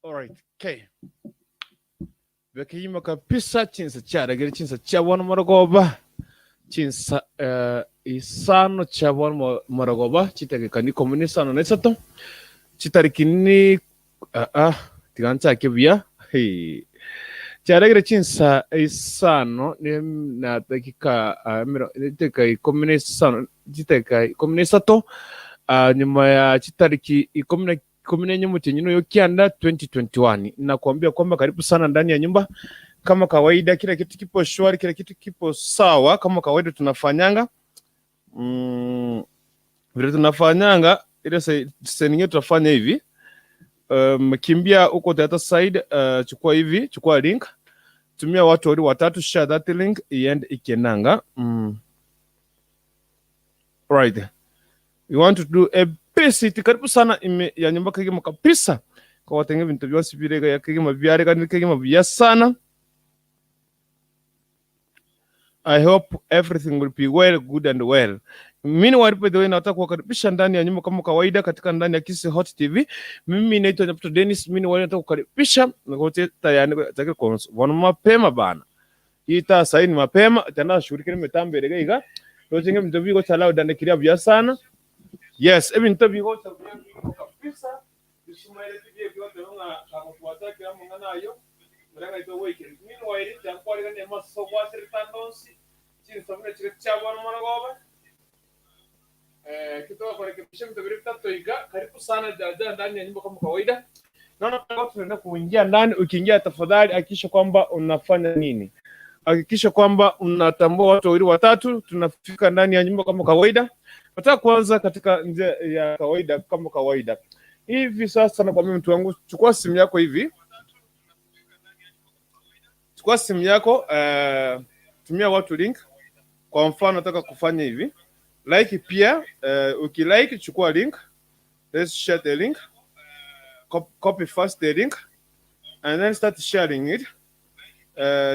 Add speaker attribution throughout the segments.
Speaker 1: Alright, okay. Bekiyima kabisa chinsa kyaragera chinsa kyabona morogoba chinsa isano kyabona morogoba chitegeka ni 53 chitariki ni tiganchake buya hey. Kyaragera chinsa isano na dakika dakika 15 chitegeka 13 nyuma ya chitariki 14 mutinyi yo kianda 2021. Nakuambia kwamba karibu sana ndani ya nyumba. Kama kawaida, kila kitu kipo shwari, kila kitu kipo sawa kama kawaida tunafanyanga. Vile tunafanyanga ile sasa tutafanya hivi. Kimbia huko the other side, chukua hivi, chukua link. Tumia watu wawili watatu, share that link iende ikenanga. Right. We want to do a basic. Karibu sana ime ya nyumba kigima kabisa kwa watenge bintu byose birega ya kigima byarega ni kigima bya sana. I hope everything will be well, good and well. Meanwhile, by the way, nataka kuwakaribisha ndani ya nyumba kama kawaida katika ndani ya Kisii Hot TV. Mimi naitwa Nyaputo Dennis. Meanwhile, nataka kukaribisha na kote tayari nataka kuona mapema bana. Hii taa saini ni mapema tena shughulika mitambo ile iga. Lochinge bintu biko chalao dandikiria bya sana. Yes, ebintu biko kabisa. Bisumaire TV biko tenga kamufuata kila mungana ayo. Muranga ito wiki. Meanwhile, jakwali kane maso kwa tandonsi. Chini sabune chile chabwa mwana kitoka kurekebisha vitu viwili vitatu iga. Karibu sana dada ndani ya nyumba kama kawaida. Naona watu tunaenda kuingia ndani. Ukiingia tafadhali hakikisha kwamba unafanya nini? Hakikisha kwamba unatambua watu wawili watatu. Tunafika ndani ya nyumba kama kawaida. Nataka kuanza katika njia ya kawaida kama kawaida. Hivi sasa nakwambia mtu wangu, chukua simu yako hivi. Chukua simu yako, tumia watu link. Kwa mfano nataka kufanya hivi. Like pia, ukilike chukua link. Let's share the link. Copy first the link and then start sharing it.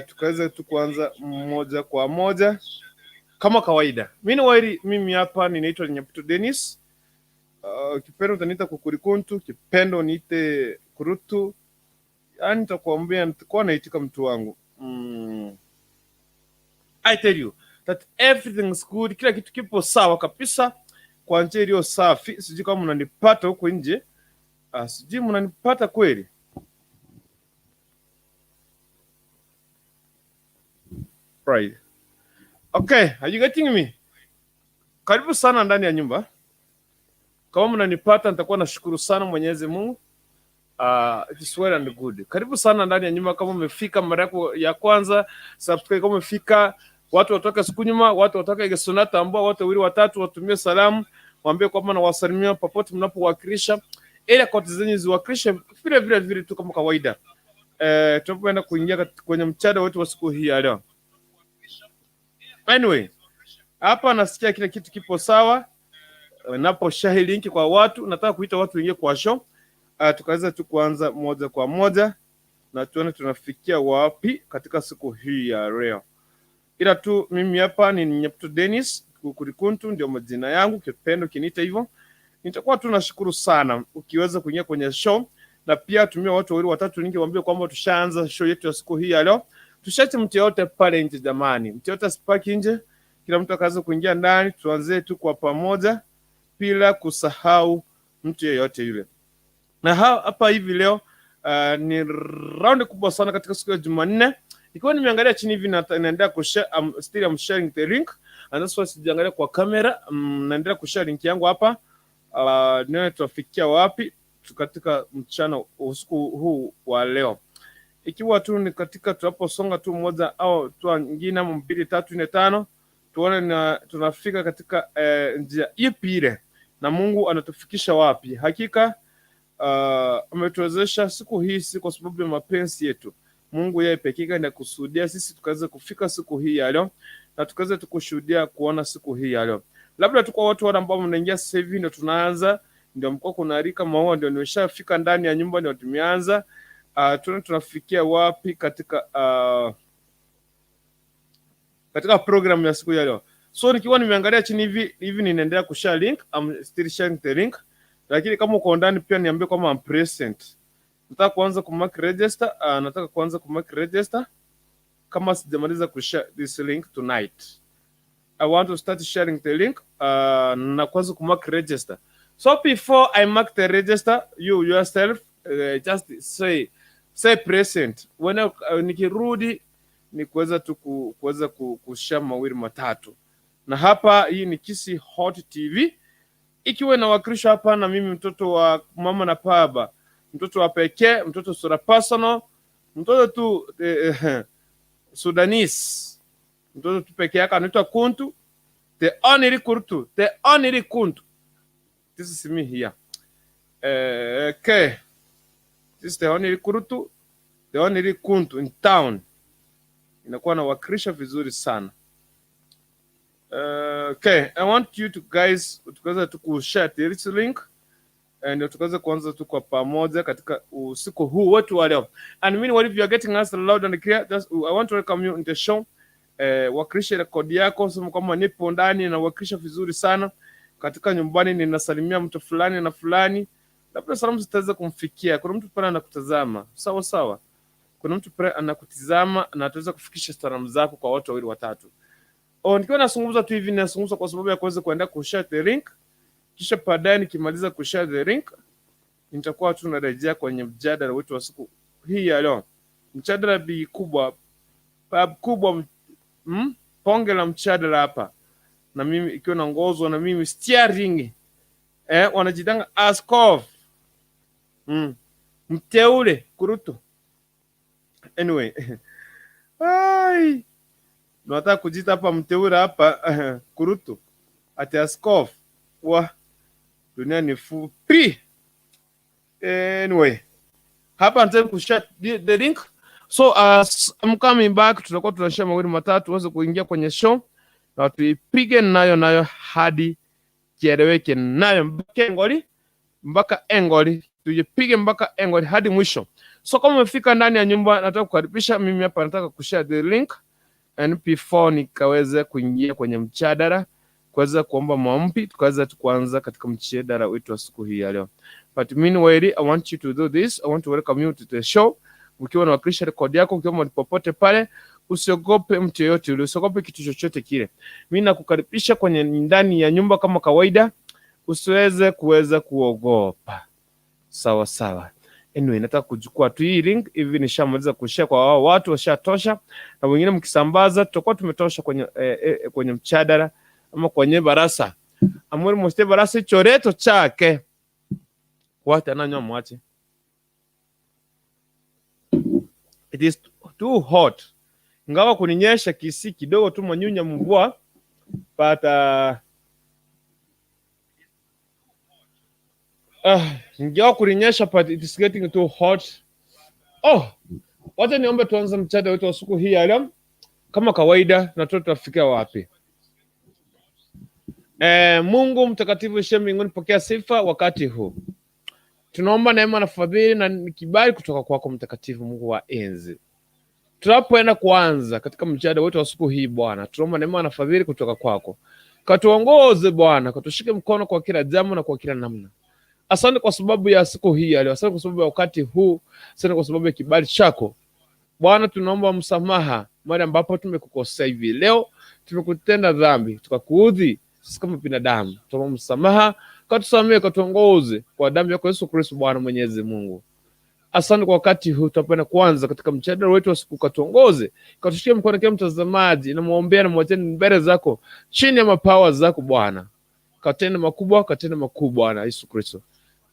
Speaker 1: Tukaweza tu kuanza moja kwa moja kama kawaida. Meanwhile, mimi hapa ninaitwa Nyaputo Dennis. Kipendo utaniita Kukurikuntu, kipendo niite Kurutu. Yaani nitakwambia nitakuwa naitika mtu wangu. I tell you that everything is good, kila kitu kipo sawa kabisa kwa njia iliyo safi. Sijui kama mnanipata huko nje. Sijui mnanipata kweli. Right. Okay, are you getting me? Karibu sana ndani ya nyumba. Kama mnanipata nitakuwa nashukuru sana Mwenyezi Mungu. It is well and good. Karibu sana ndani ya nyumba. Kama umefika mara yako ya kwanza, subscribe. Kama umefika, watu watoka siku nyuma, watu watoka Igesonata ambao watu wawili watatu watumie salamu, waambie kwamba nawasalimia popote mnapowakilisha, ili akaunti zenyu ziwakilishe vile vile vile tu kama kawaida. Tunapoenda kuingia kwenye mchada wetu wa siku hii ya leo. Anyway, hapa nasikia kila kitu kipo sawa. Napo share link kwa watu, nataka kuita watu wengine kwa show. Tukaweza tu kuanza moja kwa moja na tuone tunafikia wapi katika siku hii ya leo. Ila tu mimi hapa ni Nyaputo Dennis Kukurikuntu, ndio majina yangu, kipendo kiniita hivyo. Nitakuwa tu nashukuru sana ukiweza kuingia kwenye show, na pia tumia watu wawili watatu ningewaambia kwamba tushaanza show yetu ya siku hii ya leo. Tushache mtu yote pale nje jamani, mtu yote asipaki nje, kila mtu akaanza kuingia ndani, tuanze tu kwa pamoja bila kusahau mtu yeyote yule. Na hapa hivi leo ni round kubwa sana katika siku ya Jumanne. Ikiwa nimeangalia chini hivi na naendelea kushare, still I'm sharing the link and that's why sijaangalia kwa kamera. Naendelea kushare link yangu hapa. Nione tutafikia wapi katika mchana usiku huu wa leo. Ikiwa tu ni katika tunaposonga tu moja au tu nyingine ama 2 3 4 5, tuone na tunafika katika njia ipi ile na Mungu anatufikisha wapi. Hakika ametuwezesha siku hii si kwa sababu ya mapenzi yetu. Mungu yeye pekee ndiye anakusudia sisi tukaweze kufika siku hii ya leo na tukaweze tukushuhudia kuona siku hii ya leo. Labda tu kwa watu wale ambao mnaingia sasa hivi ndio tunaanza, ndio mko kuna rika maua ndio nimeshafika ndani ya nyumba ndio tumeanza. Tunafikia wapi katika katika program ya siku ya leo. So nikiwa nimeangalia chini hivi hivi ninaendelea kushare link, I'm still sharing the link. Lakini kama uko ndani pia niambie kama I'm present. Nataka kuanza kumark register, nataka kuanza kumark register kama sijamaliza kushare this link tonight. I want to start sharing the link na kuanza kumark register. So before I mark the register, you yourself just say present. When nikirudi ni kuweza tu kuweza kushare mawili matatu. Na hapa hii ni Kisii Hot TV ikiwa inawakilishwa hapa na mimi mtoto wa mama na baba, mtoto wa pekee, mtoto sura personal, mtoto tu Sudanese, mtoto tu pekee yake anaitwa Kuntu, the only Kuntu, the only Kuntu. This is me here. Okay. This is the only Kuntu, the only Kuntu in town. Inakuwa nawakilisha vizuri sana. Okay, I want you to guys tukaweza tu kushare this link and tukaweza kuanza tu kwa pamoja katika usiku huu wetu wa leo. And meanwhile, if you are getting us loud and clear, just, I want to welcome you in the show. Wakilisha rekodi yako, sema kwamba nipo ndani na wakilisha vizuri sana katika nyumbani, ninasalimia mtu fulani na fulani, labda salamu zitaweza kumfikia. Kuna mtu pale anakutazama, sawa sawa. Kuna mtu pale anakutizama na ataweza kufikisha salamu zako kwa watu wawili watatu. Oh, nikiwa nazungumza tu hivi, nazungumza kwa sababu ya kuweza kuenda kushare the link, kisha baadaye nikimaliza kushare the link nitakuwa tunarejea kwenye mjadala wetu wa siku hii ya leo. Mjadala bi kubwa bab kubwa ponge la mjadala hapa, na mimi ikiwa naongozwa na mimi steering, wanajitanga askofu mteule Kurutu. Anyway, ai nataka kujita hapa mteule hapa Kurutu ati askofu wa dunia ni fupi. Anyway, hapa nataka kushare the link. So I'm coming back, tutakuwa tunashare mawili matatu uweze kuingia kwenye show na tuipige nayo nayo hadi kieleweke nayo mpaka engoli, mpaka engoli, tuipige mpaka engoli hadi mwisho. So kama umefika ndani ya nyumba, nataka kukaribisha. Mimi hapa nataka kushare the link and before nikaweze kuingia kwenye mjadala kuweza kuomba maombi, tukaweza tu kuanza katika mjadala wetu wa siku hii ya leo. But meanwhile, I want you to do this. I want to welcome you to the show. Ukiwa unawakilisha rekodi yako, ukiwa mahali popote pale, usiogope mtu yeyote yule, usiogope kitu chochote kile. Mimi nakukaribisha kwenye ndani ya nyumba kama kawaida, usiweze kuweza kuogopa. Sawa sawa. Anyway, nataka kuchukua tu hii link hivi, nishamaliza kushare kwa wao watu washatosha, na wengine mkisambaza, tutakuwa tumetosha kwenye mjadala ama kwenye barasa amuri muste barasa choreto chake wate ananywa mwache. It is too hot, ingawa kuninyesha kisi kidogo tu manyunya mvua, but ingawa kulinyesha but it is getting too hot. Oh, wacha niombe tuanze mjadala wetu wa siku hii ya leo kama kawaida, na tutafikia wapi? Mungu mtakatifu ishiye mbinguni, pokea sifa wakati huu. Tunaomba neema na fadhili na kibali kutoka kwako mtakatifu, Mungu wa enzi. Tunapoenda kuanza katika mjadala wetu wa siku hii Bwana, tunaomba neema na fadhili kutoka kwako. Katuongoze Bwana, katushike mkono kwa kila jambo na kwa kila namna. Asante kwa sababu ya siku hii ya leo, asante kwa sababu ya wakati huu, asante kwa sababu ya kibali chako Bwana. Tunaomba msamaha mahali ambapo tumekukosea hivi leo, tumekutenda dhambi, tukakuudhi sisi kama binadamu. Tunaomba msamaha, katusamehe, katuongoze kwa damu yako Yesu Kristo, Bwana Mwenyezi Mungu. Asante kwa wakati huu, tunapenda kuanza katika mjadala wetu wa siku, katuongoze, katushike mkono kila mtazamaji, namwombea na mwacheni mbele zako, chini ya mapawa zako Bwana, katende makubwa, katende makuu Bwana Yesu Kristo.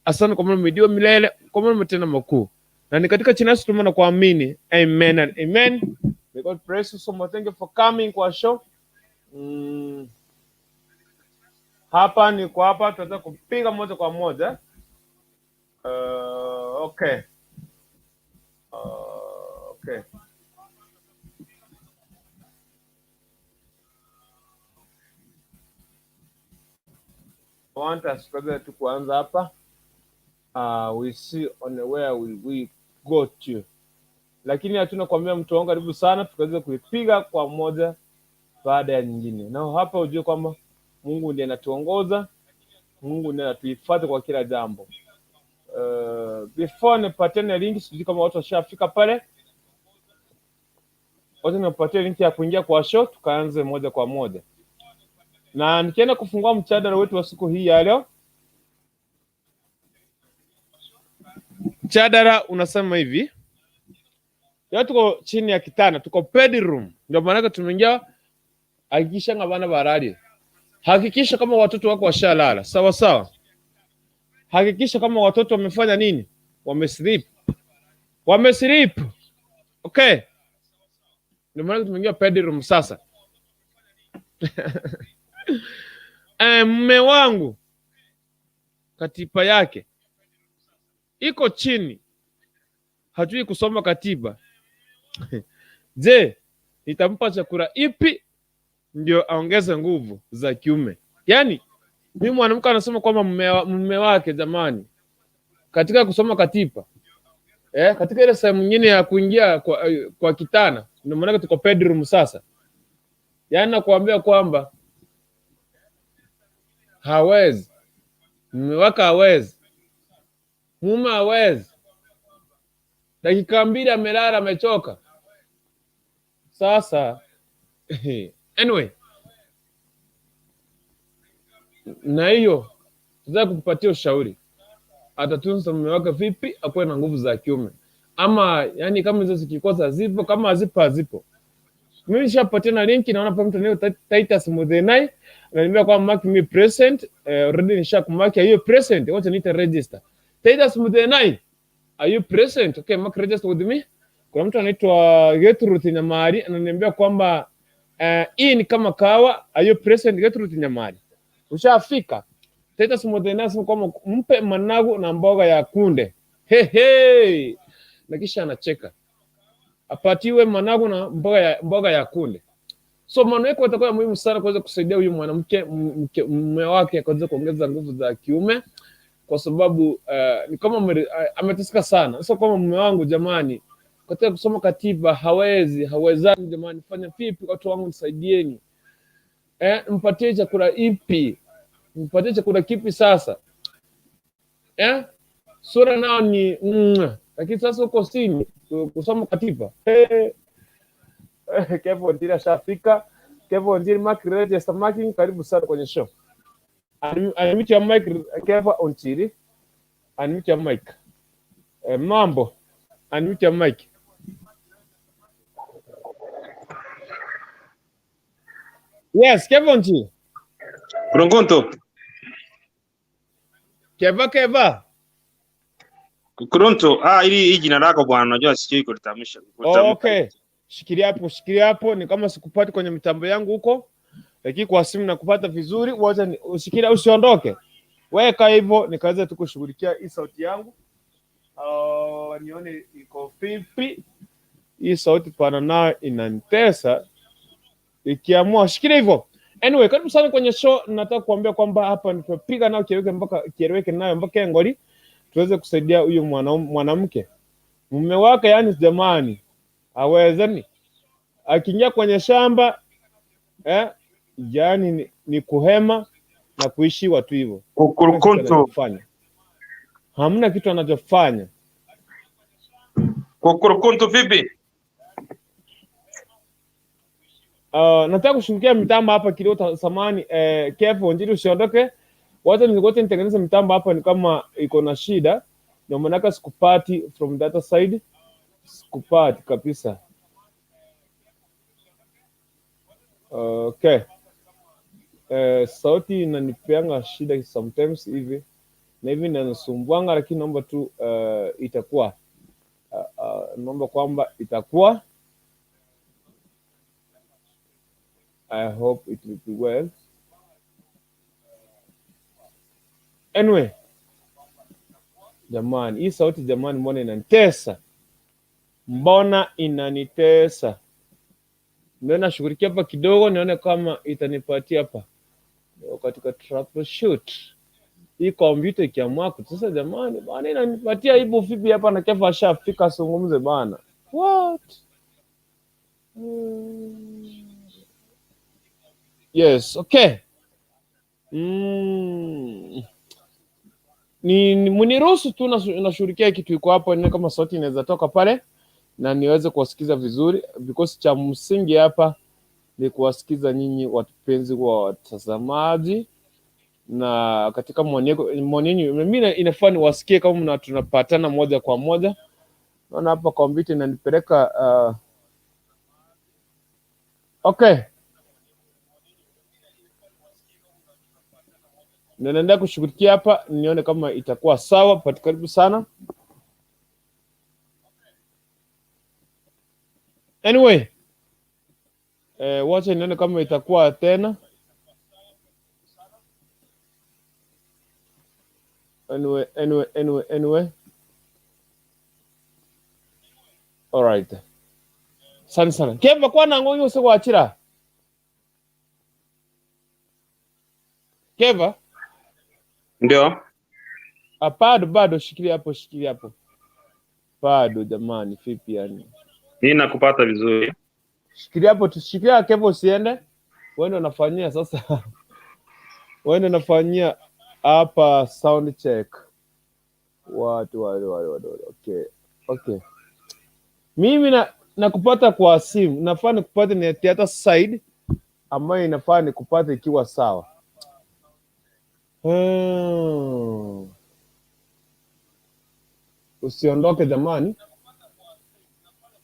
Speaker 1: Asante kwa maana umeidiwa milele, kwa maana umetenda makuu, na ni katika jina la Yesu tumeomba na kuamini, amen and amen. May God bless you so much. Thank you for coming kwa show. Hapa ni kwa hapa tunataka kupiga moja kwa moja. Okay. Okay. I want us tu kuanza hapa. We see on where we go to. Lakini hatuna kuambia mtu wangu karibu sana, tukaweza kuipiga kwa moja baada ya nyingine. Na hapa ujue kwamba Mungu ndiye anatuongoza, Mungu ndiye anatuhifadhi kwa kila jambo. Before nipatiane link, sijui kama watu washafika pale. Wacha nipatie link ya kuingia kwa show, tukaanze moja kwa moja. Na nikienda kufungua mjadala wetu wa siku hii ya leo, mjadala unasema hivi: leo tuko chini ya kitanda, tuko bedroom, ndio maana tumeingia. Hakikisha nga bana barali, hakikisha kama watoto wako washalala sawa sawa, hakikisha kama watoto wamefanya nini, wamesleep, wamesleep. Okay, ndio maana tumeingia bedroom sasa. Mume wangu katiba yake iko chini, hajui kusoma katiba. Je, nitampa chakula ipi ndio aongeze nguvu za kiume? Yaani mimi mwanamke anasema kwamba mume wake jamani, katika kusoma katiba katika ile sehemu nyingine ya kuingia kwa kitana, ndio maana tuko bedroom sasa. Yaani nakuambia kwamba hawezi, mume wake hawezi, mume hawezi, dakika mbili amelala amechoka. Sasa anyway, na hiyo nataka kukupatia ushauri, atatunza mume wake vipi akuwe na nguvu za kiume, ama yani kama hizo zikikosa zipo, kama hazipo hazipo. Mimi nishapatia na link, naona pale mtu anaitwa Titus Muthenai ananiambia kwamba mark me present. Already nishakumark hiyo present, wacha niite register. Titus Muthenai, are you present? Okay, mark register with me. Kuna mtu anaitwa Gertrude Nyamari ananiambia kwamba hii ni kama kawa. Are you present Gertrude Nyamari? Ushafika? Titus Muthenai anasema kwamba mpe managu na mboga ya kunde. He he. Na kisha anacheka. Apatiwe managu na mboga ya kunde. So maana yake itakuwa muhimu sana kuweza kusaidia huyu mwanamke mume wake akaweza kuongeza nguvu za kiume, kwa sababu ni kama ameteseka sana. Sasa kama mume wangu jamani, katika kusoma katiba hawezi, hawezani jamani, fanya vipi? Watu wangu nisaidieni, mpatie chakula ipi? Mpatie chakula kipi sasa? Sura nao ni lakini sasa uko sini kusoma katiba. Hey. Kevo Ndiri ashafika. Kevo Ndiri, mark register marking, karibu sana kwenye show. Unmute your mic, Kevo Ontiri. Unmute your mic. Mambo. Unmute your mic. Yes, Kevo Ontiri.
Speaker 2: Pronto.
Speaker 1: Keva Keva.
Speaker 2: Pronto. Ah, ili jina lako bwana, unajua sijui kulitamsha.
Speaker 1: Okay. Shikilia hapo, shikilia hapo, ni kama sikupati kwenye mitambo yangu huko, lakini kwa simu nakupata vizuri. Wacha ushikilia, usiondoke. Weka hivyo nikaweza tu kushughulikia hii sauti yangu. Nione iko vipi. Hii sauti pana nayo inanitesa. Ikiamua shikilia hivyo. Anyway, karibu sana kwenye show. Nataka kuambia kwamba hapa nitapiga nao kieleweke mpaka kieleweke nayo mpaka engoli tuweze kusaidia huyu mwanamke. Mume wake yani jamani hawezani. Akiingia kwenye shamba yani ni kuhema na kuishi watu hivyo. Hamna kitu anachofanya.
Speaker 2: Kukurukuntu vipi?
Speaker 1: Nataka kushughulikia mitambo hapa kidogo samani. Kevo Njiri usiondoke. Wacha ningoje nitengeneze mitambo hapa, ni kama iko na shida. Ndio maana sikupati from data side. Sikupati kabisa. Okay. Sauti inanipeanga shida sometimes hivi. Na hivi inanisumbuanga, lakini naomba tu itakuwa. Naomba kwamba itakuwa. I hope it will be well. Anyway, jamani, hii sauti jamani, mbona inanitesa? Mbona inanitesa? Ndio nashughulikia hapa kidogo, nione kama itanipatia hapa katika troubleshoot. Hii kompyuta ikiamua kutesa jamani, bana inanipatia hivyo vipi hapa na Kefa ashafika azungumze bana. What? Yes, okay. Ni mniruhusu tu nashughulikia kitu iko hapo, nione kama sauti inaweza toka pale na niweze kuwasikiza vizuri, because cha msingi hapa ni kuwasikiza nyinyi wapenzi wa watazamaji, na katika maoni yenu mimi inafaa niwasikie kama tunapatana moja kwa moja. Naona hapa kompyuta inanipeleka okay. Ninaendelea kushughulikia hapa nione kama itakuwa sawa. But karibu sana. Anyway, wacha nione kama itakuwa tena. Anyway, anyway, anyway, anyway. All right. Sana sana. Keva kwa nango yose wachira. Keva?
Speaker 2: Ndio.
Speaker 1: Ah, bado bado, shikilia hapo, shikilia hapo. Bado jamani, vipi yani?
Speaker 2: Mimi nakupata vizuri.
Speaker 1: Shikilia hapo, tushikilia Keva, usiende. Wewe ndio unafanyia sasa. Wewe ndio unafanyia hapa sound check. Watu wale wale wale. Okay. Okay. Mimi nakupata kwa simu, nafaa nikupate ni theater side ambayo inafaa nikupate ikiwa sawa. Usiondoke jamani,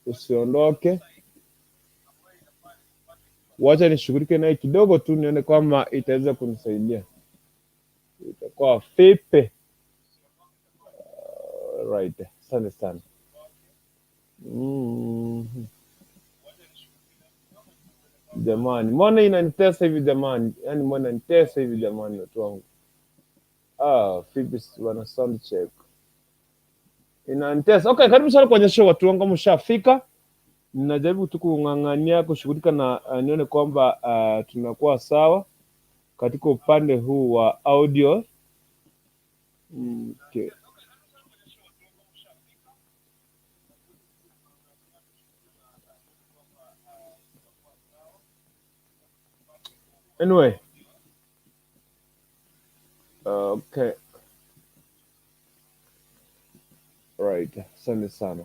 Speaker 1: usiondoke, wacha nishughulike naye kidogo tu nione kama itaweza kunisaidia, itakuwa vipi? Right, asante sana. Jamani, mbona inanitesa hivi jamani? Yaani mbona inanitesa hivi jamani, watu wangu? Ah, vipi bwana, sound check inanitesa. Okay, karibu sana kwenye show watu wangu, kama ushafika. Ninajaribu tu kung'ang'ania kushughulika na nione kwamba tunakuwa sawa katika upande huu wa audio. Okay. Anyway. Okay. Right. Asante sana.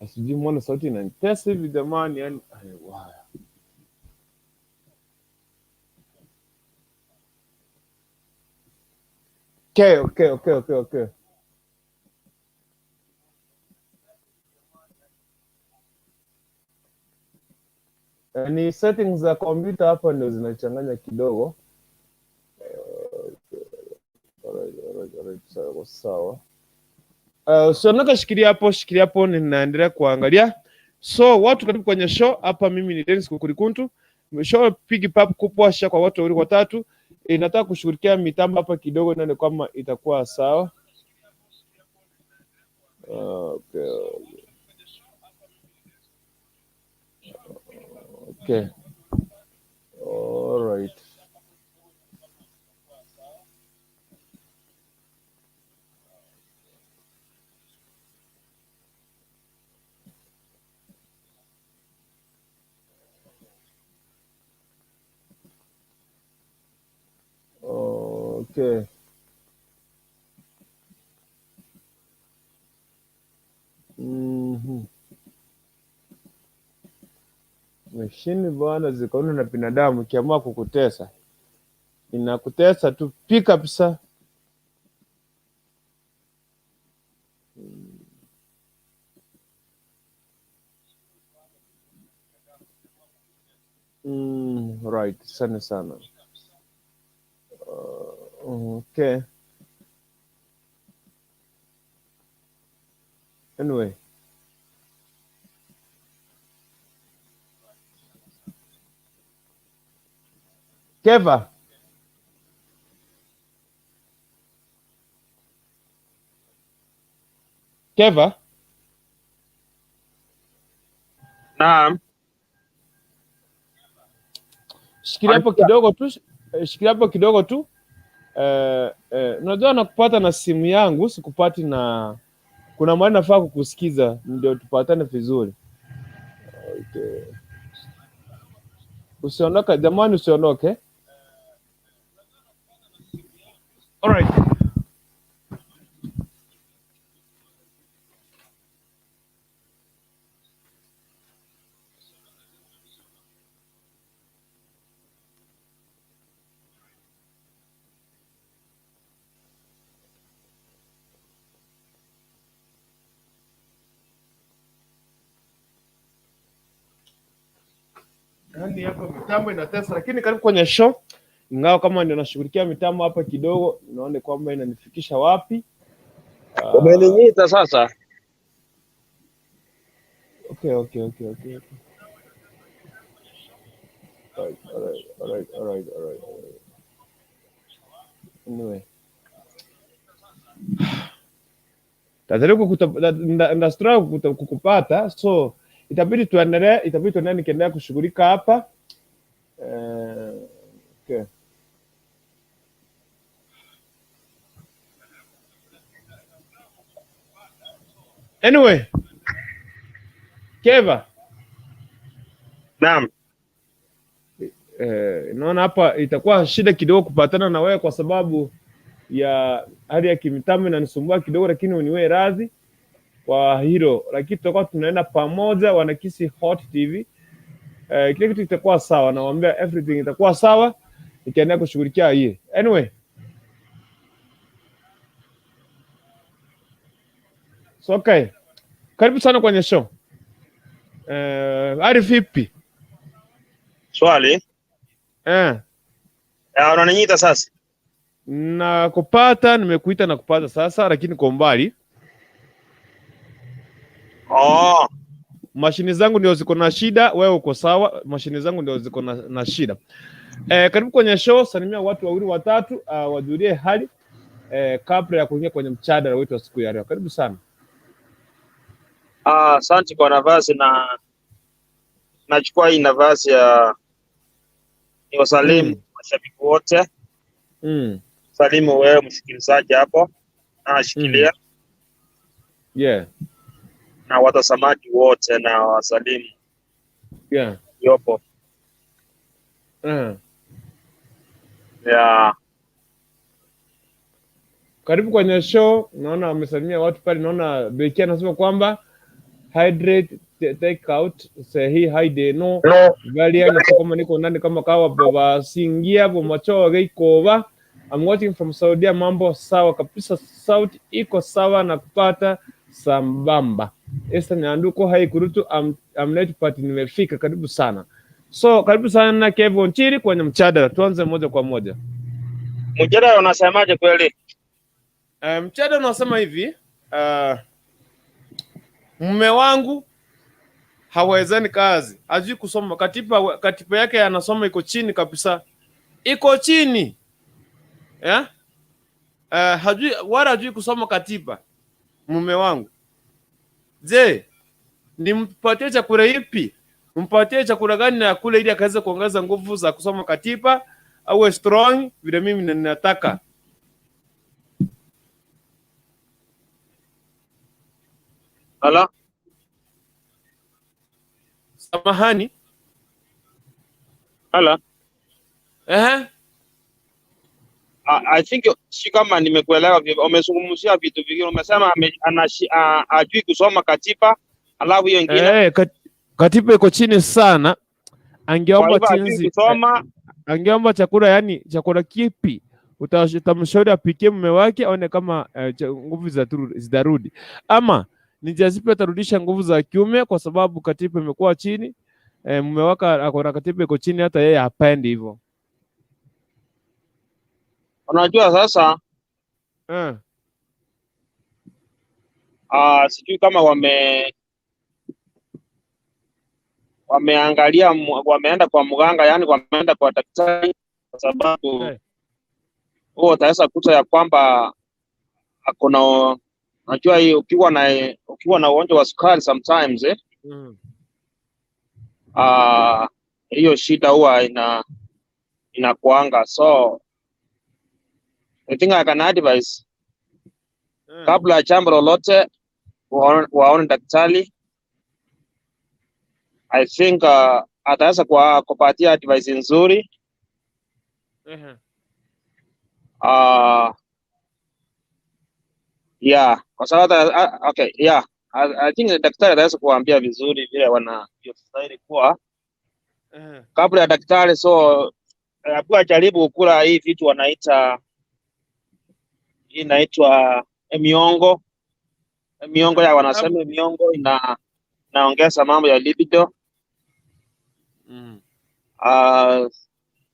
Speaker 1: Sijui mbona sauti inanitesa hivi jamani, yani ay, wow. Okay, okay, okay, okay, okay. Ni settings za kompyuta hapa ndio zinachanganya kidogo. Alright, alright, alright, sawa, sawa. So nataka shikilia hapo, shikilia hapo, ninaendelea kuangalia. So watu karibu kwenye show hapa, mimi ni Dennis Kukurikuntu. Show pigi pap kubwa sha kwa watu wawili watatu. Nataka kushughulikia mitambo hapa kidogo nione kama itakuwa sawa. Okay. Okay. All right. Okay. Mashini bwana zikaundwa na binadamu, ikiamua kukutesa inakutesa tu pi kabisa. Right, sana sana. Okay. Anyway. Keva. Keva.
Speaker 2: Naam.
Speaker 1: Shikilia hapo kidogo tu, shikilia hapo kidogo tu. Unajua nakupata na simu yangu, sikupati na kuna mahali nafaa kukusikiza ndio tupatane vizuri. Okay. Usiondoke jamani, usiondoke. Alright. Yaani hapa mitambo inatesa, lakini karibu kwenye show, ingawa kama ndio nashughulikia mitambo hapa kidogo, naone kwamba inanifikisha wapi.
Speaker 2: Umeninyita sasa.
Speaker 1: Okay. Alright. Anyway. Tajaribu nda struggle kukupata, so itabidi tuendelee, itabidi tuendelee nikiendelea kushughulika hapa. Okay. Anyway, Keva.
Speaker 2: Naam.
Speaker 1: Naona hapa itakuwa shida kidogo kupatana na wewe kwa sababu ya hali ya kimitambo inanisumbua kidogo, lakini uniwe radhi kwa hilo, lakini tutakuwa tunaenda pamoja Wanakisi Hot TV. Kile kitu kitakuwa sawa, nawaambia everything itakuwa sawa nikiendelea kushughulikia hii. Anyway, so okay, karibu sana kwenye show. Ari vipi?
Speaker 2: Swali. Unaniita sasa?
Speaker 1: Nakupata, nimekuita na kupata sasa, lakini kwa umbali.
Speaker 2: Oh.
Speaker 1: Mashini zangu ndio ziko na shida, wewe uko sawa, mashini zangu ndio ziko na shida. Karibu kwenye show, salimia watu wawili watatu, wajulie hali kabla ya kuingia kwenye mjadala wetu wa siku ya leo. Karibu sana.
Speaker 2: Asante kwa nafasi, na nachukua hii nafasi ya niwasalimu mashabiki wote. Salimu wewe msikilizaji hapo, nashikilia.
Speaker 1: Yeah.
Speaker 2: Na watazamaji wote na wasalimu.
Speaker 1: Yeah.
Speaker 2: Yopo. Yeah.
Speaker 1: Karibu kwenye show. Naona wamesalimia watu pale. Naona Bekia anasema kwamba hydrate take out sahi haide no Valia na kama niko ndani kama kawa baba singia bo macho geikoba. I'm watching from Saudi. Mambo sawa kabisa, sauti iko sawa na kupata sambamba. Esther Nyanduko haikurutu I'm late but nimefika. Karibu sana. So karibu sana Kevin Onchiri kwenye mjadala. Tuanze moja kwa moja.
Speaker 2: Mjadala unasemaje kweli?
Speaker 1: Mjadala unasema hivi, mume wangu hawezani kazi, hajui kusoma katiba, katiba yake anasoma iko chini kabisa, iko chini. Yeah? Hajui wala hajui kusoma katiba mume wangu. Je, nimpatie chakula ipi? Mpatie chakula gani na kule ili akaweze kuongeza nguvu za kusoma katiba awe strong vile mimi ninataka?
Speaker 2: Halo?
Speaker 1: Samahani.
Speaker 2: Halo?
Speaker 1: Ehe.
Speaker 2: I think si kama nimekuelewa, umezungumzia vitu vingine, umesema hajui kusoma katiba, alafu hiyo ingine
Speaker 1: Katiba iko chini sana. Angeomba
Speaker 2: Kwa hivyo hajui
Speaker 1: chinzi,
Speaker 2: kusoma.
Speaker 1: Angeomba chakula, yani chakula kipi utamshauri apikie mume wake aone kama nguvu zitarudi, ama ni njia zipi atarudisha nguvu za kiume, kwa sababu katiba imekuwa chini. Mume wake ako na katiba iko chini, hata yeye hapendi hivyo.
Speaker 2: Unajua sasa, sijui kama wameangalia wameenda kwa mganga, yani wameenda kwa daktari, kwa sababu huo utaweza kuta ya kwamba akona, unajua hii ukiwa na ugonjwa wa sukari sometimes, hiyo shida huwa inakuanga. So I think I can advise kabla ya jambo lolote waone daktari. I think ataweza kupatia advice nzuri. Yeah, kwa sababu okay, yeah. I think daktari ataweza kuwaambia vizuri vile wanavyostahili kuwa kabla ya daktari. So akuwa jaribu kukula hii vitu wanaita hii inaitwa miongo miongo ya wanasema miongo inaongeza mambo ya libido.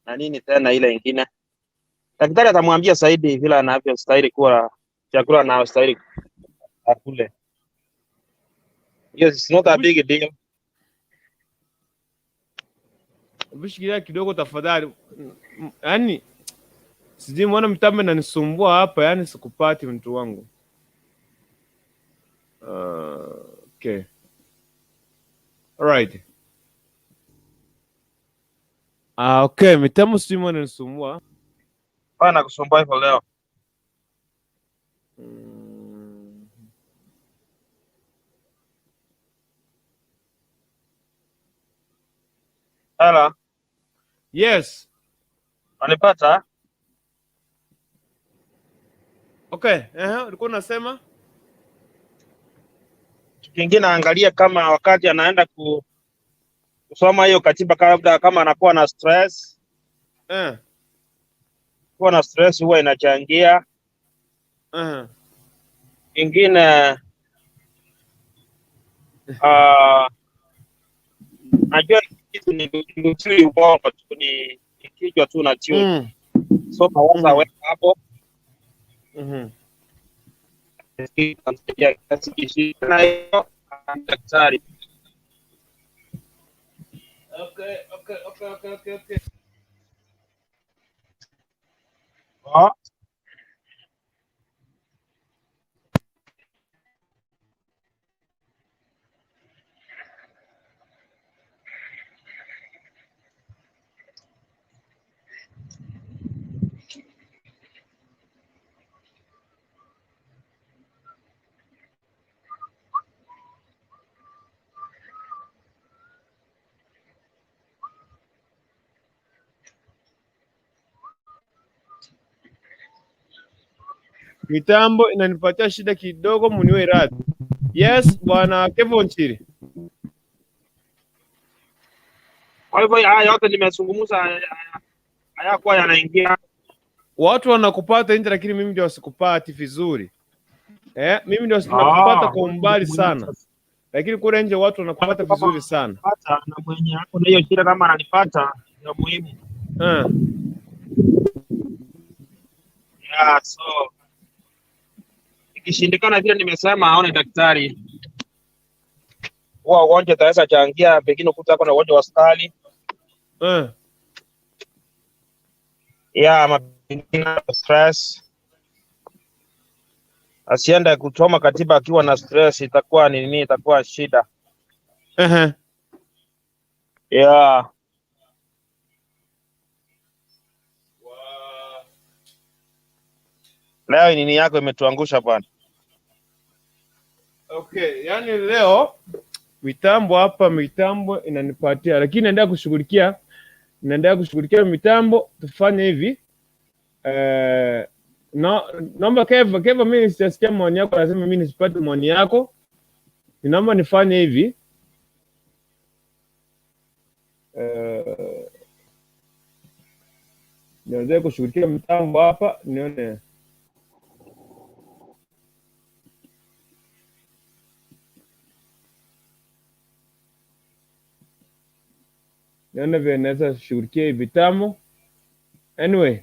Speaker 2: Na nini tena ile ingine, daktari atamwambia zaidi vile anavyostahili kuwa chakula anayostahili akule. Yes, it's not a big deal.
Speaker 1: Shikilia kidogo tafadhali. Yaani sijui mbona mitambo inanisumbua hapa, yaani sikupati mtu wangu. Okay. All right. Ah, okay, mitambo sijui mbona inanisumbua.
Speaker 2: Bana kusumbua hivyo leo. Hela.
Speaker 1: Yes.
Speaker 2: Unanipata?
Speaker 1: Okay, ulikuwa unasema?
Speaker 2: Kingine angalia kama wakati anaenda kusoma hiyo katiba, labda kama anakuwa na stress. Kuwa na stress huwa inachangia. Kingine, najua kitu ni tune ubongo tu, ni kichwa tu na tune. So mawazo aweka hapo. Daktari.
Speaker 1: Okay. Mitambo inanipatia shida kidogo, muniwe radhi. Yes, bwana Kevin Chiri.
Speaker 2: Kwa hivyo haya yote nimezungumza hayakuwa yanaingia.
Speaker 1: Watu wanakupata nje, lakini mimi ndio sikupati vizuri. Mimi ndio nakupata kwa umbali sana. Lakini kule nje watu wanakupata vizuri sana.
Speaker 2: Pata na mwenye ako na hiyo shida kama ananipata ni muhimu. Yeah, so ikishindikana vile nimesema aone daktari. Huwa ugonjwa utaweza changia, pengine ukuta ako na ugonjwa wa sukari. Yeah, ama pengine stress. Asiende kusoma katiba akiwa na stress, itakuwa ni nini? Itakuwa shida. Yeah. Leo nini yako imetuangusha bwana?
Speaker 1: Okay, yani leo mitambo hapa, mitambo inanipatia, lakini naendelea kushughulikia mitambo. Tufanye hivi. No, naomba Keva, mimi sijasikia maoni yako, lazima mimi nisipate maoni yako. Ninaomba nifanye hivi. Nianze kushughulikia mitambo hapa, nione. Nione vile naweza kushughulikia hivi mitambo. Anyway,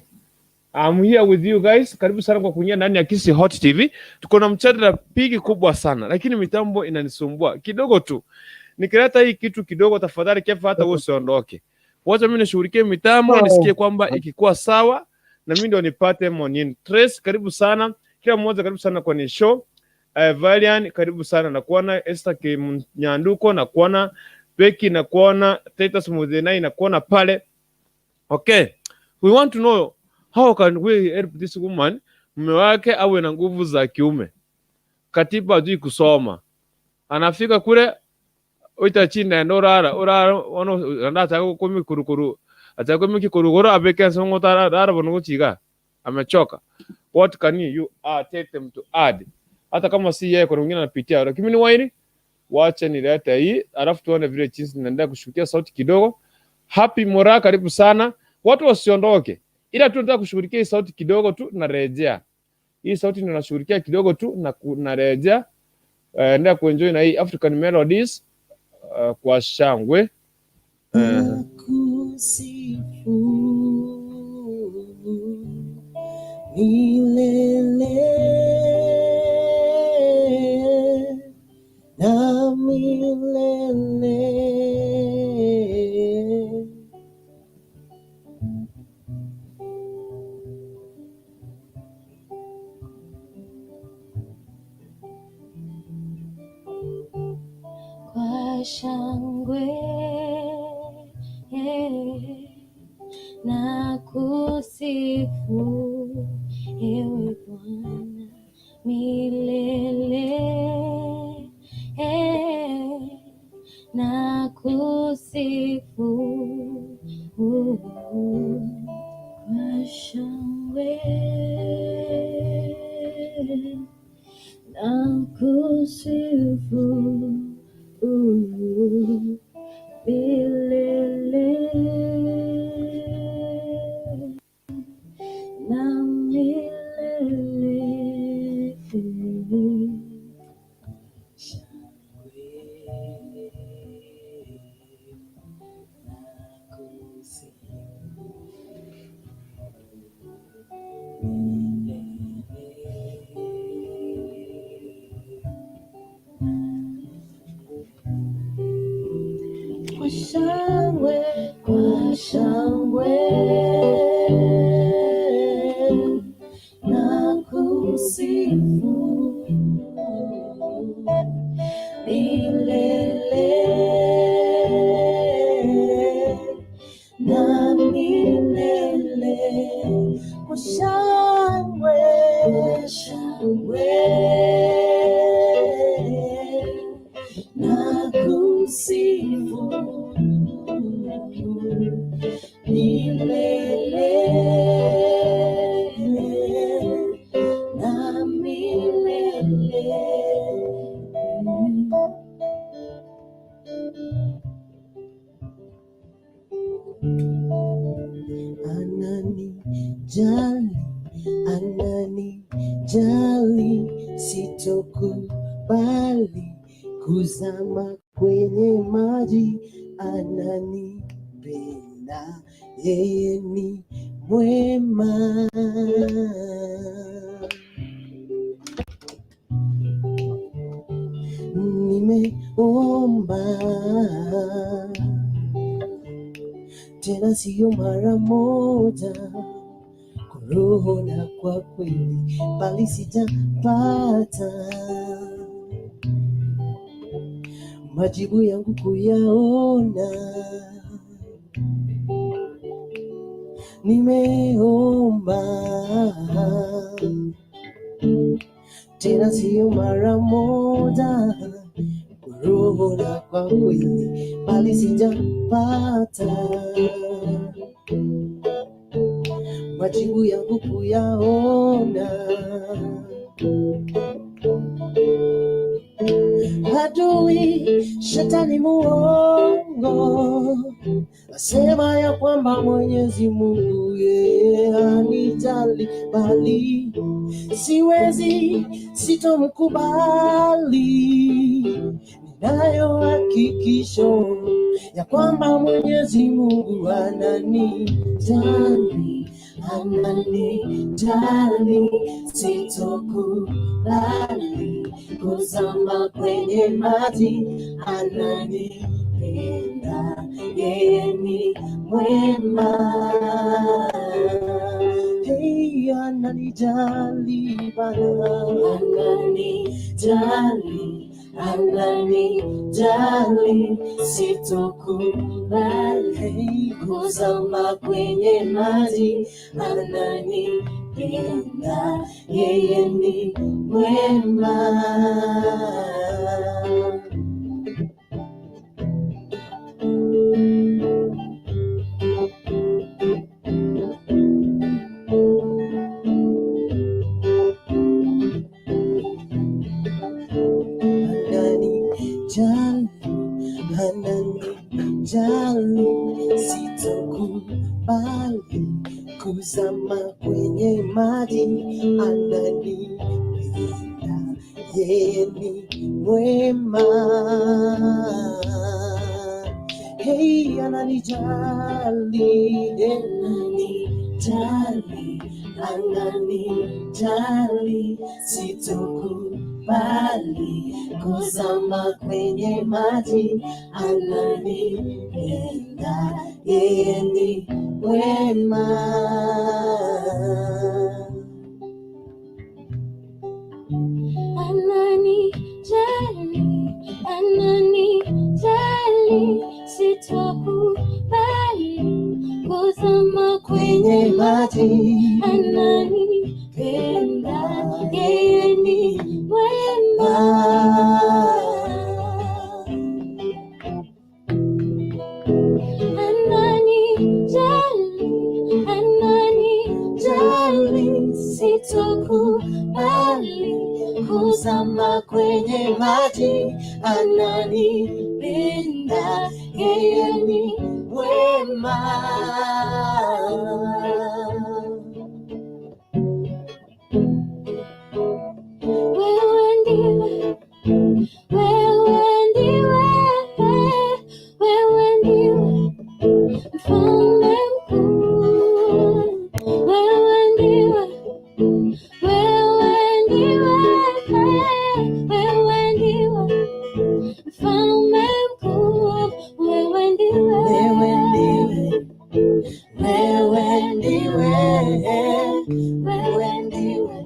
Speaker 1: I'm here with you guys. Karibu sana kwa kuingia ndani ya Kisii Hot TV. Tuko na mjadala pigi kubwa sana, lakini mitambo inanisumbua kidogo tu. Nikileta hii kitu kidogo, tafadhali Kefa, hata wewe usiondoke. Wacha mimi nishughulikie mitambo, nisikie kwamba ikikuwa sawa na mimi ndio nipate maoni. Trace, karibu sana. Kila mmoja karibu sana kwenye show. Valian, karibu sana. Na kuona Esther Kinyanduko, na kuona Becky, na kuona Titus Mudenai, na kuona pale. Okay. We want to know how can we help this woman, mume wake awe na nguvu za kiume. Katiba hajui kusoma. Anafika kule oita chini na urara urara ono anataka kumi kurukuru. Ataka kumi kikurukuru abeke songo tara rara bono chiga. Amechoka. What can you take them to add? Hata kama si yeye, kuna mwingine anapitia. Lakini ni waini, wacha nilete hii, alafu tuone vile jinsi naendelea kushughulikia sauti kidogo. Happy Mora, karibu sana. Watu wasiondoke, ila tu nataka kushughulikia hii sauti kidogo tu, narejea. Hii sauti ndio nashughulikia kidogo tu na narejea. Endelea kuenjoy na hii African Melodies kwa shangwe.
Speaker 3: Nakusifu milele na milele.
Speaker 4: Kwa shangwe na kusifu ewe Bwana milele na kusifu kwa shangwe na kusifu milele na milele.
Speaker 3: Shangwe nakusifu milele. Kwa shangwe, kwa shangwe na kusifu milele na milele. Kwa shangwe, kwa shangwe na kusifu milele na milele. Ananijali, ananijali, sitokubali kuzama kwenye maji. Ananipenda, yeye ni mwema. Nimeomba tena siyo mara moja, kwa roho na kwa kweli, bali sijapata majibu yangu kuyaona. Nimeomba tena siyo mara moja, kwa roho na kwa kweli, bali sijapata majibu yangu kuyaona. Adui shetani muongo asema ya kwamba Mwenyezi Mungu yeye hanijali, bali siwezi, sitomkubali. Ninayo hakikisho ya kwamba Mwenyezi Mungu ananijali, ananijali, sitokubali kuzama kwenye maji. Ananipenda, yeye ni mwema. Hey, ananijali Bwana, ananijali, ananijali, sitokubali kuzama kwenye maji. Ananipenda, yeye ni mwema. kuzama kwenye maji, ananipenda, yeye ni mwema. Hey, ananijali, ananijali, ananijali, sitokubali kuzama kwenye maji, ananipenda, yeye ni mwema.
Speaker 4: Ananijali, ananijali, sitokubali kuzama
Speaker 3: Kwenye maji,
Speaker 4: ananipenda, yeye ni mwema. Ananijali, ananijali, sitokubali
Speaker 3: kuzama kwenye maji, ananipenda, yeye ni mwema.
Speaker 4: Wewe ndiwe, wewe ndiwe, wewe ndiwe mfalme mkuu. Wewe ndiwe, wewe ndiwe, wewe ndiwe mfalme mkuu. Wewe ndiwe,
Speaker 3: Wewe ndiwe, wewe ndiwe, wewe ndiwe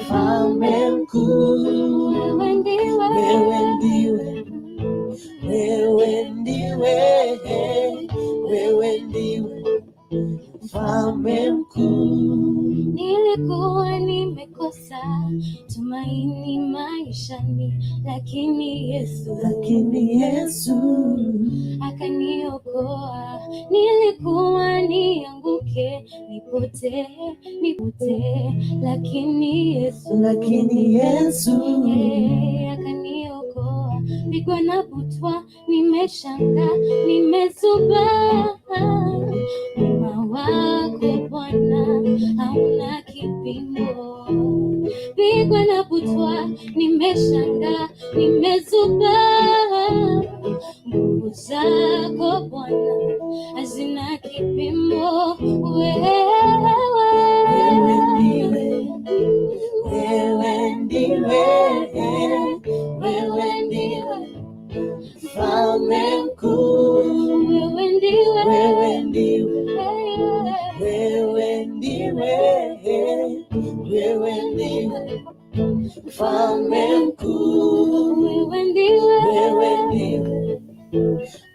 Speaker 3: mfalme mkuu.
Speaker 4: Wewe ndiwe,
Speaker 3: Wewe ndiwe, wewe ndiwe, wewe ndiwe mfalme mkuu.
Speaker 4: Nilikuwa nimekosa tumaini maishani, lakini Yesu
Speaker 3: Lakini Yesu
Speaker 4: akaniokoa. Nilikuwa nianguke, nipotee, nipotee, lakini Yesu,
Speaker 3: lakini Yesu
Speaker 4: yeye akaniokoa. Pigwa na butwa, nimeshangaa, nimezubaa. Wema wako Bwana hauna kipimo. Pigwa na butwa, nimeshangaa, nimezubaa. Nguvu zako Bwana hazina kipimo.
Speaker 3: Wewe
Speaker 4: Wewe
Speaker 3: ndiwe, wewe ndiwe, wewe ndiwe mfalme mkuu.
Speaker 4: Wewe ndiwe,
Speaker 3: Wewe ndiwe, wewe ndiwe, wewe ndiwe mfalme mkuu.
Speaker 4: Wewe ndiwe,
Speaker 3: Wewe ndiwe,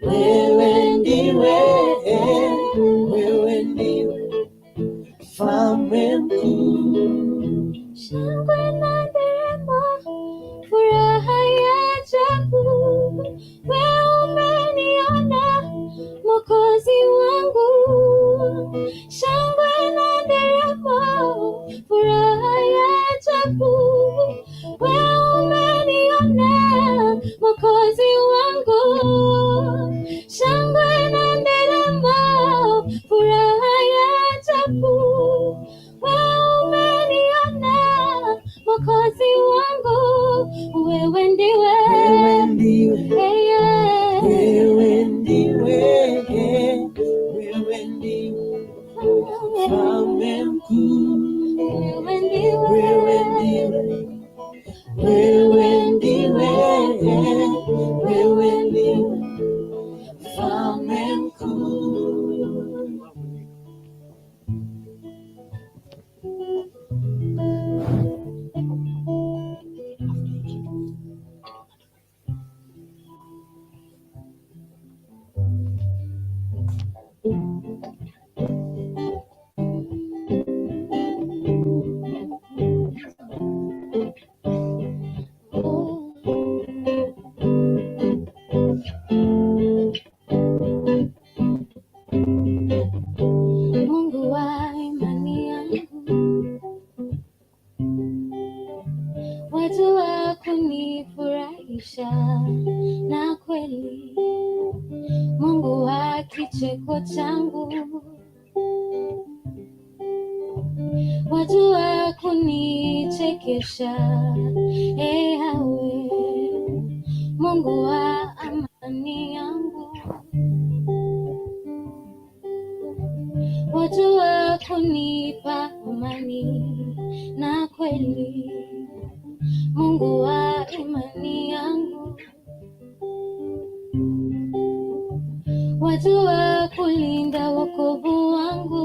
Speaker 3: wewe ndiwe, wewe ndiwe mfalme mkuu.
Speaker 4: Shangwe na nderemo, furaha ya ajabu. Wewe umeniona Mwokozi wangu. Shangwe na nderemo, furaha ya ajabu. Wewe umeniona Mwokozi wangu. Shangwe na nderemo, furaha ya ajabu. Wewe umeniona Mwokozi wangu. Wewe ndiwe,
Speaker 3: Wewe ndiwe,
Speaker 4: hey, yeah.
Speaker 3: wewe ndiwe, wewe ndiwe mfalme mkuu.
Speaker 4: Wewe ndiwe,
Speaker 3: Wewe ndiwe, wewe ndiwe, wewe ndiwe mfalme mkuu.
Speaker 4: wajua kunichekesha. Ee Yahweh, Mungu wa amani yangu, wajua kunipa amani na kweli, Mungu wa imani yangu, wajua kulinda wokovu wangu.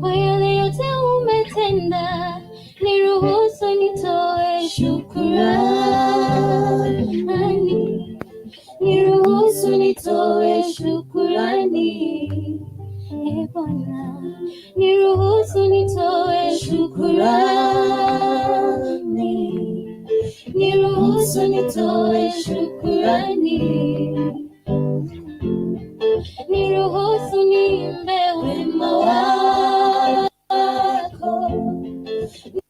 Speaker 4: Kwa yale yote umetenda, niruhusu nitoe shukurani, niruhusu nitoe shukurani. E Bwana, niruhusu nitoe shukurani, niruhusu nitoe shukurani, niruhusu niimbe wema wako,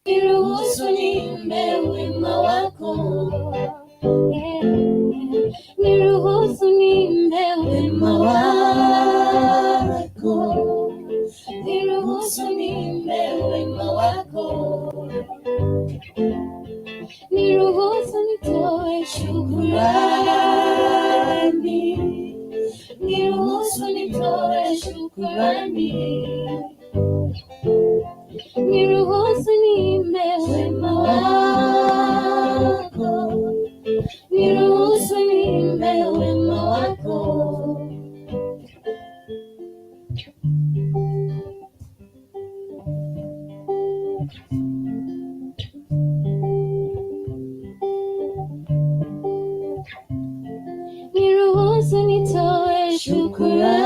Speaker 4: niruhusu niimbe wema wako, yeah. Niruhusu niimbe wema wako, niruhusu niimbe wema wako, niruhusu nitoe shukurani, niruhusu nitoe shukurani, niruhusu niimbe wema wako, niruhusu niimbe wema wako. Niruhusu nitoe shukurani,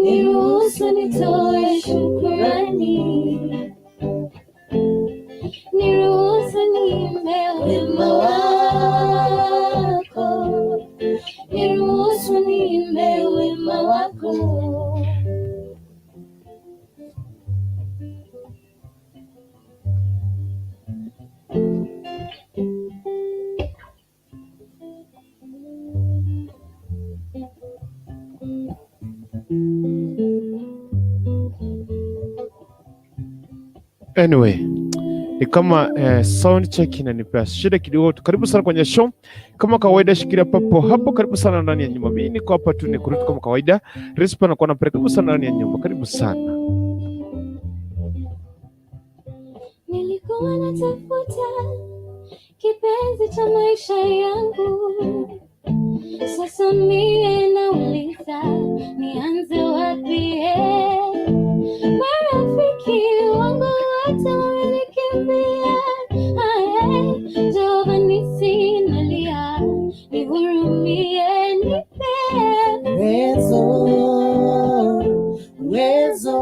Speaker 4: niruhusu nitoe shukurani, niruhusu niimbe wema wako, niruhusu niimbe wema wako.
Speaker 1: Anyway, ni kama sound check inanipea shida kidogo. Karibu sana kwenye show. Kama kawaida, shikilia papo hapo. Karibu sana ndani ya nyumba. Mimi niko hapa tu nikurutu kama kawaida. Rispa anakuwa anapeleka. Karibu sana ndani ya nyumba. Karibu sana.
Speaker 4: Nilikuwa natafuta kipenzi cha maisha yangu, sasa mie nauliza nianze wapi? Marafiki wangu wote wamenikimbia. Jehova nisi nalia, nihurumie, nipe
Speaker 3: uwezo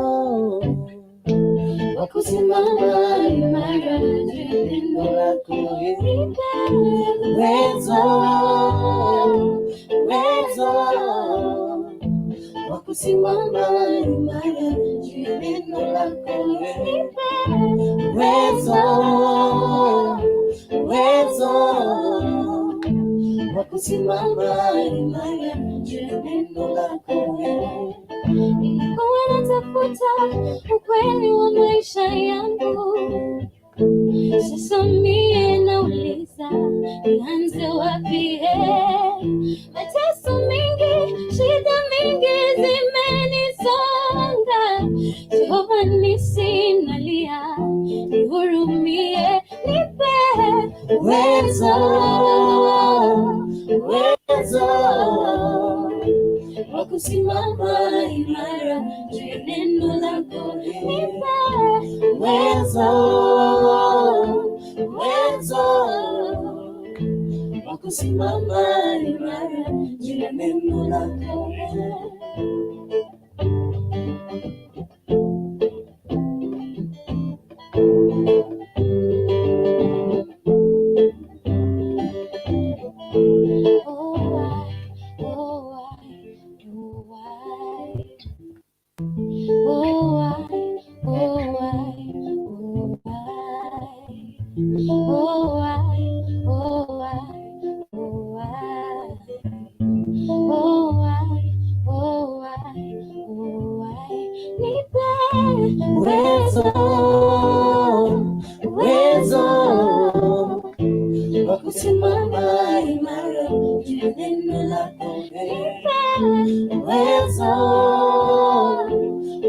Speaker 3: wa kusimama
Speaker 4: imara juu ya pendo
Speaker 3: lako,
Speaker 4: nipe
Speaker 3: uwezo wa kusimama imara juu ya neno lako,
Speaker 4: nipe
Speaker 3: uwezo wa kusimama imara juu ya neno lako.
Speaker 4: Nilikuwa natafuta ukweli wa maisha yangu, sasa mie nauliza nianze wapi? Mateso mingi, shida mingi zimenisonga. Jehova nisi nalia, nihurumie, nipe
Speaker 3: Uwezo wa kusimama imara juu ya neno lako,
Speaker 4: nipe
Speaker 3: uwezo wa kusimama imara juu ya neno lako.
Speaker 4: Oh, I, oh, I, oh, I. Oh, I, oh, I, oh, I. Oh, I, oh, I, oh, I. Oh, I, oh, I,
Speaker 3: Uwezo, uwezo wa kusimama imara juu ya neno lako. Uwezo,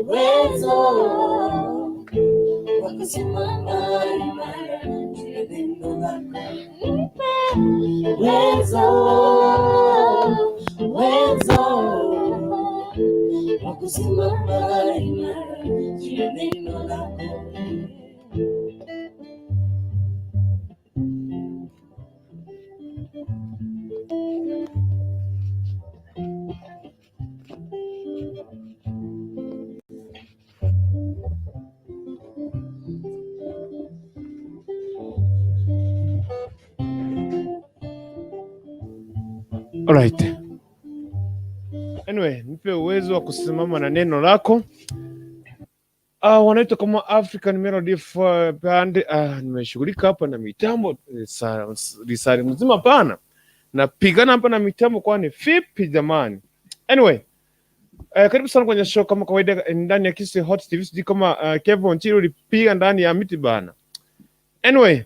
Speaker 3: uwezo wa kusimama imara juu ya neno lako. Uwezo, uwezo wa kusimama imara juu ya neno lako.
Speaker 1: Alright. Anyway, nipe uwezo wa kusimama na neno lako. Wanaitwa kama African Melody Band. Nimeshughulika hapa na mitambo risali mzima pana. Napigana hapa na mitambo kwani vipi jamani? Anyway, karibu sana kwenye show kama kawaida ndani ya Kisii Hot TV. Sijui kama Kevin Onchiri ulipiga ndani ya miti bana. Anyway,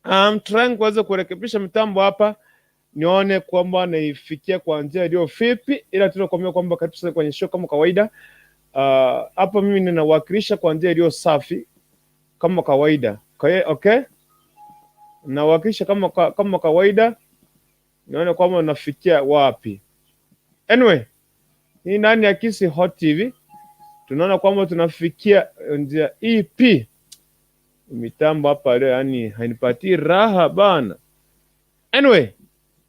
Speaker 1: I'm trying kuweza kurekebisha mitambo hapa nione kwamba naifikia kwa njia iliyo vipi, ila tunakuambia kwamba karibu sana kwenye show kama kawaida. Hapa mimi ninawakilisha kwa njia iliyo safi kama kawaida. Okay, okay? Nawakilisha kama kawaida, nione kwamba nafikia wapi. Anyway, hii ndani ya Kisii Hot TV tunaona kwamba tunafikia njia ipi. Mitambo hapa leo yani hainipatii raha bana. Anyway,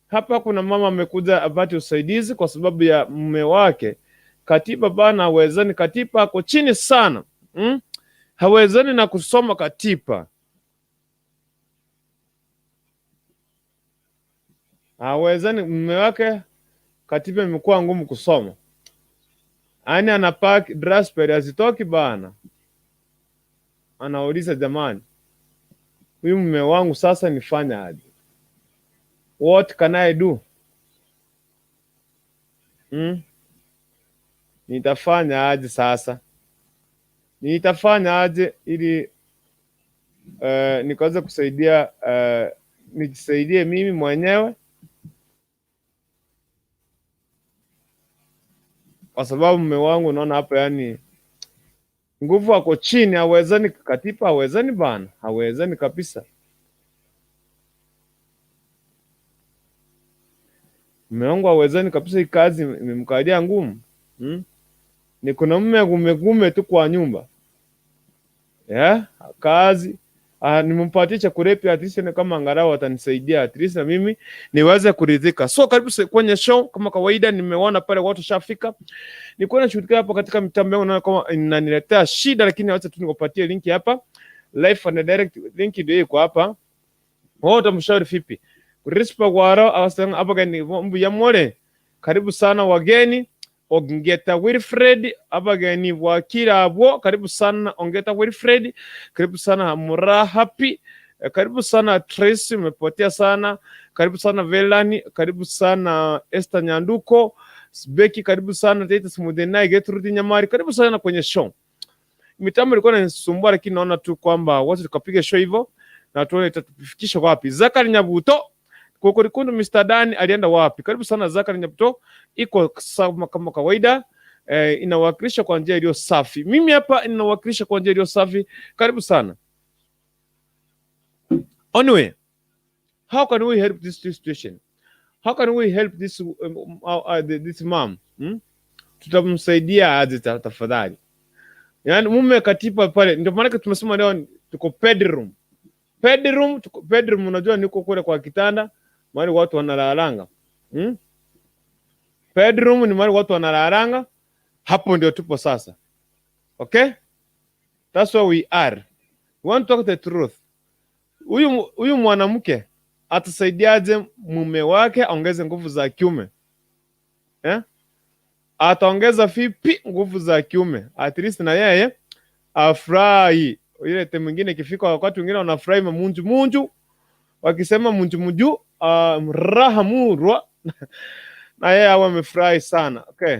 Speaker 1: hapa kuna mama amekuja apate usaidizi kwa sababu ya mume wake. Katiba bana hawezani, katiba ako chini sana. Hawezani na kusoma katiba. Hawezani mume wake, katiba imekuwa ngumu kusoma. Yaani anapaki raspberry hazitoki bana. Anauliza jamani, huyu mume wangu sasa nifanye aje? What can I do? Nitafanya aje sasa? Nitafanya aje ili nikaweza kusaidia nijisaidie mimi mwenyewe, kwa sababu mume wangu naona hapa yani nguvu ako chini, hawezani katiba, hawezani bana, hawezani kabisa. Mume wangu hawezani kabisa, hii kazi imemkalia ngumu. Ni kuna mume gume tu kwa nyumba. Yeah, kazi nimempatia chakula pia, at least ni kama angalau atanisaidia at least na mimi niweze kuridhika. So karibu kwenye show kama kawaida, nimeona pale watu shafika. Nilikuwa nashughulika hapa katika mitambo yangu, naona kama inaniletea shida, lakini acha tu nikupatie link hapa. Live and direct link ndio iko hapa. Wewe utamshauri vipi? Rispa gwaro awasanga abageni mbuya mole. Karibu sana wageni. Ongeta Wilfred, abageni wakirabwo, karibu sana Ongeta Wilfred, karibu sana Murahapi, karibu sana Tracy, umepotea sana, karibu sana Velani, karibu sana Esther Nyanduko, Beki, karibu sana Titus Mudenai, Gertrude Nyamari, karibu sana kwenye show. Mitambo ilikuwa inanisumbua, lakini naona tu kwamba watu tukapiga show hivyo na tuone itatufikisha wapi. Zakari Nyabuto Kokorikundu, Mr. Dan alienda wapi? Karibu sana Zakari Nyabuto, iko sawa kama kawaida. Inawakilisha kwa njia iliyo safi. Mimi hapa ninawakilisha kwa njia iliyo safi. Karibu sana. Anyway, how can we help this situation? How can we help this mom? Tutamsaidia aje tafadhali? Yaani mume katiba pale, ndio maana tumesema leo tuko bedroom. Bedroom, tuko bedroom, unajua niko kule kwa kitanda mahali watu wanalalanga. Bedroom ni mahali watu wanalalanga. Hapo ndio tupo sasa. Okay? That's where we are. We want to talk the truth. Huyu mwanamke atasaidiaje mume wake aongeze nguvu za kiume? Ataongeza vipi nguvu za kiume? At least na yeye afurahi. Ile time mwingine ikifika wakati wengine wanafurahi munju munju, wakisema munju munju, raha murwa na yeye awe amefurahi sana. Okay.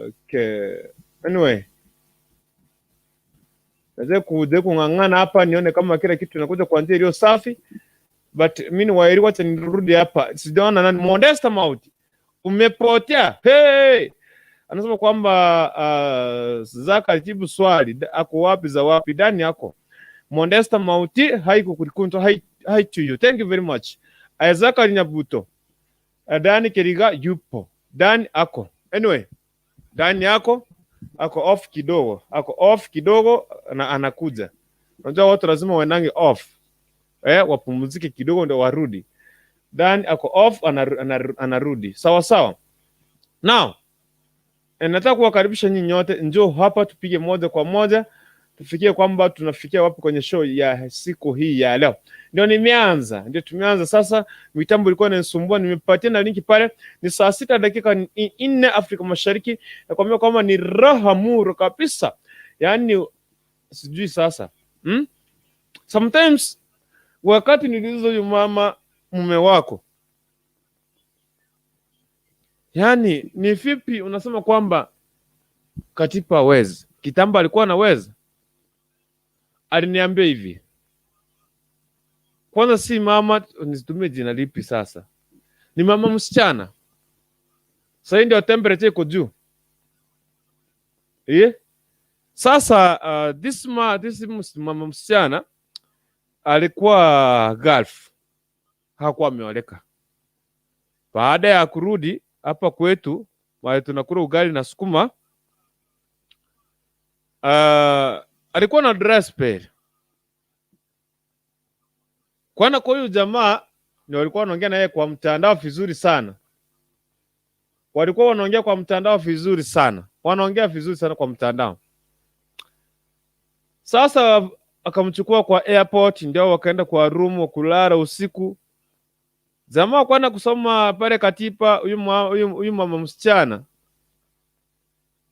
Speaker 1: Okay. Anyway, Naweza kuja kung'ang'ana hapa nione kama kila kitu inakuja kwa njia iliyo safi, but mimi ni waeri, wacha nirudi hapa. Sijaona nani Modesta Mauti. Umepotea. Hey! Anasema kwamba Zaka alijibu swali, ako wapi za wapi ndani yako. Modesta Mauti, hi kukulikunto, hi, hi to you. Thank you very much. Isaac Nyabuto. Dani Keriga yupo. Dani ako. Anyway, Dani yako ako off kidogo, ako off kidogo na anakuja. Unajua watu lazima waendange off, wapumzike kidogo ndio warudi. Dan ako off, anarudi. Sawa sawa. Now, nataka kuwakaribisha nyinyi nyote, njoo hapa tupige moja kwa moja, tufikie kwamba tunafikia wapi kwenye show ya siku hii ya leo. Ndio nimeanza, ndio tumeanza sasa. Mitambo ilikuwa inanisumbua, nimepatia na linki pale. Ni saa 6 dakika 4 Afrika Mashariki. Nakwambia kwamba ni raha muro kabisa, yaani sijui sasa, Sometimes wakati niliuliza huyu mama, mume wako, yaani ni vipi unasema kwamba Katipa hawezi? Kitambo alikuwa anaweza. Aliniambia hivi, kwanza si mama, nitumie jina lipi sasa? Ni mama msichana. Sasa ndio temperature iko juu. Eh? Sasa this mama msichana alikuwa Gulf, hakuwa ameoleka. Baada ya kurudi hapa kwetu, mahali tunakula ugali na sukuma, alikuwa na dry spell. Kwana kwa huyu jamaa ndio walikuwa wanaongea naye kwa mtandao vizuri sana. Walikuwa wanaongea kwa mtandao vizuri sana, wanaongea vizuri sana kwa mtandao. Sasa akamchukua kwa airport, ndio wakaenda kwa room kulala usiku. Jamaa kwenda kusoma pale Katipa, huyu mama msichana,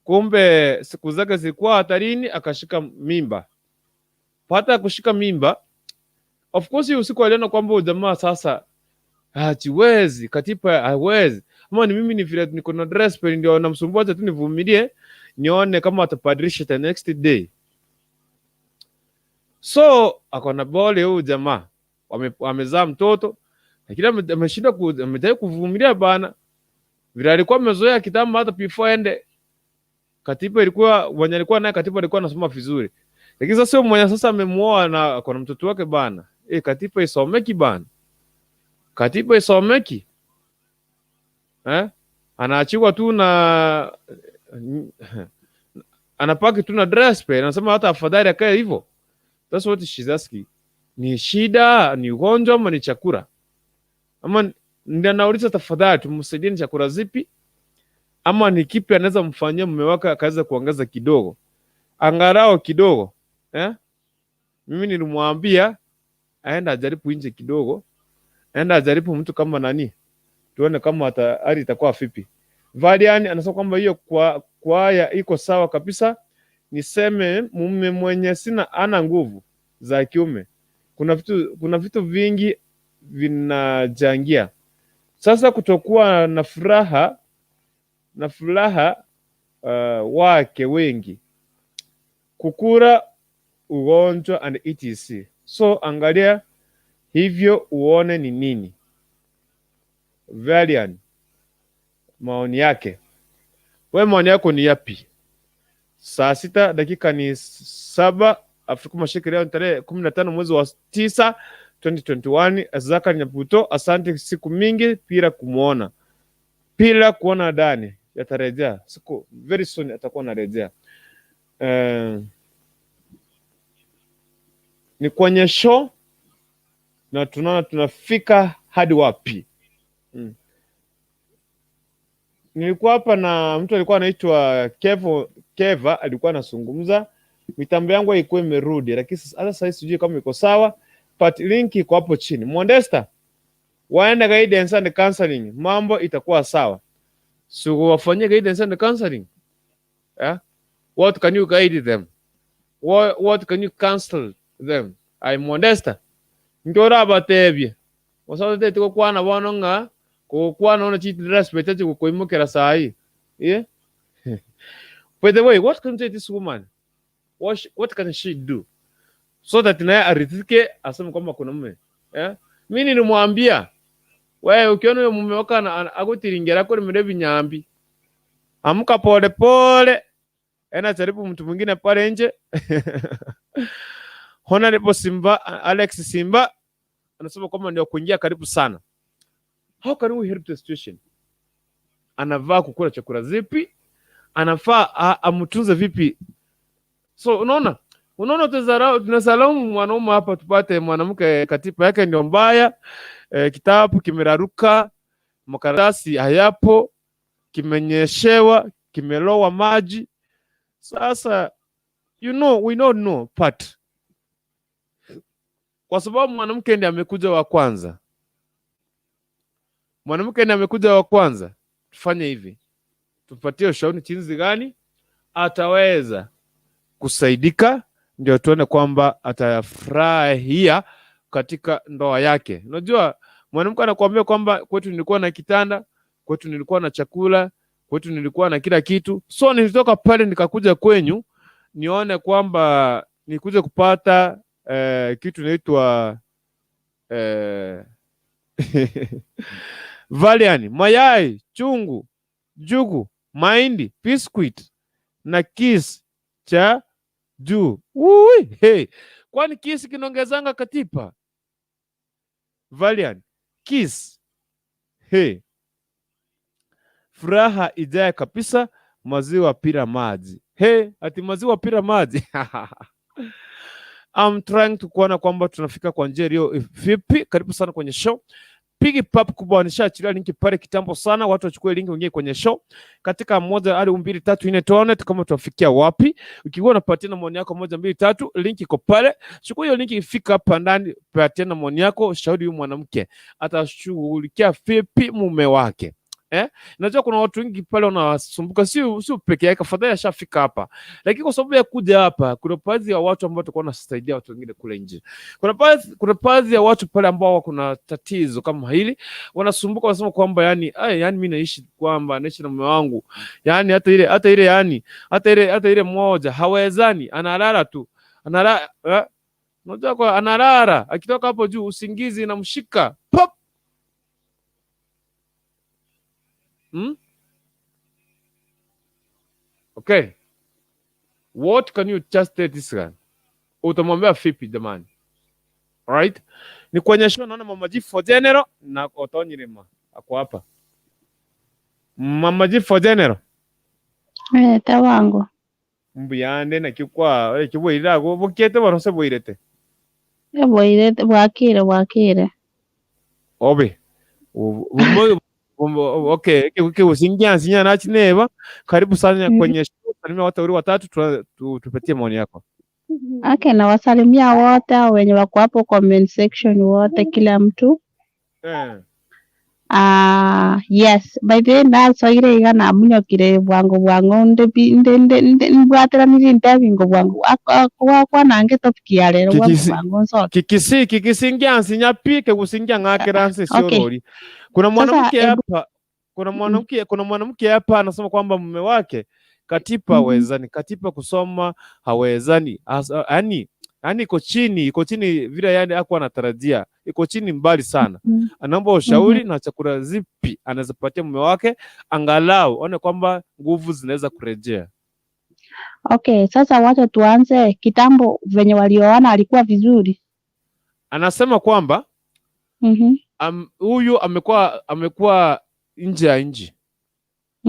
Speaker 1: kumbe siku zake zilikuwa hatarini, akashika mimba. Baada ya kushika mimba, of course hiyo usiku aliona kwamba huyu jamaa sasa hajiwezi, Katipa hawezi, ama ni mimi ni vile niko na dry spell ndio namsumbua, acha tu nivumilie nione kama atabadilisha the next day. So akona bole huyu jamaa, wamezaa mtoto lakini ameshindwa amejaribu kuvumilia bana, vile alikuwa amezoea kitambo, hata before ende Katipa ilikuwa mwenye alikuwa naye Katipa alikuwa anasoma vizuri, lakini sasa huyo mwenye sasa amemuoa na akona mtoto wake bana, Katipa isomeki bana, Katipa isomeki, Anaachiwa tu na anapaki tu na dry spell, anasema hata afadhali akae hivyo. That's what she's asking. Ni shida, ni ugonjwa ama ni chakula? Ama ndio anauliza tafadhali tumsaidie ni chakula zipi ama ni kipi anaweza mfanyia mume wake akaweza kuongeza kidogo, angalau kidogo, eh? Mimi nilimwambia aenda ajaribu nje kidogo, aenda ajaribu mtu kama nani, tuone kama hali itakuwa vipi. Valian anasema kwamba hiyo kwa kwaya iko sawa kabisa. Niseme mume mwenye sina ana nguvu za kiume, kuna vitu vingi vinachangia. Sasa kutokuwa na furaha wake wengi kukura ugonjwa and etc. So angalia hivyo uone ni nini. Valian maoni yake. We maoni yako ni yapi? Saa 6 dakika ni 7 Afrika Mashariki, leo ni tarehe 15 mwezi wa 9 2021. Zaka Nyabuto, asante siku mingi bila kumuona, bila kuona Dani yatarejea siku very soon, atakuwa anarejea. Ni kwenye show na tunaona tunafika hadi wapi. Nilikuwa hapa na mtu alikuwa anaitwa Kevo, Keva alikuwa anazungumza, mitambo yangu haikuwa imerudi, lakini hata sasa sijui kama iko sawa, but link iko hapo chini. Modesta, waende guidance and counseling, mambo itakuwa sawa. So wafanyie guidance and counseling. Yeah? What can you guide them? What can you counsel them? I Modesta. Nkora abatebye. Wasate tikokwana bono ng'a kukwana ono chiti respect chikukuimukira sahi. Yeah? By the way, what can you say this woman? What can she do so that naye aridhike, aseme kwamba kuna mume, eh? Mimi nilimwambia, wewe ukiona huyo mume wako akutiringira ko limire binyambi, amka pole pole, ena jaribu mtu mwingine pale nje. Honorable Simba, Alex Simba anasema kwamba ndio kuingia karibu sana. How can we help the situation? Anavaa kukula chakula zipi? Anafaa amtunze vipi? So unaona tunasalamu mwanaume hapa, tupate mwanamke katiba yake ndio mbaya, kitabu kimeraruka, makaratasi hayapo, kimenyeshewa, kimelowa maji. Sasa we don't know, but kwa sababu mwanamke ndiye amekuja wa kwanza, mwanamke ndiye amekuja wa kwanza, tufanye hivi, tupatie ushauri jinsi gani ataweza kusaidika, ndio tuone kwamba atafurahia katika ndoa yake. Unajua, mwanamke anakuambia kwamba kwetu nilikuwa na kitanda, kwetu nilikuwa na chakula, kwetu nilikuwa na kila kitu, so nilitoka pale nikakuja kwenyu nione kwamba nikuje kupata kitu inaitwa Valian, mayai, chungu, jugu, mahindi, biscuit na kiss cha juu. Ui, hey. Kwani kiss kinaongezanga katipa? Valian, kiss. Hey. Furaha ijaye kabisa, maziwa pira maji. Hey, ati maziwa pira maji. I'm trying to kuona kwamba tunafika kwa njia iliyo vipi. Karibu sana kwenye show. Pigi pap kubwa, nishaachilia linki pale kitambo sana, watu wachukue linki wengine kwenye show katika moja hadi mbili tatu nne, tuone kama tutafikia wapi. Ukiwa unapatia na maoni yako moja mbili tatu, linki iko pale, chukua hiyo linki, ifika hapa ndani, patia na maoni yako, shauri huyu mwanamke atashughulikia vipi mume wake. Eh? Najua kuna watu wengi pale wanasumbuka, sio peke yake, afadhali ashafika hapa. Lakini kwa sababu ya kuja hapa, kuna baadhi ya watu ambao tulikuwa tunasaidia watu wengine kule nje. Kuna baadhi ya watu pale ambao kuna tatizo kama hili, wanasumbuka, wanasema kwamba yani, ay, yani mimi naishi kwamba naishi na mume wangu. Yani hata ile yani hata ile moja hawezani, analala tu. Analala, eh? Unajua kwa analala, akitoka hapo juu usingizi inamshika. Pop. Okay. What can you just tell this guy? Utamwambia vipi jamani? Alright? Ni kwenye show naona Mama G for General na Otonyirima ako hapa. Mama G for General.
Speaker 5: Eh, tawango.
Speaker 1: Mbuyande na kikwa kibwirira go bukete barose bwirete.
Speaker 5: Bwaire, bwakire bwakire.
Speaker 1: Obe. Okay, kiusingia nsinya na chineba. Karibu sana kwenye show. Salimia watu wawili watatu, tupatie maoni yako.
Speaker 5: Okay, nawasalimia wote wenye wako hapo comment section wote, kila mtu. Ah, yes, by the way nasoire iga namunyokire bwango bwango nde nde nde mbwateranire ntebingo bwango wakwanange topic ya rero bwango bwango nsoke.
Speaker 1: Kikisi kikisingia nsinya pi kekusingia ng'akera nsi siorori. Kuna mwanamke hapa, kuna mwanamke hapa anasema kwamba mume wake katipa hawezani, katipa kusoma hawezani, yani iko chini vile yani hakuwa anatarajia, iko chini mbali sana. Anaomba ushauri na chakula zipi anaweza patia mume wake angalau aone kwamba nguvu zinaweza kurejea.
Speaker 5: Okay, sasa wacha tuanze. Kitambo venye walioana alikuwa vizuri?
Speaker 1: Anasema kwamba huyu amekuwa nje ya nchi,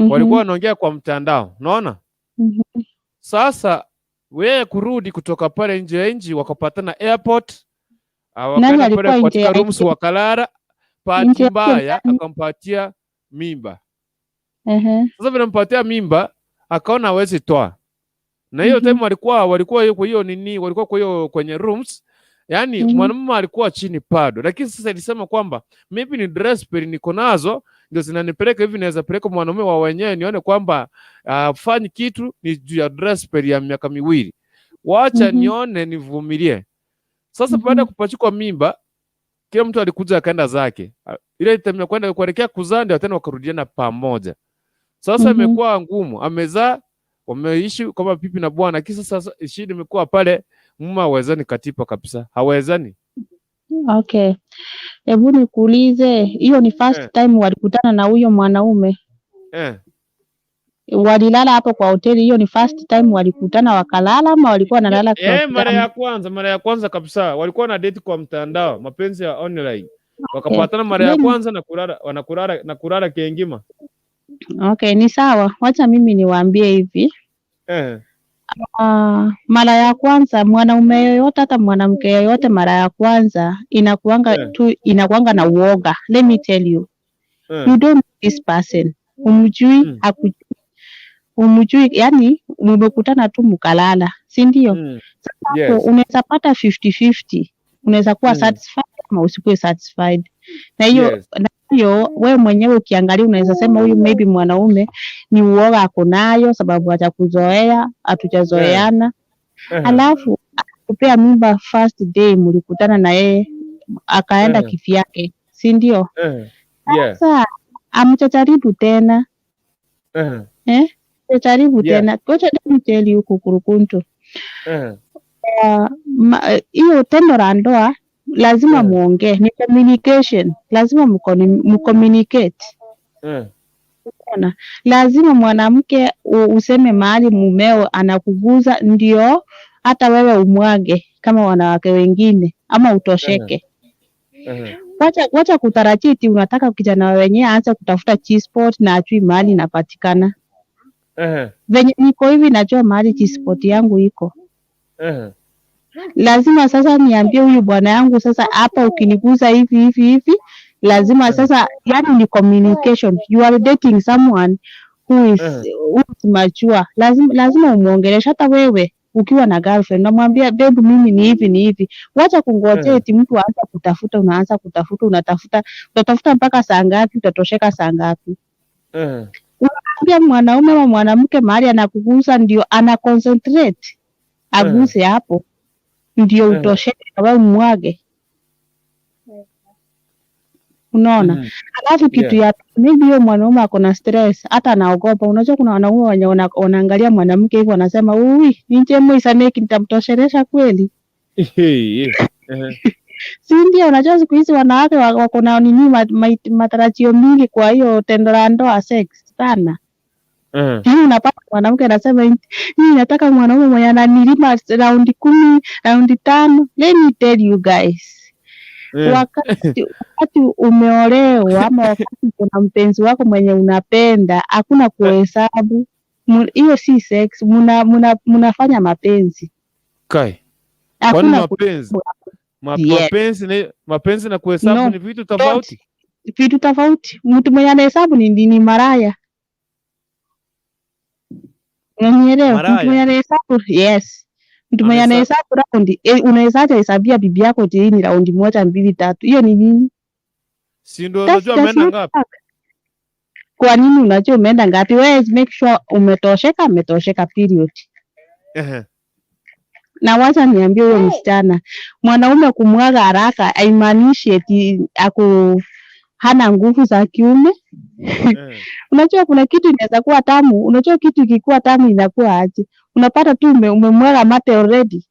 Speaker 1: walikuwa wanaongea kwa mtandao, unaona? Sasa wewe kurudi kutoka pale nje ya nchi, wakapatana airport,
Speaker 5: Nani
Speaker 1: wakaenda pale
Speaker 5: alikuwa nje
Speaker 1: katika
Speaker 5: ya
Speaker 1: rooms
Speaker 5: nchi?
Speaker 1: wakalala. Bahati
Speaker 5: Nje ya nchi
Speaker 1: mbaya
Speaker 5: nani?
Speaker 1: akampatia mimba. Sasa vile mpatia mimba, akaona hawezi toa, na hiyo time walikuwa hiyo kwa hiyo nini, walikuwa kwa hiyo kwenye rooms, yani mwanamume alikuwa chini bado, lakini sasa ilisema kwamba maybe ni dress peli niko nazo ndio zinanipeleka hivi, naweza peleka mwanamume wa wenyewe nione kwamba fanyi kitu ni juu ya dress peli ya miaka 2, wacha nione nivumilie. Sasa baada ya kupachikwa mimba, kila mtu alikuja akaenda zake. Ile time ya kwenda kuelekea kuzaa ndio tena wakarudiana pamoja. Sasa imekuwa ngumu, amezaa. Wameishi kama bibi na bwana, kisa sasa shida imekuwa pale, mume hawezani katipa kabisa, hawezani.
Speaker 5: Okay, hebu nikuulize, hiyo ni first time walikutana na huyo mwanaume?
Speaker 1: Eh.
Speaker 5: Walilala hapo kwa hoteli, hiyo ni first time walikutana wakalala, ama walikuwa wanalala kwa
Speaker 1: Eh, mara ya
Speaker 5: kitambo?
Speaker 1: kwanza, mara ya kwanza kabisa walikuwa na date kwa mtandao, mapenzi ya online. Wakapatana mara ya
Speaker 5: Then,
Speaker 1: kwanza na kulala, wanakulala na kulala kengima.
Speaker 5: Okay, ni sawa. Wacha mimi niwaambie hivi. Mara ya kwanza mwanaume yoyote hata mwanamke yoyote, mara ya kwanza inakuanga tu inakuanga na uoga. Let me tell you, you don't know this person, umjui, hakujui, umjui, yani mumekutana tu mkalala, si ndio? Sasa hapo unaweza pata 50-50, unaweza kuwa satisfied ama usikuwe satisfied na hiyo. Na hiyo wewe mwenyewe ukiangalia unaweza sema huyu maybe mwanaume ni uoga ako nayo, sababu hajakuzoea, hatujazoeana. Alafu akupea mimba first day mlikutana na yeye, akaenda kivyake, si ndio?
Speaker 1: Yeah.
Speaker 5: Sasa amchajaribu tena, eh? Jaribu tena. Ngoja, let me tell you, kukurukuntu, hiyo tendo la ndoa lazima muongee, ni communication, lazima mcommunicate. Unaona? Lazima mwanamke useme mahali mumeo anakuguza, ndio hata wewe umwage kama wanawake wengine ama utosheke. Wacha kutarajia eti unataka kijana wenyewe aanze kutafuta G-spot na ajui mahali inapatikana. Venye niko hivi najua mahali G-spot yangu iko. Lazima sasa niambie huyu bwana yangu, sasa hapa ukiniguza hivi hivi hivi, lazima sasa, yani ni communication. You are dating someone who is, who is mature. Lazima umuongeleshe. Hata wewe ukiwa na girlfriend unamwambia, "Babe, mimi ni hivi ni hivi." Wacha kungojea eti mtu aanza kutafuta, unaanza kutafuta, unatafuta, utatafuta mpaka saa ngapi? Utatosheka saa ngapi? Unaambia mwanaume ama mwanamke mahali anakugusa ndio ana concentrate aguse hapo ndio utosheke na wewe umwage, unaona? Alafu kitu ya maybe hiyo mwanaume ako na stress, hata anaogopa. Unajua kuna wanaume wenye wanaangalia mwanamke hivyo wanasema, "Ui, ninje muisaneki nitamtoshelesha kweli?" Si ndio? Unajua siku hizi wanawake wako na nini, matarajio mingi kwa hiyo tendo la ndoa, sex sana. Yaani unapata mwanamke anasema, "Mimi nataka mwanaume mwenye ananilima raundi 10, raundi 5." Let me tell you guys, wakati umeolewa ama wakati kuna mpenzi wako mwenye unapenda, hakuna kuhesabu. Hiyo si sex, mnafanya mapenzi.
Speaker 1: Kai. Kwani
Speaker 5: Hakuna
Speaker 1: mapenzi
Speaker 5: Yes.
Speaker 1: mapenzi na kuhesabu
Speaker 5: No,
Speaker 1: ni vitu tofauti?
Speaker 5: Vitu tofauti. Mtu mwenye anahesabu ni maraya. Unanielewa? Mtu
Speaker 1: Maraya?
Speaker 5: mwenye anahesabu, yes. Mtu mwenye anahesabu raundi, unawezaje hesabia bibi yako eti hii ni raundi moja, mbili, tatu? Hiyo ni nini?
Speaker 1: Si ndio
Speaker 5: That's
Speaker 1: unajua
Speaker 5: that's
Speaker 1: ameenda
Speaker 5: not
Speaker 1: ngapi?
Speaker 5: work. Kwa nini unajua umeenda ngapi? Wewe make sure umetosheka, umetosheka, period. Na wacha niambie huyo msichana, mwanaume kumwaga haraka haimaanishi eti ako hana nguvu za kiume. Unajua kuna kitu inaweza kuwa tamu. Unajua kitu ikikuwa tamu inakuwa aje? Unapata tu umemwaga mate already.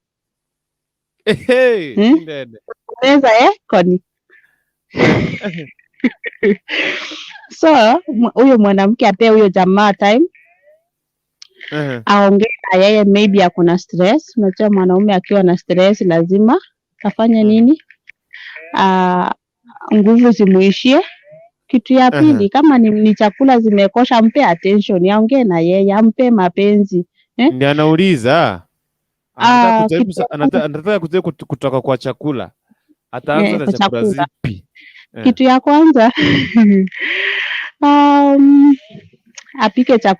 Speaker 1: Hey,
Speaker 5: Hmm?
Speaker 1: ndede.
Speaker 5: Unaweza koni. So huyo mwanamke apee huyo jamaa time aongee na yeye, maybe ako na stress. Unajua mwanaume akiwa na stress lazima afanye nini? Nguvu zimuishie. Kitu ya pili, kama ni chakula zimekosha, mpe attention, aongee na yeye, ampe mapenzi, eh?
Speaker 1: Ndiye anauliza. Anataka kujaribu
Speaker 5: Kitu ya
Speaker 1: anataka kujaribu kutoka kwa chakula. Ataanza
Speaker 5: Eh,
Speaker 1: na
Speaker 5: kwa
Speaker 1: chakula
Speaker 5: chakula.
Speaker 1: zipi?
Speaker 5: Kitu ya kwanza,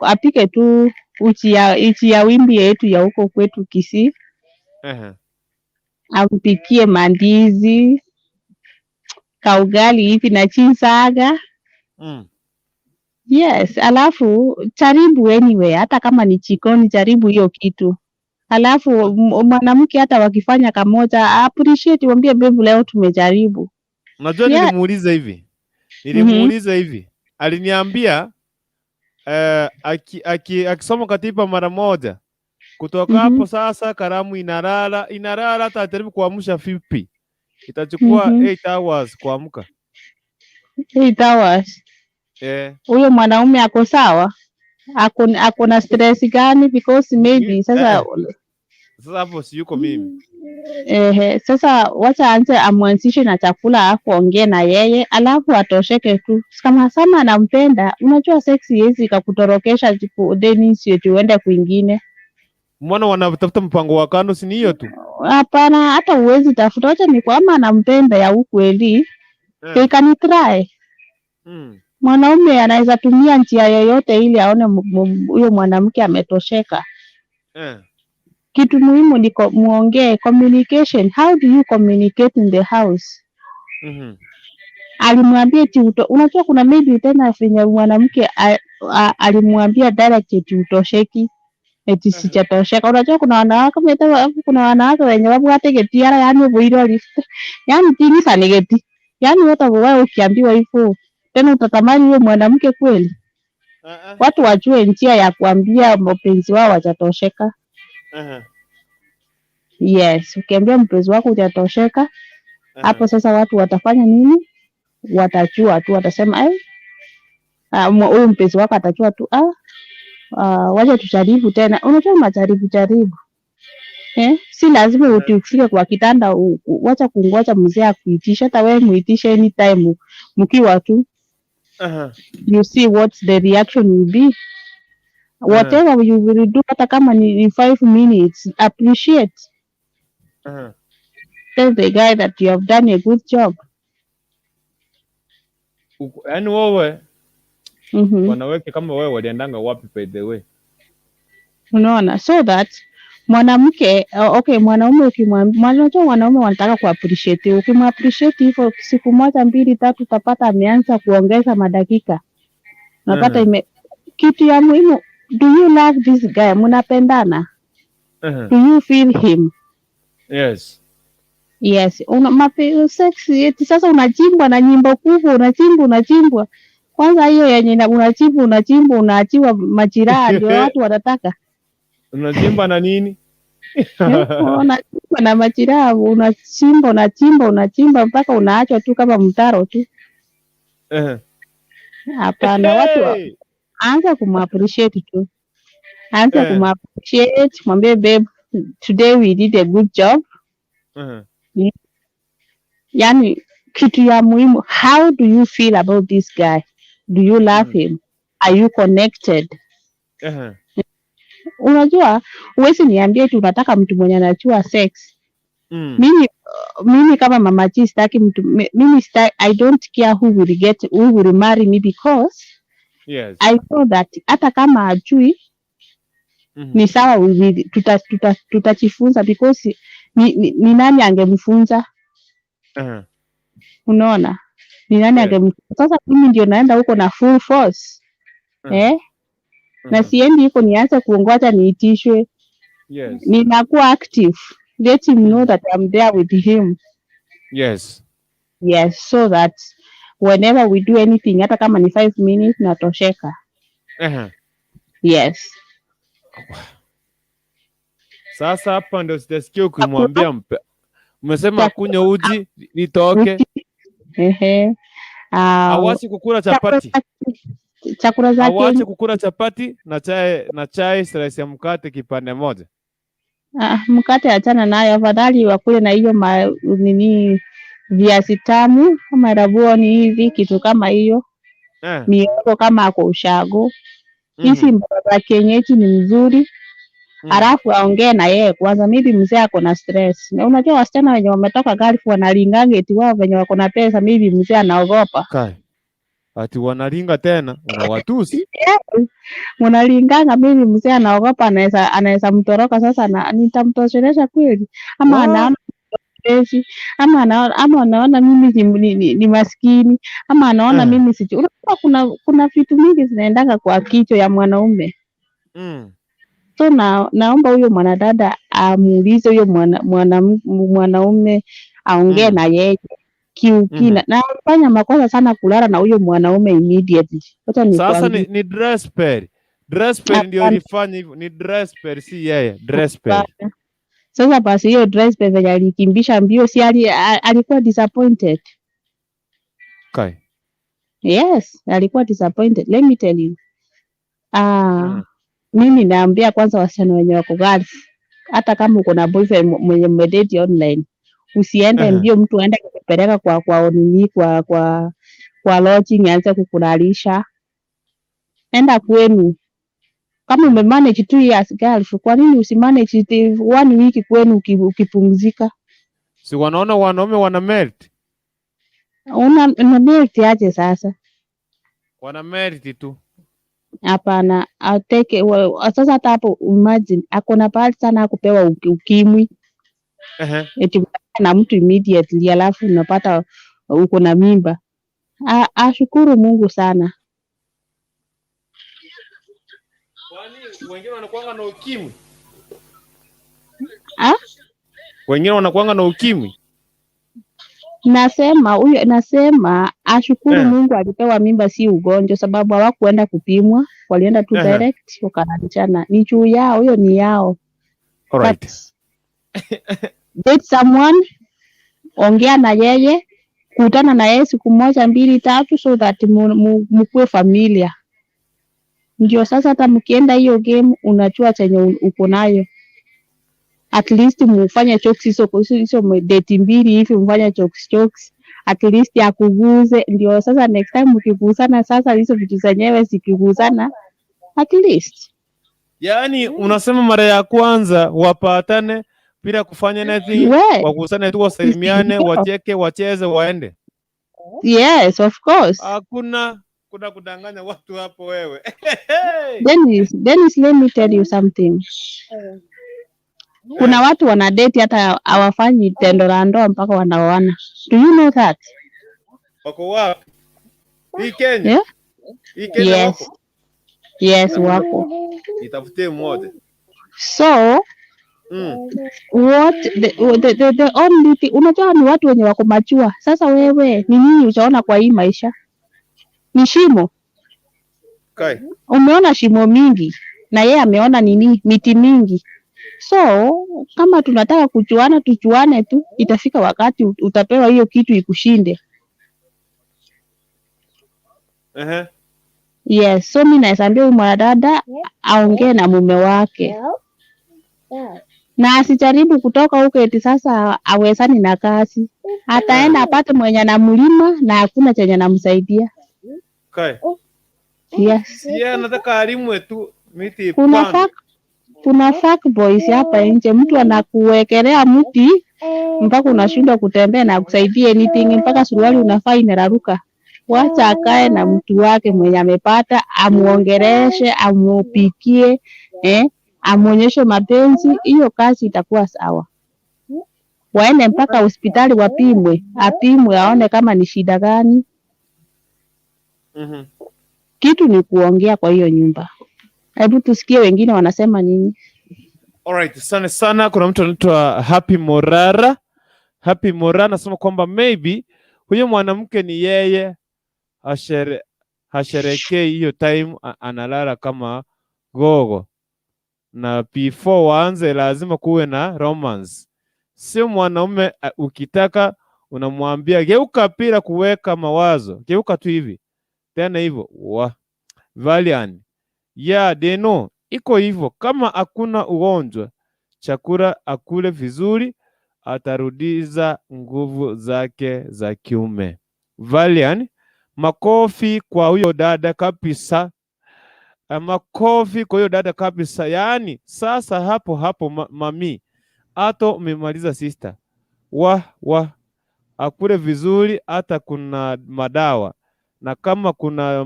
Speaker 5: apike tu uchi ya wimbi yetu ya huko kwetu Kisii. Ampikie mandizi, kaugali hivi na chinsaga. Yes, alafu jaribu anyway, hata kama ni jikoni, jaribu hiyo kitu. Alafu mwanamke hata wakifanya kamoja, appreciate, mwambie, "Babe, leo tumejaribu."
Speaker 1: Unajua nilimuuliza hivi. Nilimuuliza hivi. Aliniambia Akisoma katiba mara moja kutoka hapo sasa kalamu inalala inalala, hata ajaribu kuamsha vipi itachukua 8 hours kuamka.
Speaker 5: 8 hours.
Speaker 1: Eh.
Speaker 5: Huyo mwanaume ako sawa? Ako na stress gani? Because maybe sasa
Speaker 1: Sasa hapo si yuko mimi.
Speaker 5: Ehe, sasa wacha aanze amwanzishe na chakula alafu ongee na yeye alafu atosheke tu. Kama sana anampenda, unajua sex haiwezi ikakutorokesha then eti uende kwingine.
Speaker 1: Mbona wanatafuta mpango wa kando, si ni hiyo tu?
Speaker 5: Hapana, hata uwezi tafuta. Wacha ni kwama anampenda ya ukweli, they can try. Mwanaume anaweza tumia njia yoyote ili aone huyo mwanamke ametosheka. Kitu muhimu ni muongee, communication. How do you communicate in the house? Alimwambia eti unajua kuna maybe tena venye mwanamke alimwambia direct eti utosheki, eti sijatosheka. Unajua kuna wanawake kuna wanawake wenye wabwate getiara, yani buirori, yani tingisanigeti, yani hata wewe ukiambiwa hivyo tena utatamani huyo mwanamke kweli?
Speaker 1: Uh-uh.
Speaker 5: Watu wajue njia ya kuambia mpenzi wao wajatosheka. Yes, ukiambia mpenzi wako hujatosheka, hapo sasa watu watafanya nini? Watajua tu, watasema eh, huyu mpenzi wako atajua tu, wacha tujaribu tena. Unajua unajaribu jaribu, eh? Si lazima uti ufike kwa kitanda wacha kungoja mzee akuitishe, hata wewe muitishe anytime mkiwa tu, you see what the reaction will be. Whatever you will do, hata kama ni 5 minutes, appreciate. Tell the guy that you have done a good job.
Speaker 1: Yaani wewe wanawake kama wewe waliendanga wapi, by the way?
Speaker 5: Unaona, so that mwanamke, okay, mwanaume ukimwambia, unajua wanaume wanataka kuappreciate. Ukimappreciate hivyo siku moja, mbili, tatu, utapata ameanza kuongeza madakika, unapata ime kitu ya muhimu, do you love this guy? Mnapendana? Do you feel him?
Speaker 1: Yes.
Speaker 5: Yes, una sex eti sasa unachimbwa na nyimbo kubwa, unachimbwa unachimbwa. Kwanza hiyo yenye unachimbwa unachimbwa unaachiwa majiraha ndio watu wanataka.
Speaker 1: Unachimba na nini?
Speaker 5: Eh, unachimbwa na majiraha, unachimba unachimba unachimba mpaka unaachwa tu kama mtaro tu. Hapana, watu
Speaker 1: Hey!
Speaker 5: anza kumappreciate tu, anza kumappreciate, mwambie, "Babe, today we did a good job." Yani kitu ya muhimu, how do you feel about this guy? Do you love him? Are you connected? Unajua huwezi niambia eti unataka mtu mwenye anajua sex. Mimi kama Mama G sitaki mtu mimi sitaki, I don't care who will get, who will marry me, because I know that hata kama ajui ni sawa, we will tutajifunza because ni nani angemfunza? Unaona, ni nani angemfunza? Sasa mimi ndio naenda huko na full force, eh? Na siendi huko nianze kuongoja niitishwe. Ninakuwa active, let him know that I'm there with him. Yes, so that whenever we do anything, hata kama ni 5 minutes, natosheka. Yes.
Speaker 1: Sasa hapa ndio sitasikia ukimwambia mpe. Umesema kunywa uji litoke,
Speaker 5: Ehe. Ah,
Speaker 1: awache kukula
Speaker 5: chakula
Speaker 1: chapati,
Speaker 5: chakula za
Speaker 1: awache kukula chapati na chai slice ya mkate kipande moja.
Speaker 5: Ah, mkate achana nayo, afadhali wakule na hiyo nini, viazi tamu kama rabuoni hivi, kitu kama hiyo, mihogo kama ako ushago. Hizi mboga za kienyeji ni mzuri. Alafu aongee na yeye kwanza, maybe mzee ako na stress. Na unajua wasichana wenye wametoka Gulf wanalinganga eti wao venye wako na pesa, maybe mzee anaogopa.
Speaker 1: Kai. Ati wanaringa tena, wanawatusi.
Speaker 5: Yes, wanalinganga, maybe mzee anaogopa anaweza mtoroka sasa na nitamtoshelesha kweli ama anaona pesi ama anaona mimi ni maskini ama anaona mimi sijui. Unajua kuna vitu mingi zinaendanga kwa kichwa ya mwanaume. So naomba huyo mwanadada amuulize huyo mwanaume aongee na yeye. Kiukina na alifanya makosa sana kulala na huyo mwanaume immediately. Wacha
Speaker 1: Sasa
Speaker 5: nikwambie.
Speaker 1: ni dress pair. Dress pair ndio
Speaker 5: Hapana.
Speaker 1: ilifanya hivyo, ni dress pair, si yeye, dress pair.
Speaker 5: Hapana. Sasa basi hiyo dress pair venye alikimbisha mbio, si alikuwa disappointed.
Speaker 1: Okay.
Speaker 5: Yes, alikuwa disappointed. Let me tell you. Mimi naambia kwanza wasichana wenye wako Gulf, hata kama uko na boyfriend mwenye mmedate online, usiende mbio mtu aende kukupeleka kwa nini, kwa lodging aanze kukulalisha. Enda kwenu. Kama umemanage 2 years Gulf, kwa nini usimanage one week kwenu ukipumzika?
Speaker 1: Si wanaona wanaume wana melt,
Speaker 5: Una melt aje sasa?
Speaker 1: Wana melt tu.
Speaker 5: Hapana, ateke sasa. Hata hapo imagine ako na bahati sana akupewa ukimwi, eti na mtu immediately alafu unapata uko na mimba. Ashukuru Mungu sana.
Speaker 1: Kwani wengine wanakuanga na ukimwi?
Speaker 5: Ah?
Speaker 1: Wengine wanakuanga na ukimwi.
Speaker 5: Nasema huyo, nasema ashukuru Mungu alipewa mimba, si ugonjwa, sababu hawakuenda kupimwa, walienda tu direct wakaanzishana. Ni juu yao, hiyo ni yao. But date someone, ongea na yeye, kutana na yeye siku moja mbili tatu, so that mkuwe familia. Ndio sasa hata mkienda hiyo game unajua chenye uko nayo. At least mufanye jokes hizo date mbili hivi, mfanye jokes jokes, at least akuguze. Ndio sasa next time mkigusana, sasa hizo vitu zenyewe zikigusana, at least.
Speaker 1: Yaani unasema mara ya kwanza wapatane bila kufanya anything,
Speaker 5: We
Speaker 1: wakusane tu, wasalimiane, wacheke, wacheze, waende.
Speaker 5: Yes, of course.
Speaker 1: Hakuna kuna kudanganya watu hapo wewe.
Speaker 5: Dennis, Dennis, let me tell you something. Kuna watu wanadate hata hawafanyi tendo la ndoa mpaka wanaoana. Do you know that?
Speaker 1: Wako wapi? Hii Kenya?
Speaker 5: Yeah?
Speaker 1: Hii Kenya
Speaker 5: Yes.
Speaker 1: wako?
Speaker 5: Yes, wako.
Speaker 1: Nitafutie mmoja.
Speaker 5: So what the only thing, unajua ni watu wenye wako mature. Sasa wewe ni nini utaona kwa hii maisha? Ni shimo.
Speaker 1: Kai.
Speaker 5: Umeona shimo mingi na yeye ameona nini? Miti mingi. So kama tunataka kujuana, tujuane tu. Itafika wakati utapewa hiyo kitu ikushinde. Yes, so mi naweza ambia huyu mwanadada aongee na mume wake na asijaribu kutoka huko eti sasa awezani na kazi. Ataenda apate mwenye anamlima na hakuna chenye anamsaidia.
Speaker 1: Kai.
Speaker 5: Yes.
Speaker 1: Si yeye anataka alimwe tu miti
Speaker 5: Kuna
Speaker 1: ipandwe.
Speaker 5: Kuna fuck boys hapa nje, mtu anakuwekelea mti mpaka unashindwa kutembea na akusaidie anything, mpaka suruali unafaa inararuka. Wacha akae na mtu wake mwenye amepata, amuongeleshe, amupikie, amuonyeshe mapenzi, hiyo kazi itakuwa sawa. Waende mpaka hospitali wapimwe, apimwe aone kama ni shida gani. Kitu ni kuongea kwa hiyo nyumba. Hebu tusikie wengine wanasema nini.
Speaker 1: Alright, asante sana. Kuna mtu anaitwa Happy Morara. Happy Morara anasema kwamba maybe huyo mwanamke ni yeye hasherekei hiyo time, analala kama gogo, na before waanze lazima kuwe na romance. Sio mwanaume ukitaka unamwambia geuka bila kuweka mawazo, geuka tu hivi tena hivyo wa Valian yeah, deno iko hivyo. Kama hakuna ugonjwa, chakula akule vizuri, atarudiza nguvu zake za kiume. Valian, makofi kwa huyo dada kabisa. Makofi kwa huyo dada kabisa. Yaani sasa hapo hapo mami ato umemaliza sister. Wa akule vizuri, hata kuna madawa na kama kuna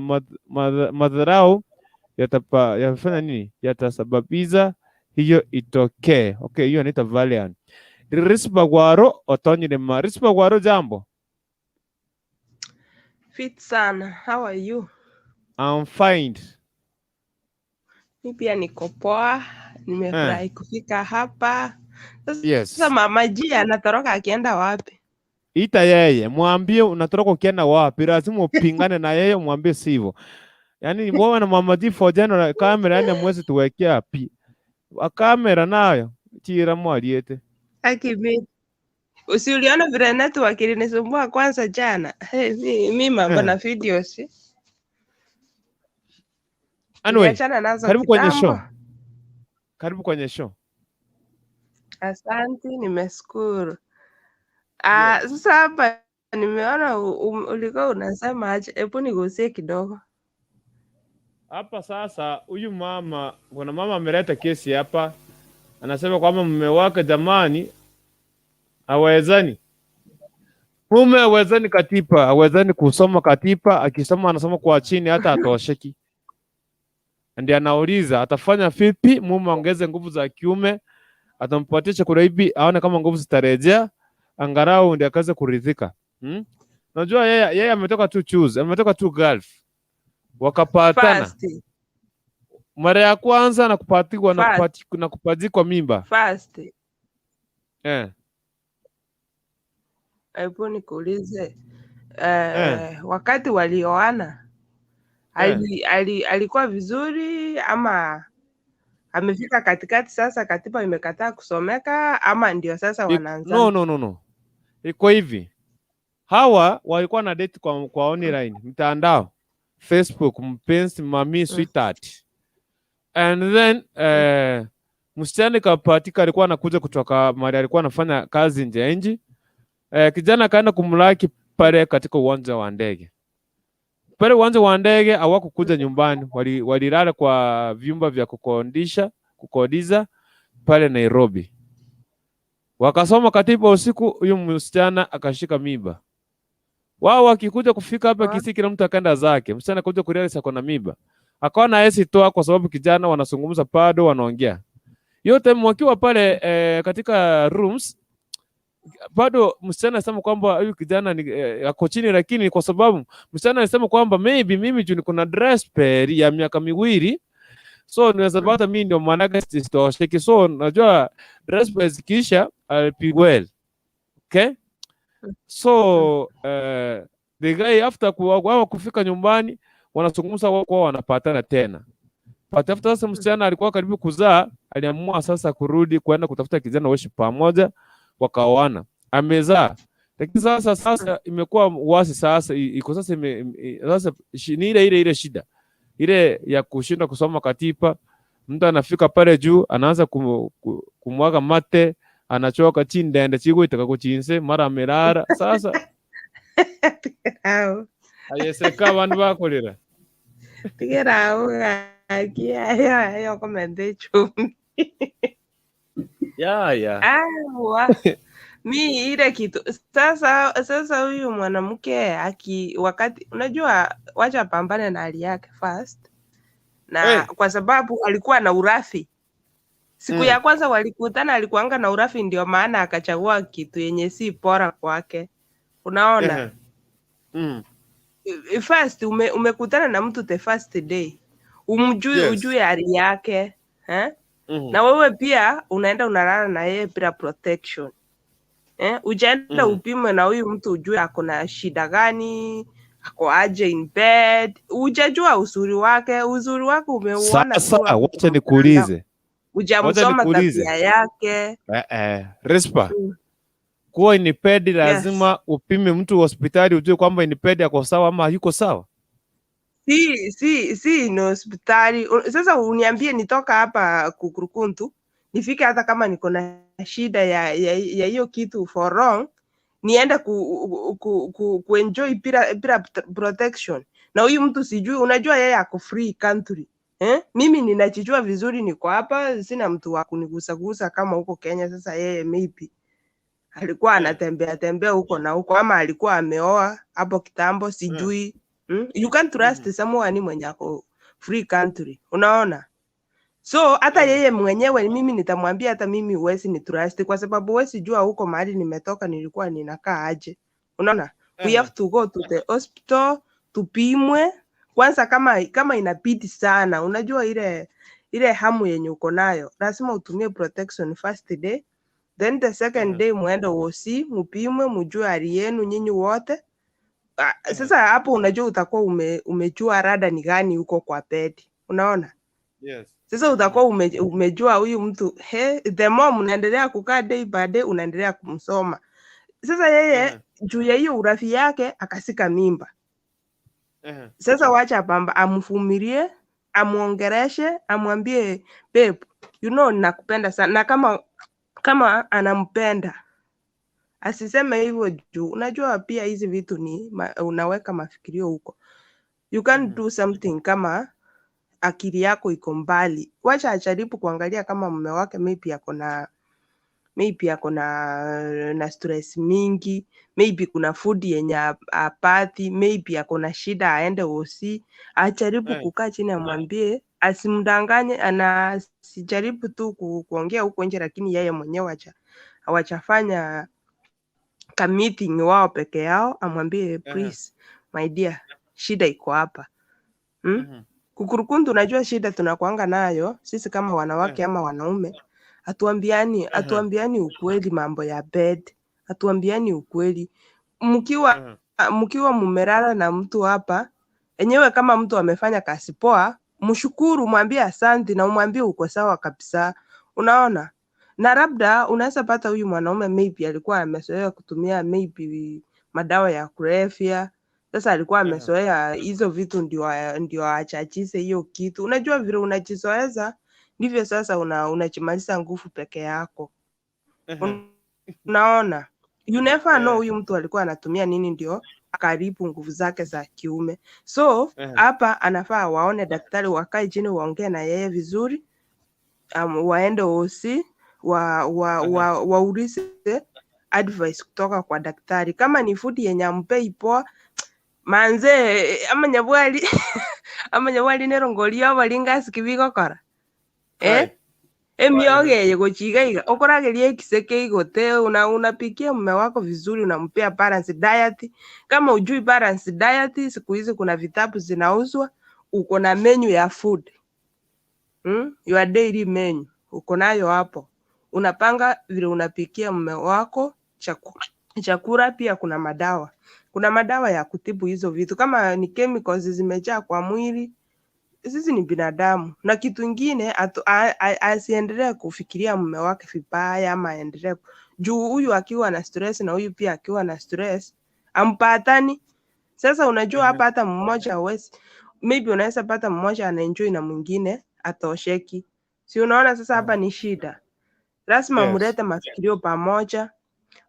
Speaker 1: madharau yatafanya nini, yatasababisha hiyo itokee. Okay, hiyo inaitwa Valiant. Rispa Gwaro otonyire ma Rispa Gwaro, jambo.
Speaker 6: Fit sana. How are you?
Speaker 1: I'm fine.
Speaker 6: Mi pia niko poa, nimefurahi kufika hapa. Sasa
Speaker 1: Yes.
Speaker 6: Mama G anatoroka akienda wapi?
Speaker 1: Ita yeye, mwambie unatoroka ukienda wapi, lazima upingane na yeye, mwambie sivyo. Yaani wewe na Mama G for general kamera, yani hamwezi tuwekea pi. Kamera nayo chira mwaliete.
Speaker 6: Aki mi usi uliona vile network ilinisumbua kwanza jana. Hey, mi mambo na videos.
Speaker 1: Anyway,
Speaker 6: Niliachana nazo
Speaker 1: karibu kwenye show.
Speaker 6: kitambo.
Speaker 1: Karibu kwenye show.
Speaker 6: Asante, nimeshukuru. Sasa hapa nimeona ulikuwa unasema aje, hebu nigusie kidogo.
Speaker 1: Hapa sasa huyu mama, kuna mama ameleta kesi hapa, anasema kwamba mume wake jamani hawezani. Mume hawezani katiba, hawezani kusoma katiba, akisoma anasoma kwa chini hata atosheki. Ndiye anauliza atafanya vipi mume aongeze nguvu za kiume, atampatia chakula hivi aone kama nguvu zitarejea, angalau ndiye akaweze kuridhika. Unajua yeye ametoka tu choose, ametoka tu Gulf. Wakapatana.
Speaker 6: First.
Speaker 1: Mara ya kwanza na kupatiwa na
Speaker 6: First.
Speaker 1: na kupachikwa mimba.
Speaker 6: First. Hebu nikuulize. Wakati walioana alikuwa vizuri ama amefika katikati sasa katiba imekataa kusomeka ama ndio sasa wanaanza?
Speaker 1: No, no, no, no. Iko hivi. Hawa walikuwa na date kwa online mtandao, Facebook, mpenzi, mami, sweetheart. And then msichana kapatika alikuwa anakuja kutoka mahali alikuwa anafanya kazi nje ya nchi. Kijana akaenda kumlaki pale katika uwanja wa ndege. Pale uwanja wa ndege hawakukuja nyumbani, walilala kwa vyumba vya kukodiza pale Nairobi. Wakasoma katiba usiku, huyu msichana akashika mimba. Wao wakikuja kufika hapa Kisii, kila mtu akaenda zake. Msichana akakuja kurealize ako na mimba. Akaona hawezi toa kwa sababu kijana wanazungumza bado wanaongea. Yote wakiwa pale katika rooms bado msichana alisema kwamba huyu kijana ni ako chini, lakini kwa sababu msichana alisema kwamba maybe mimi juu niko na dry spell ya miaka 2, so naweza pata mimi ndio maanake sitosheki, so najua dry spell zikiisha I'll be well. Okay, so the guy after wao kufika nyumbani wanazungumza wao kwa wanapatana tena. But after sasa msichana alikuwa karibu kuzaa, aliamua sasa kurudi kwenda kutafuta kijana waishi pamoja, wakaoana, amezaa. Lakini sasa imekuwa wasi sasa, iko sasa sasa ni ile shida ile ya kushindwa kusoma katiba. Mtu anafika pale juu anaanza kumwaga mate, anachoka chindende chigwitaka kuchinse mara amelala. Sasa
Speaker 6: Au.
Speaker 1: ayeseka bandu bakolera
Speaker 6: Tigera gaki ayo komenta echumbi.
Speaker 1: Ya.
Speaker 6: Awa. Mi ile kitu sasa huyu mwanamke aki wakati unajua wacha pambane na hali yake first. Na kwa sababu alikuwa na urafi. Siku ya kwanza walikutana alikuanga na urafi, ndio maana akachagua kitu yenye si bora kwake. Unaona? First umekutana na mtu the first day. Umjui, ujue hali yake, eh? Na wewe pia unaenda unalala na yeye bila protection. Ujaenda upimwe na huyu mtu ujue ako na shida gani, ako aje in bed, hujajua uzuri wake, uzuri wake umeuona tu
Speaker 1: Sasa
Speaker 6: hapo
Speaker 1: wacha
Speaker 6: kwa mtandao.
Speaker 1: nikuulize. Wacha
Speaker 6: Hujamsoma
Speaker 1: nikuulize.
Speaker 6: tabia yake.
Speaker 1: Rispa. Kuwa in bed lazima upime mtu hospitali ujue kwamba in bed ako sawa ama hayuko sawa.
Speaker 6: Si ni hospitali. Sasa uniambie nitoka hapa Kukurukuntu nifike hata kama niko na shida ya hiyo kitu for wrong, niende ku enjoy bila protection na huyu mtu sijui, unajua yeye ako free country, eh? Mimi ninachijua vizuri, niko hapa, sina mtu wa kunigusagusa kama huko Kenya. Sasa yeye maybe alikuwa anatembea tembea huko na huko, ama alikuwa ameoa hapo kitambo, sijui. You can't trust someone mwenye ako free country, unaona? So hata yeye mwenyewe mimi nitamwambia hata mimi huwezi ni trust kwa sababu huwezi jua huko mahali nimetoka nilikuwa ninakaa aje. Unaona? We have to go to the hospital tupimwe kwanza, kama inabidi sana. Unajua ile hamu yenye uko nayo, lazima utumie protection first day. Then the second day muende hosi, mupimwe, mujue hali yenu nyinyi wote. Sasa hapo unajua utakuwa umejua rada ni gani huko kwa bedi, unaona?
Speaker 1: Yes.
Speaker 6: Sasa utakuwa umejua huyu mtu the more mnaendelea kukaa day by day unaendelea kumsoma. Sasa yeye juu ya hiyo urafiki yake akasika mimba. Sasa wacha pamba amvumilie, amuongereshe, amwambie babe, you know nakupenda sana, na kama anampenda asiseme hivyo juu unajua pia hizi vitu ni unaweka mafikirio huko. You can't do something kama akili yako iko mbali. Wacha ajaribu kuangalia kama mume wake maybe ako na stress mingi, maybe kuna food yenye apati, maybe ako na shida aende hosi. Ajaribu kukaa chini amwambie, asimdanganye, ana asijaribu tu kuongea huko nje, lakini yeye mwenyewe hawajafanya ka meeting wao peke yao, amwambie please my dear, shida iko hapa. Kukurukundu, unajua shida tunakuanga nayo sisi kama wanawake ama wanaume, hatuambiani ukweli mambo ya bed, hatuambiani ukweli. Mkiwa mumelala na mtu hapa enyewe, kama mtu amefanya kazi poa, mshukuru, mwambie asante na umwambie uko sawa kabisa, unaona? Na labda unaweza pata huyu mwanaume maybe alikuwa amezoea kutumia maybe madawa ya kulevya. Sasa alikuwa amezoea hizo vitu ndio achachize hiyo kitu. Unajua vile unajizoeza ndivyo sasa unajimaliza nguvu peke yako. Unaona? You never know huyu mtu alikuwa anatumia nini ndio akaribu nguvu zake za kiume. So hapa anafaa waone daktari, wakae chini waongee na yeye vizuri, waende hosi waulize advice kutoka kwa daktari. Kama ni food yenye ampei poa, manze amanyabwali amanyabwali nerongoria obaringa asiki bigokora emiogo eye gochiga iga okorageria ekise igote unapikia mume wako vizuri, unampea balance diet. Kama ujui balance diet, siku hizi kuna vitabu zinauzwa, uko na menu ya food, Your daily menu uko nayo hapo, unapanga vile unapikia mume wako chakula. Pia kuna madawa ya kutibu hizo vitu, kama ni chemicals zimejaa kwa mwili. Sisi ni binadamu. Na kitu ingine, asiendelee kufikiria mume wake vibaya ama aendelee juu huyu akiwa na stress na huyu pia akiwa na stress ampatani. Sasa unajua hapa hata mmoja hawezi, maybe unaweza pata mmoja anaenjoy na mwingine atosheki, si unaona? Sasa hapa ni shida. Lazima mulete mafikirio pamoja,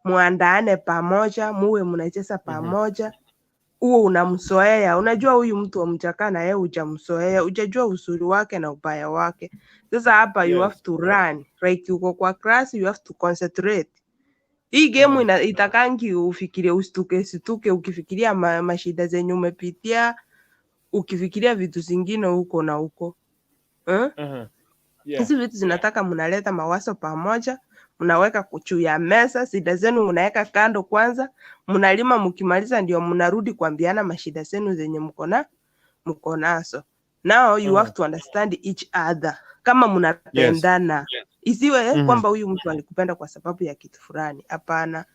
Speaker 6: muandaane pamoja, muwe mnacheza pamoja, huo unamzoea. Unajua huyu mtu amjakaa na yeye hujamzoea, hujajua uzuri wake na ubaya wake. Sasa hapa you have to run like uko kwa class, you have to concentrate. Hii game itakangi ufikirie, usituke situke ukifikiria mashida zenye umepitia, ukifikiria vitu zingine huko na huko, eh?
Speaker 1: Yeah.
Speaker 6: Hizi vitu zinataka mnaleta mawazo pamoja, mnaweka juu ya meza, shida zenu mnaweka kando kwanza, mnalima, mkimaliza ndio mnarudi kuambiana mashida zenu zenye mko nazo. Now you have to understand each other kama mnapendana. Isiwe kwamba huyu mtu alikupenda kwa sababu ya kitu fulani. Hapana.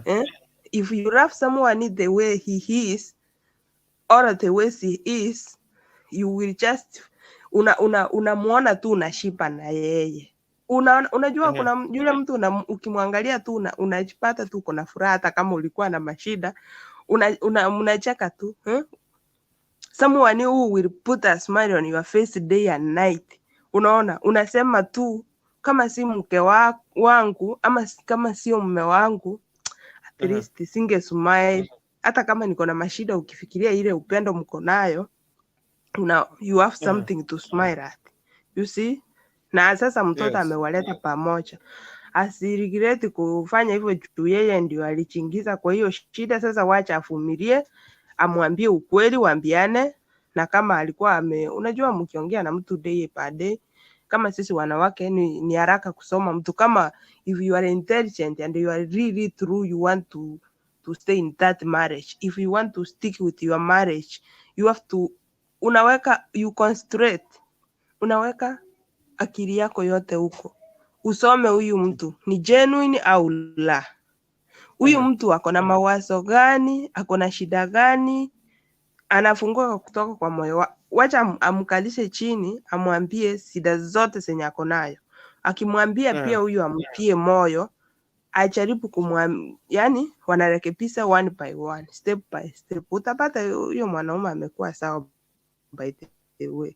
Speaker 6: Eh? If you love someone the way he is or the way she is, you will just unamuona tu unashiba na yeye. Unajua kuna yule mtu ukimwangalia tu unajipata tu uko na furaha hata kama ulikuwa na mashida, unacheka tu, eh? Someone who will put a smile on your face day and night. Unaona, unasema tu kama si mke wangu ama kama sio mume wangu, at least singe smile hata kama niko na mashida. Ukifikiria ile upendo mko nayo, you have something to smile at, you see? Na sasa mtoto amewaleta pamoja, asiregret kufanya hivyo juu yeye ndio alichingiza kwa hiyo shida. Sasa wacha avumilie, amwambie ukweli, waambiane. Na kama alikuwa unajua mkiongea na mtu day by day, kama sisi wanawake ni haraka kusoma mtu. Kama if you are intelligent and you are really true, you want to stay in that marriage, if you want to stick with your marriage, you have to unaweka, you concentrate, unaweka akili yako yote huko. Usome huyu mtu ni genuine au la. Huyu mtu ako na mawazo gani, ako na shida gani, anafunguka kutoka kwa moyo wacha amkalishe chini, amwambie shida zote zenye ako nayo. Akimwambia pia huyu amtie moyo, ajaribu yani wanarekebisha one by one, step by step. Utapata huyo mwanaume amekuwa sawa by the way.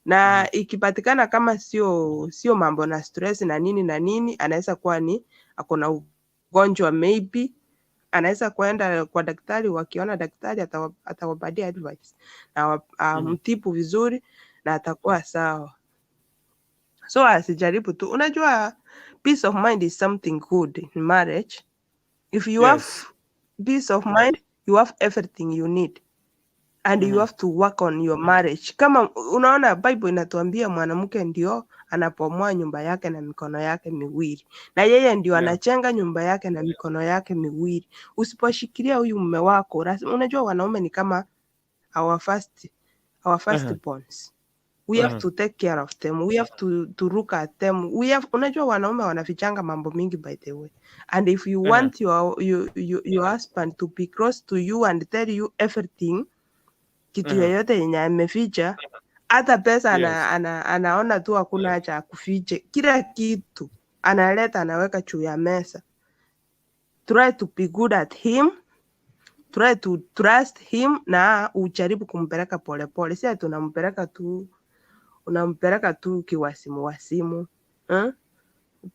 Speaker 6: Na ikipatikana kama sio mambo na stress na nini na nini, anaweza kuwa ni ako na ugonjwa maybe, anaweza kwenda kwa daktari. Wakiona daktari atawapatia advice na amtibu vizuri na atakuwa sawa. So asijaribu tu, unajua peace of mind is something good in marriage. If you have peace of mind, you have everything you need and you have to work on your marriage. Kama unaona Bible inatuambia mwanamke ndio anapomoa nyumba yake na mikono yake miwili, na yeye ndio anajenga nyumba yake na mikono yake miwili. Usiposhikilia huyu mume wako, unajua wanaume ni kama our first borns. We have to take care of them. We have to look at them. We have, unajua wanaume wanafichanga mambo mingi, by the way. And if you want your husband to be close to you and tell you everything, kitu yoyote yenye ameficha, hata pesa anaona tu hakuna haja ya kufiche, kila kitu analeta, anaweka juu ya meza. Try to be good at him, try to trust him na ujaribu kumpeleka polepole, si ati unampeleka tu, unampeleka tu kiwasimu wasimu, eh?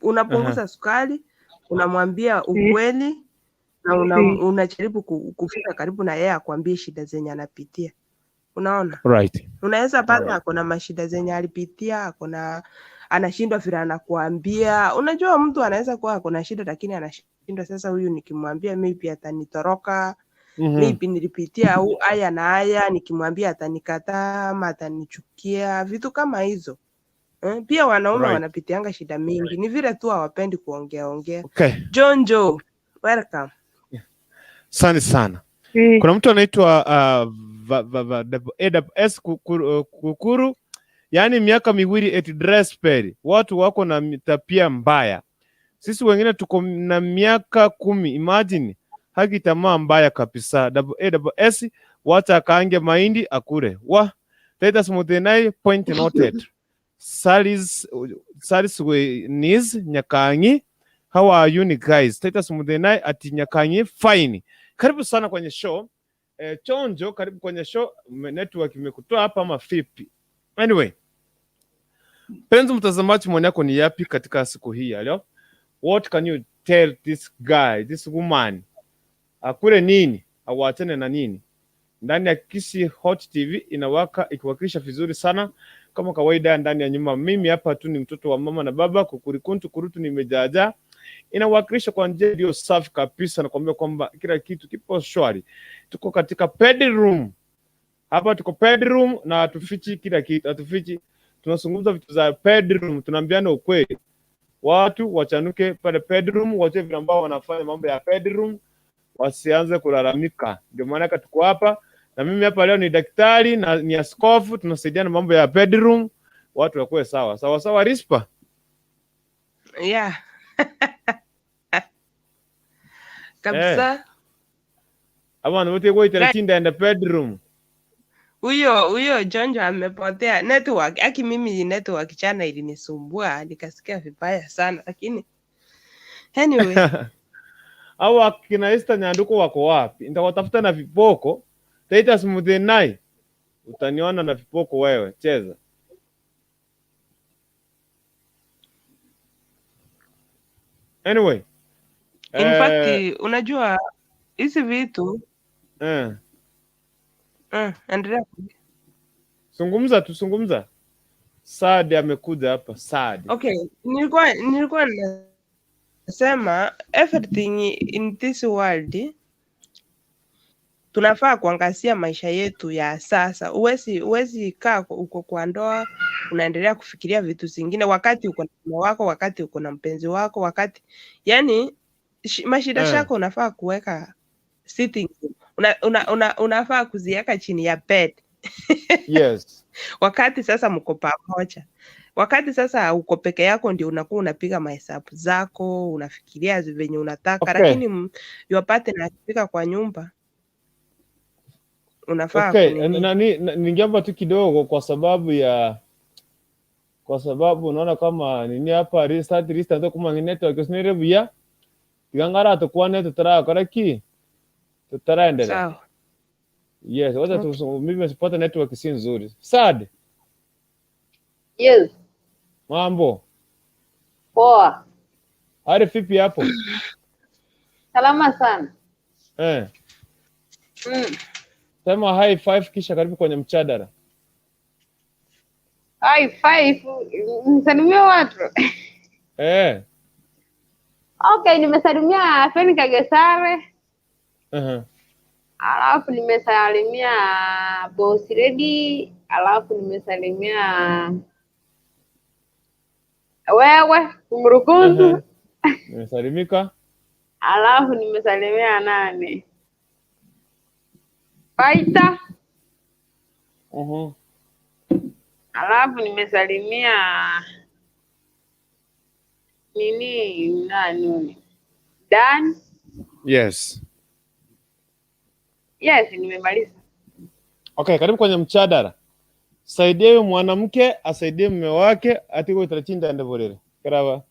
Speaker 6: Unapunguza sukari, unamwambia ukweli na unajaribu kufika karibu na yeye akwambie shida zenye anapitia. Unaona? Unaweza pata ako na mashida zenye alipitia, ako na, anashindwa vile anakuambia. Unajua mtu anaweza kuwa ako na shida lakini anashindwa sasa, huyu nikimwambia maybe atanitoroka, maybe nilipitia au haya na haya, nikimwambia atanikataa ama atanichukia, vitu kama hizo. Eh, pia wanaume wanapitianga shida mingi, ni vile tu hawapendi kuongea ongea. Jonjo, welcome.
Speaker 1: Asante sana. Kuna mtu anaitwa AWS Kukuru, yaani miaka 2 eti dress spell. Watu wako na tabia mbaya. Sisi wengine tuko na miaka 10. Imagine, haki tamaa mbaya kabisa. AWS, wacha akaange mahindi akure. Wa Titus Mutenai, point noted. Salis Salis we nis Nyakangi. How are you guys? Titus Mutenai ati Nyakangi fine. Karibu sana kwenye show. Chonjo, karibu kwenye show. Network imekutoa hapa ama vipi? Anyway, mpenzi mtazamaji, maoni yako ni yapi katika siku hii ya leo? What can you tell this guy, this woman? Akule nini? Awachane na nini? Ndani ya Kisii Hot TV inawaka ikiwakilisha vizuri sana kama kawaida ndani ya nyumba. Mimi hapa tu ni mtoto wa mama na baba, kukurikuntu kurutu nimejaja. Inawakilisha kwa njia iliyo safi kabisa, nakwambia kwamba kila kitu kipo shwari. Tuko katika bedroom hapa, tuko bedroom na hatufichi kila kitu, hatufichi. Tunazungumza vitu za bedroom, tunaambiana ukweli. Watu wachanuke pale bedroom, wache vile ambao wanafanya mambo ya bedroom, wasianze kulalamika. Ndio maana tuko hapa na mimi hapa leo ni daktari na ni askofu, tunasaidiana mambo ya bedroom, watu wakuwe sawa sawa sawa. Rispa.
Speaker 6: Yeah. Kabisa.
Speaker 1: Abantu wote kwa chinda in the bedroom.
Speaker 6: Huyo Jonjo amepotea network. Aki mimi network jana ilinisumbua nikasikia vibaya sana, lakini anyway.
Speaker 1: Au akina Esther Nyanduko wako wapi? Nitawatafuta na viboko. Titus Mutenai, utaniona na viboko wewe, cheza. Anyway.
Speaker 6: In fact, unajua hizi vitu endelea.
Speaker 1: Zungumza tu, zungumza. Saadi amekuja hapa, Saadi.
Speaker 6: Okay, nilikuwa nasema everything in this world tunafaa kuangazia maisha yetu ya sasa. Huwezi kaa uko kwa ndoa unaendelea kufikiria vitu zingine wakati uko na mume wako, wakati uko na mpenzi wako, wakati yani mashida zako unafaa kuweka sitting room. Unafaa kuziweka chini ya bed. Wakati sasa mko pamoja. Wakati sasa uko peke yako ndio unakuwa unapiga mahesabu zako, unafikiria venye unataka. Lakini your partner akifika kwa nyumba unafaa kunini.
Speaker 1: Nani ningeomba tu kidogo kwa sababu unaona kama nini hapa restart restart kuma network sinere buya tigangara tukwane tutarakora ki tutaraendelea.
Speaker 6: Sawa.
Speaker 1: Yes, wacha tu mimi sipata network si nzuri. Sad.
Speaker 7: Yes,
Speaker 1: Mambo.
Speaker 7: Poa.
Speaker 1: Hali vipi hapo?
Speaker 7: Salama sana.
Speaker 1: Sema high five kisha karibu kwenye mchadara.
Speaker 7: High five, nisalimie watu. Okay, nimesalimia Feni Kagesare, alafu nimesalimia Boss Lady, alafu nimesalimia wewe Mrukundu,
Speaker 1: Nimesalimika.
Speaker 7: Alafu nimesalimia nani? Faita, alafu nimesalimia nini nani huyu? Dan.
Speaker 1: Yes.
Speaker 7: Yes, nimemaliza.
Speaker 1: Okay, karibu kwenye mchadara. Saidia huyo mwanamke asaidie mume wake atiko itarachinda ndevorere. Karava.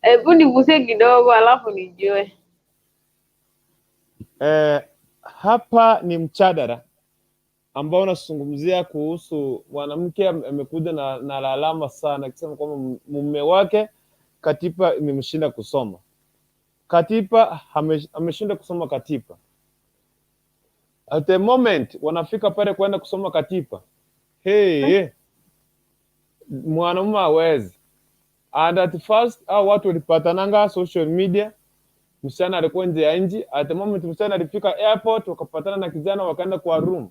Speaker 7: Hebu nigusie kidogo alafu nijue.
Speaker 1: Hapa ni mchadara ambao unazungumzia kuhusu mwanamke amekuja na lalama sana akisema kwamba mume wake katiba imemshinda kusoma. Katiba ameshinda kusoma katiba. At the moment wanafika pale kwenda kusoma katiba, hey, hey, mwanamume hawezi. And at first hao watu walipatananga social media, msichana alikuwa nje ya nchi. At the moment msichana alifika airport, wakapatana na kijana, wakaenda kwa room,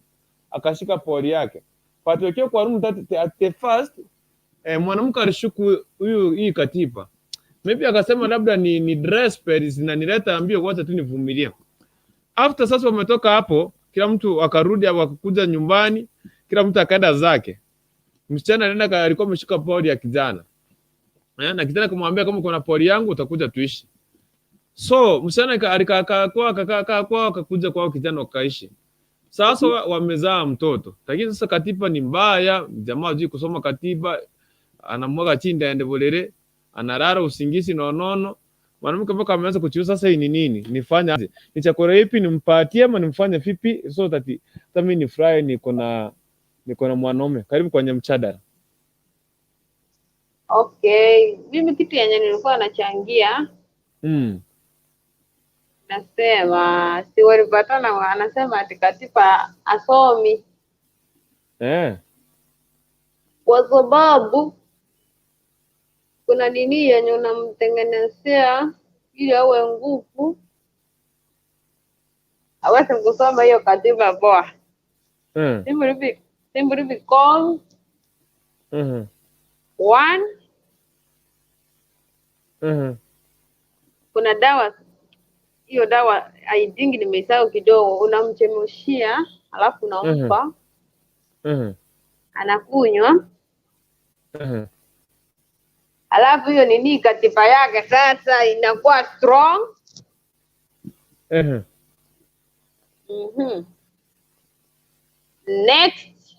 Speaker 1: akashika pori yake. But wakiwa kwa room that, at the first mwanamke alishuku huyu hii katiba, maybe akasema labda ni dress pairs zinanileta ambio, wacha tu nivumilie. After sasa wametoka hapo, kila mtu akarudi au akakuja nyumbani, kila mtu akaenda zake. Msichana alienda alikuwa ameshika pori ya kijana na kijana kumwambia kama kuna pori yangu utakuja tuishi. So msichana alikaa kwao, akakaa kwao, akakuja kwao kijana wakaishi. Sasa wamezaa mtoto, lakini sasa katiba ni mbaya, jamaa hajui kusoma katiba, anamwaga chini aende bolere, analala usingizi nonono. Mwanamke mpaka ameanza kuchiuza sasa, hii ni nini? Nifanye aje? Ni chakula ipi nimpatie ama nimfanye vipi so that hata mimi nifurahi niko na mwanaume. Karibu kwenye mchadara.
Speaker 7: Okay, mimi kitu yenye nilikuwa nachangia nasema si walipatana, anasema ati katiba asomi kwa sababu kuna nini yenye unamtengenezea ili awe nguvu aweze kusoma hiyo katiba poa. Simply because one, kuna dawa, hiyo dawa I think nimeisahau kidogo, unamchemshia alafu unampa anakunywa, alafu hiyo nini katiba yake sasa inakuwa strong. Next,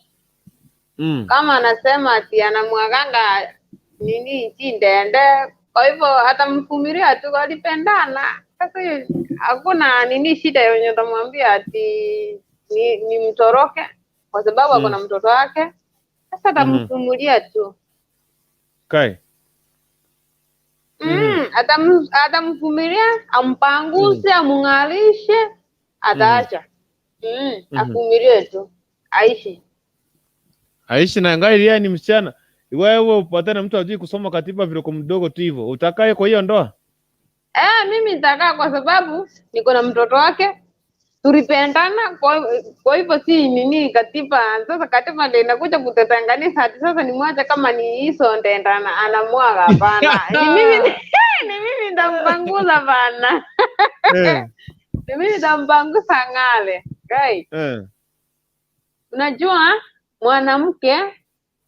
Speaker 7: kama anasema ati anamwaganga nini chindende, kwa hivyo atamvumilia tu, walipendana. Sasa hiyo hakuna nini shida yenye utamwambia ati ni mtoroke kwa sababu ako na mtoto wake. Sasa atamvumilia tu.
Speaker 1: Kai.
Speaker 7: Atamvumilia, ampanguse, amung'arishe, ataacha. Avumilie tu, aishi.
Speaker 1: Aishi na ngai yeye ni msichana. Wewe upatane na mtu ajui kusoma katiba vile kwa mdogo tu hivyo. Utakaye kwa hiyo ndoa?
Speaker 7: Mimi nitakaa kwa sababu niko na mtoto wake, tulipendana, kwa hivyo si nini katiba. Sasa katiba ndio inakuja kututenganisha ati sasa nimwache kama ni hizo ndenda anamwaga. Hapana, ni mimi nitampanguza bana. Ni mimi nitampanguza ng'ale. Right. Unajua mwanamke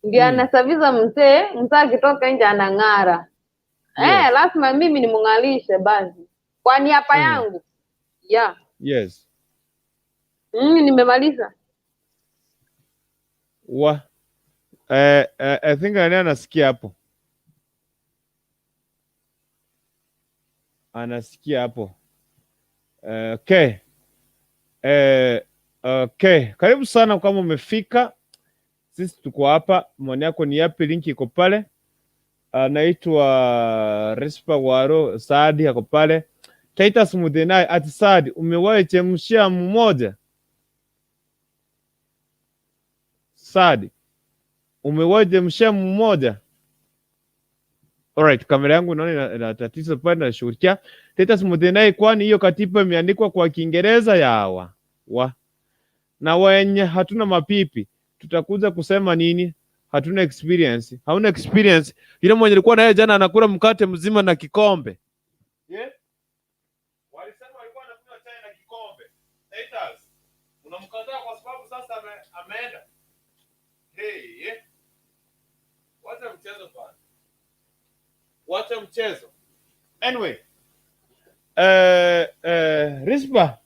Speaker 7: Ndio anasafisha mzee, mzee akitoka nje anang'ara.
Speaker 1: Yes.
Speaker 7: Lazima mimi nimung'alishe basi kwa niaba yangu. Yeah.
Speaker 1: Yes.
Speaker 7: Nimemaliza.
Speaker 1: Wa I think nani anasikia hapo? Anasikia hapo. Okay. Okay. Karibu sana kama umefika. Sisi tuko hapa. Maoni yako ni yapi? Linki iko pale. Anaitwa Rispa Waro Saadi ako pale. Titus Mudenai ati Saadi, umewahi chemshia mmoja? Saadi, umewahi chemshia mmoja? Alright, kamera yangu naona ina tatizo pale, nashughulikia. Titus Mudenai, kwani hiyo katiba imeandikwa kwa Kiingereza yawa wa na wenye hatuna mapipi tutakuja kusema nini? Hatuna experience. Hauna experience. Yule mwenye alikuwa naye jana anakula mkate mzima na kikombe. Yeah? Walisema alikuwa anakunywa chai na kikombe. Titus, unamkataa kwa sababu sasa ameenda. Hey, yeah. Wacha mchezo bwana. Wacha mchezo. Anyway, Rispa.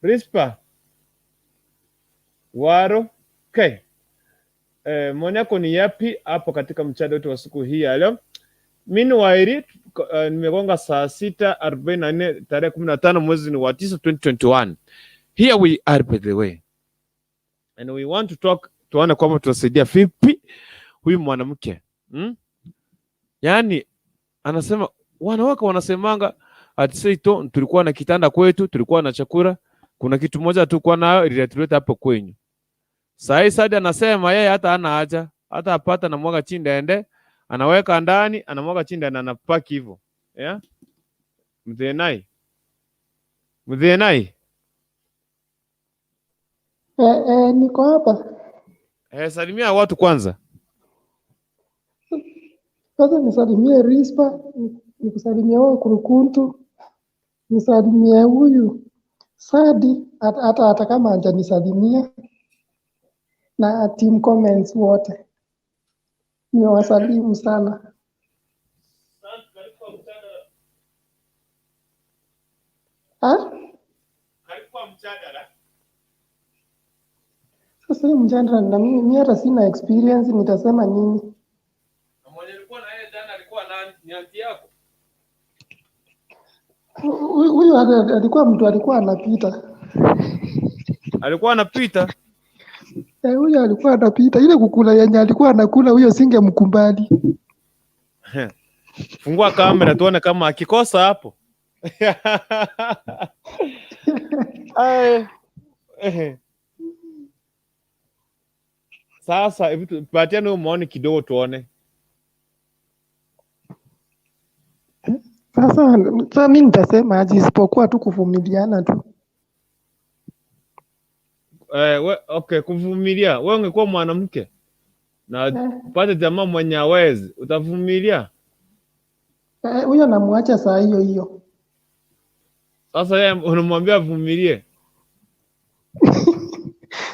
Speaker 1: Rispa. Waro. Okay. Maoni yako ni yapi hapo katika mchada wetu wa siku hii ya leo? Meanwhile, nimegonga saa 6:44 tarehe 15 mwezi ni wa 9 2021. Here we are, by the way. And we want to talk, tuone kwamba tutasaidia vipi huyu mwanamke. Yaani anasema wanawake wanasemanga ati sisi tu tulikuwa na kitanda kwetu, tulikuwa na chakula, kuna kitu moja tu kwa nayo ilituleta hapo kwenyu. Sahi Sadi anasema yeye hata hana haja, hata apata na mwaga chini ende, anaweka ndani, anamwaga chini na anapaki hivyo. Yeah? Mzee nai. Mzee nai.
Speaker 8: Niko hapa.
Speaker 1: Salimia watu kwanza.
Speaker 8: Kwanza nisalimie Rispa, nikusalimie wewe Kurukuntu, nisalimie huyu Sadi hata kama hajanisalimia, na team comments wote. Niwasalimu sana. Ha? Sasa hii mjadala na mimi hata sina experience, nitasema nini?
Speaker 1: Na mwenye alikuwa na yeye jana alikuwa nani? Ni anti yako?
Speaker 8: Huyu alikuwa mtu alikuwa anapita.
Speaker 1: Alikuwa anapita?
Speaker 8: Huyu alikuwa anapita. Ile kukula yenye alikuwa anakula huyo singemkubali.
Speaker 1: Fungua kamera tuone kama akikosa hapo. Sasa hebu tupatiane huyo maoni kidogo tuone.
Speaker 8: Sasa mimi nitasema aje isipokuwa tu kuvumiliana tu.
Speaker 1: Okay, kuvumilia. Wewe ungekuwa mwanamke na upate jamaa mwenye hawezi, utavumilia?
Speaker 8: Huyo namuacha saa hiyo hiyo.
Speaker 1: Sasa yeye unamwambia avumilie.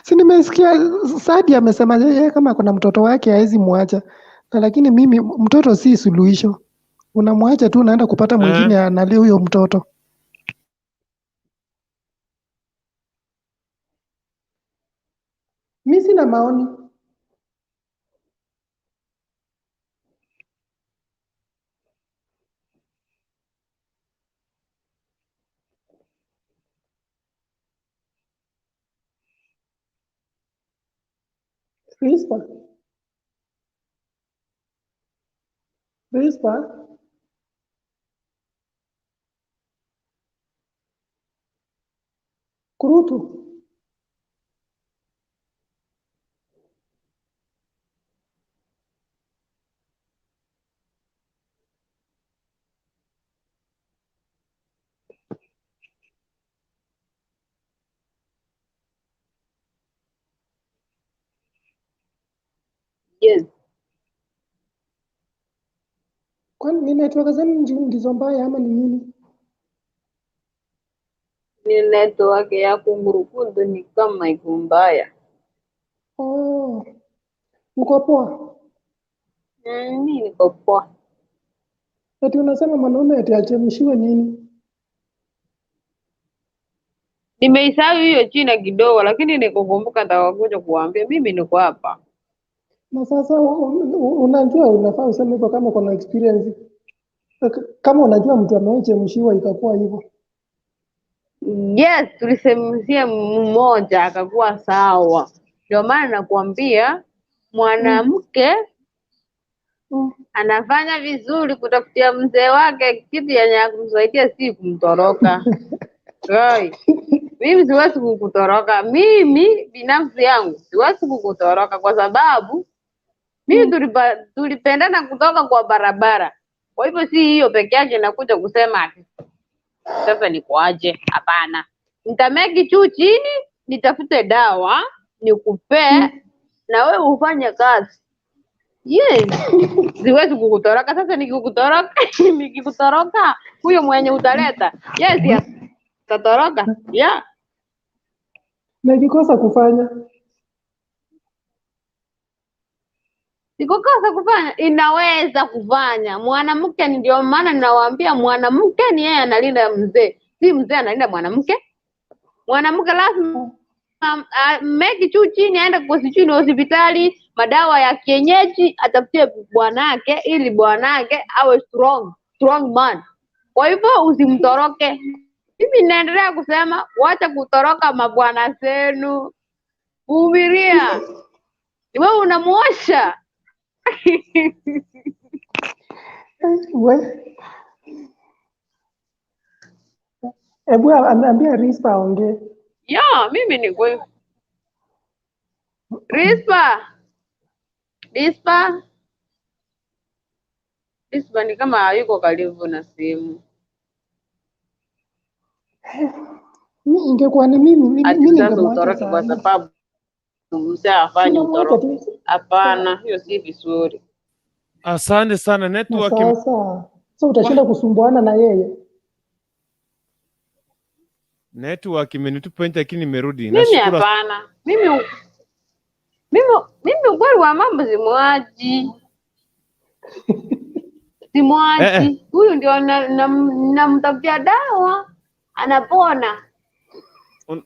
Speaker 8: Si nimesikia Sadi amesema yeye kama kuna mtoto wake hawezi muacha. Na lakini mimi mtoto si suluhisho. Unamwacha tu unaenda kupata mwingine analia huyo mtoto. Mimi sina maoni. Rispa. Rispa. Kurutu.
Speaker 7: Yes.
Speaker 8: Kwani ni network zenu ndizo mbaya ama ni nini?
Speaker 7: Ni network ya Kungurukundu ni kama iko mbaya.
Speaker 8: Oh, uko poa?
Speaker 7: Mi niko poa.
Speaker 8: Ati unasema mwanaume ati achemshiwe nini?
Speaker 7: Nimeisahau hiyo jina kidogo, lakini nikukumbuka nitakuja kuambia. Mimi niko hapa.
Speaker 8: Na sasa unajua unafaa useme hivyo kama uko na experience. Kama unajua mtu amechemshiwa ikakuwa hivyo.
Speaker 7: Yes, tulisemzia mmoja akakuwa sawa. Ndio maana nakuambia mwanamke anafanya vizuri kutafutia mzee wake kitu yenye ya kumsaidia, si kumtoroka. Oi, mimi siwezi kukutoroka. Mimi binafsi yangu siwezi kukutoroka kwa sababu mimi tulipendana kutoka kwa barabara. Kwa hivyo si hiyo peke yake nakuja kusema ati sasa nikuaje. Hapana, nitameki juu chini, nitafute dawa nikupee na wewe ufanye kazi. Yes, siwezi kukutoroka. Sasa nikikutoroka nikikutoroka, huyo mwenye utaleta, yes, atatoroka. Yeah.
Speaker 8: Na ikikosa kufanya
Speaker 7: Sikukosa kufanya, inaweza kufanya. Mwanamke, ndio maana ninawaambia mwanamke ni yeye analinda mzee, si mzee analinda mwanamke. Mwanamke lazima make juu chini, aende kwa sijui ni hospitali, madawa ya kienyeji atafutie bwanake, ili bwanake awe strong, strong man. Kwa hivyo usimtoroke. Mimi naendelea kusema wacha kutoroka mabwana zenu, vumilia. Wewe unamuosha.
Speaker 8: We hebu ambia Rispa aongee.
Speaker 7: Ya, mimi ni kweli. Rispa. Rispa. Rispa ni kama hayuko karibu na simu.
Speaker 8: Mi ingekuwa ni mimi
Speaker 7: Ati
Speaker 8: mi
Speaker 7: sasa
Speaker 8: ningemwacha
Speaker 7: utoroke kwa
Speaker 8: sana.
Speaker 7: sababu mzee afanye
Speaker 8: Ningemwacha
Speaker 7: utoroke.
Speaker 8: tu.
Speaker 7: Hapana, hiyo si vizuri.
Speaker 1: Asante sana
Speaker 8: Na
Speaker 1: network
Speaker 8: sasa so utashinda kusumbuana na yeye.
Speaker 1: network imenitupa nje lakini nimerudi.
Speaker 7: Mimi
Speaker 1: Nashukuru.
Speaker 7: hapana. Mimi ukweli wa mambo simwachi. Simwachi. Huyu ndio namtafutia dawa anapona.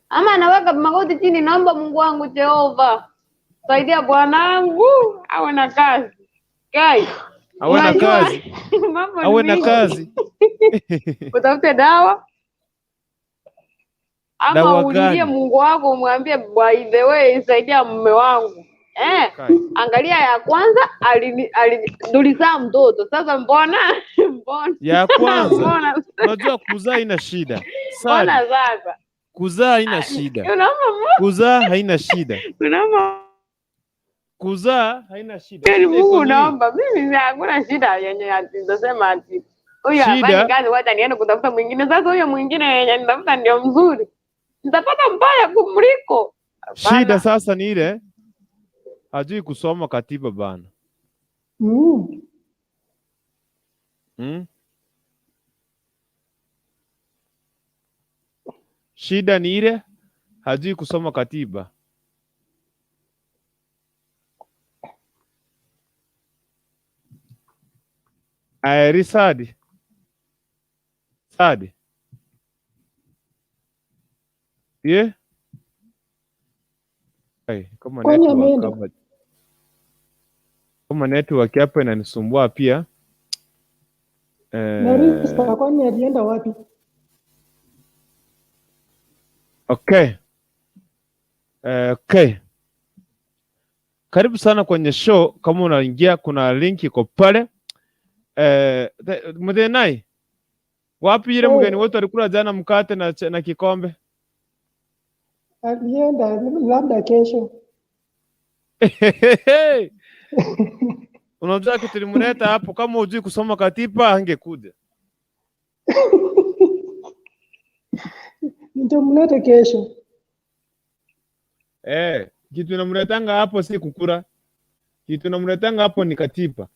Speaker 7: Ama anaweka magoti chini, naomba Mungu wangu Jehova saidia bwanangu awe na kazi. Kai,
Speaker 1: Awe na
Speaker 7: unajua
Speaker 1: kazi.
Speaker 7: mambo ni
Speaker 1: Awe na
Speaker 7: mingi.
Speaker 1: kazi.
Speaker 7: Utafute dawa ama
Speaker 1: Dawa
Speaker 7: ulilie
Speaker 1: gani?
Speaker 7: Mungu wako umwambie by the way saidia mume wangu.
Speaker 1: Kai.
Speaker 7: Angalia ya kwanza tulizaa mtoto. Sasa mbona mbona
Speaker 1: Ya kwanza.
Speaker 7: mbona
Speaker 1: Unajua kuzaa ina shida.
Speaker 7: mbona
Speaker 1: Sadi.
Speaker 7: sasa?
Speaker 1: Kuzaa haina shida.
Speaker 7: Unaomba
Speaker 1: Kuzaa haina shida.
Speaker 7: unaomba
Speaker 1: Kuzaa haina shida.
Speaker 7: Yaani
Speaker 1: Shida
Speaker 7: Mungu
Speaker 1: iko ni
Speaker 7: unaomba. Mimi hakuna shida yenye ati nitasema ati huyu hafanyi
Speaker 1: shida
Speaker 7: kazi, wacha niende kutafuta mwingine. Sasa huyo mwingine yenye nitafuta ndio mzuri, nitapata mbaya kumliko.
Speaker 1: shida
Speaker 7: Hapana.
Speaker 1: sasa ni ile hajui kusoma katiba bana. Shida ni ile hajui kusoma katiba. Aeri Sadi. Sadi. Ye? Ai, kama
Speaker 8: Kwani
Speaker 1: network
Speaker 8: ameenda?
Speaker 1: kama network hapa inanisumbua pia.
Speaker 8: Na Rispa kwani alienda wapi?
Speaker 1: Okay. Okay. Karibu sana kwenye show. Kama unaingia kuna link iko pale. Mthenai, wapi ile mgeni wetu alikula jana mkate na kikombe?
Speaker 8: Alienda labda kesho.
Speaker 1: Unajua kitu tulimleta hapo, kama hujui kusoma katiba angekuja.
Speaker 8: Nitamleta kesho.
Speaker 1: Kitu namletanga hapo si kukura. Kitu namletanga hapo ni katiba.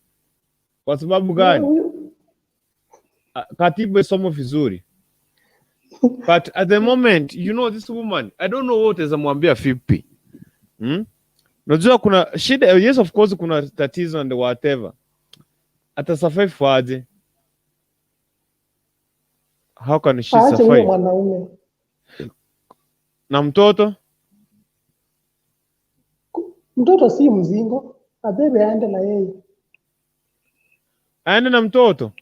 Speaker 1: Kwa sababu gani? Katiba isomo vizuri. But at the moment, you know this woman, I don't know what utaweza vipi. Unajua kuna shida, yes, of course kuna tatizo and whatever. Atasurvive aje? How can she
Speaker 8: Aache huyo
Speaker 1: survive?
Speaker 8: Mwanaume.
Speaker 1: Na mtoto?
Speaker 8: Mtoto si mzingo, abebe aende na yeye.
Speaker 1: Aende na mtoto?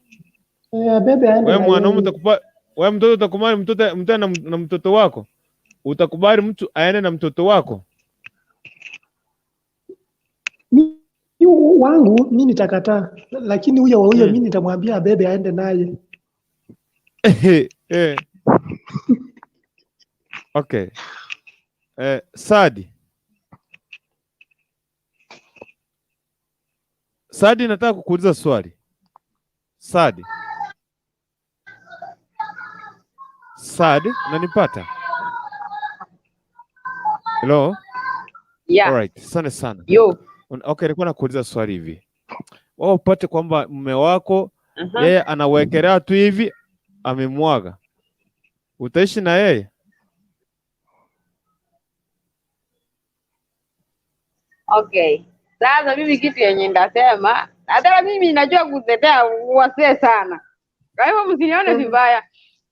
Speaker 8: Eh, abebe aende
Speaker 1: Wewe
Speaker 8: na
Speaker 1: mwanaume
Speaker 8: yeye.
Speaker 1: Utakubali, wewe mtoto utakubali mtoto na mtoto wako? Utakubali mtu aende na mtoto wako?
Speaker 8: Mi wangu mi nitakataa, lakini huyo wa huyo mi nitamwambia abebe aende naye.
Speaker 1: Eh. Okay. Eh, Sadi. Sadi, nataka kukuuliza swali. Sadi. Sadi, unanipata? Hello?
Speaker 7: Yeah.
Speaker 1: Alright, asante sana.
Speaker 7: Yo.
Speaker 1: Okay, nilikuwa nakuuliza swali hivi. Wewe upate kwamba mume wako yeye anawekelea tu hivi amemwaga. Utaishi na yeye?
Speaker 7: Okay. Sasa mimi kitu yenye ndasema, hata mimi najua kutetea wasee sana, kwa hivyo msinione vibaya.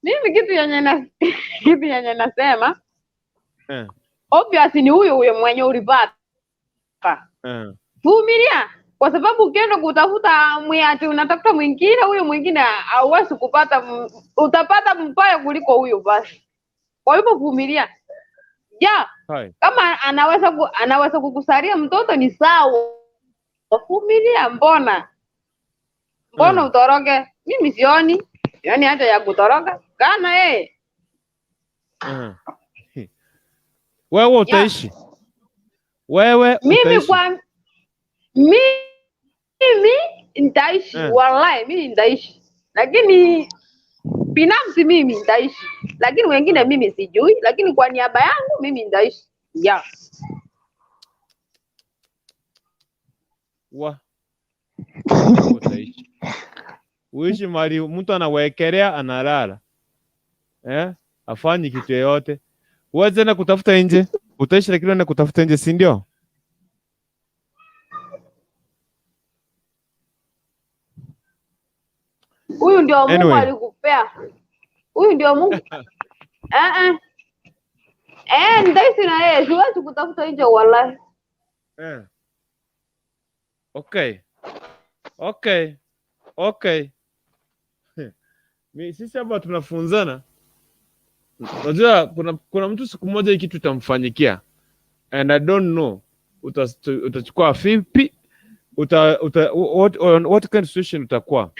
Speaker 7: Mimi kitu yenye nasema, obvious ni huyo huyo mwenye ulipata. Vumilia, kwa sababu ukienda kutafuta ati unatafuta mwingine, huyo mwingine hauwezi kupata, utapata mbaya kuliko huyo basi. Kwa hivyo vumilia. Yeah,
Speaker 1: Hai.
Speaker 7: kama anaweza kukusalia mtoto ni sawa. Vumilia, mbona? Mbona utoroke? Mimi sioni. Sioni haja ya kutoroka. Kana yeye.
Speaker 1: Wewe utaishi. Wewe
Speaker 7: Mimi
Speaker 1: utaishi.
Speaker 7: kwa mimi nitaishi, wallahi mimi nitaishi. Lakini binafsi mimi nitaishi. Lakini wengine mimi sijui, lakini kwa niaba yangu mimi nitaishi. Yeah.
Speaker 1: Wa. Wewe utaishi. Uishi mahali mtu anawekelea analala. Eh? Afanyi kitu yoyote. Uweze na kutafuta nje. Utaishi lakini uende kutafuta nje, si ndio?
Speaker 7: Huyu ndio Mungu
Speaker 1: Anyway.
Speaker 7: alikupea. Huyu ndio Mungu. Eh eh. Eh, nitaishi na yeye, siwezi kutafuta nje wallahi.
Speaker 1: Eh. Okay. Okay. Okay. Mi sisi hapa tunafunzana. Unajua kuna mtu siku moja hii kitu itamfanyikia. And I don't know utachukua vipi, uta, uta, what, on what kind of situation utakuwa.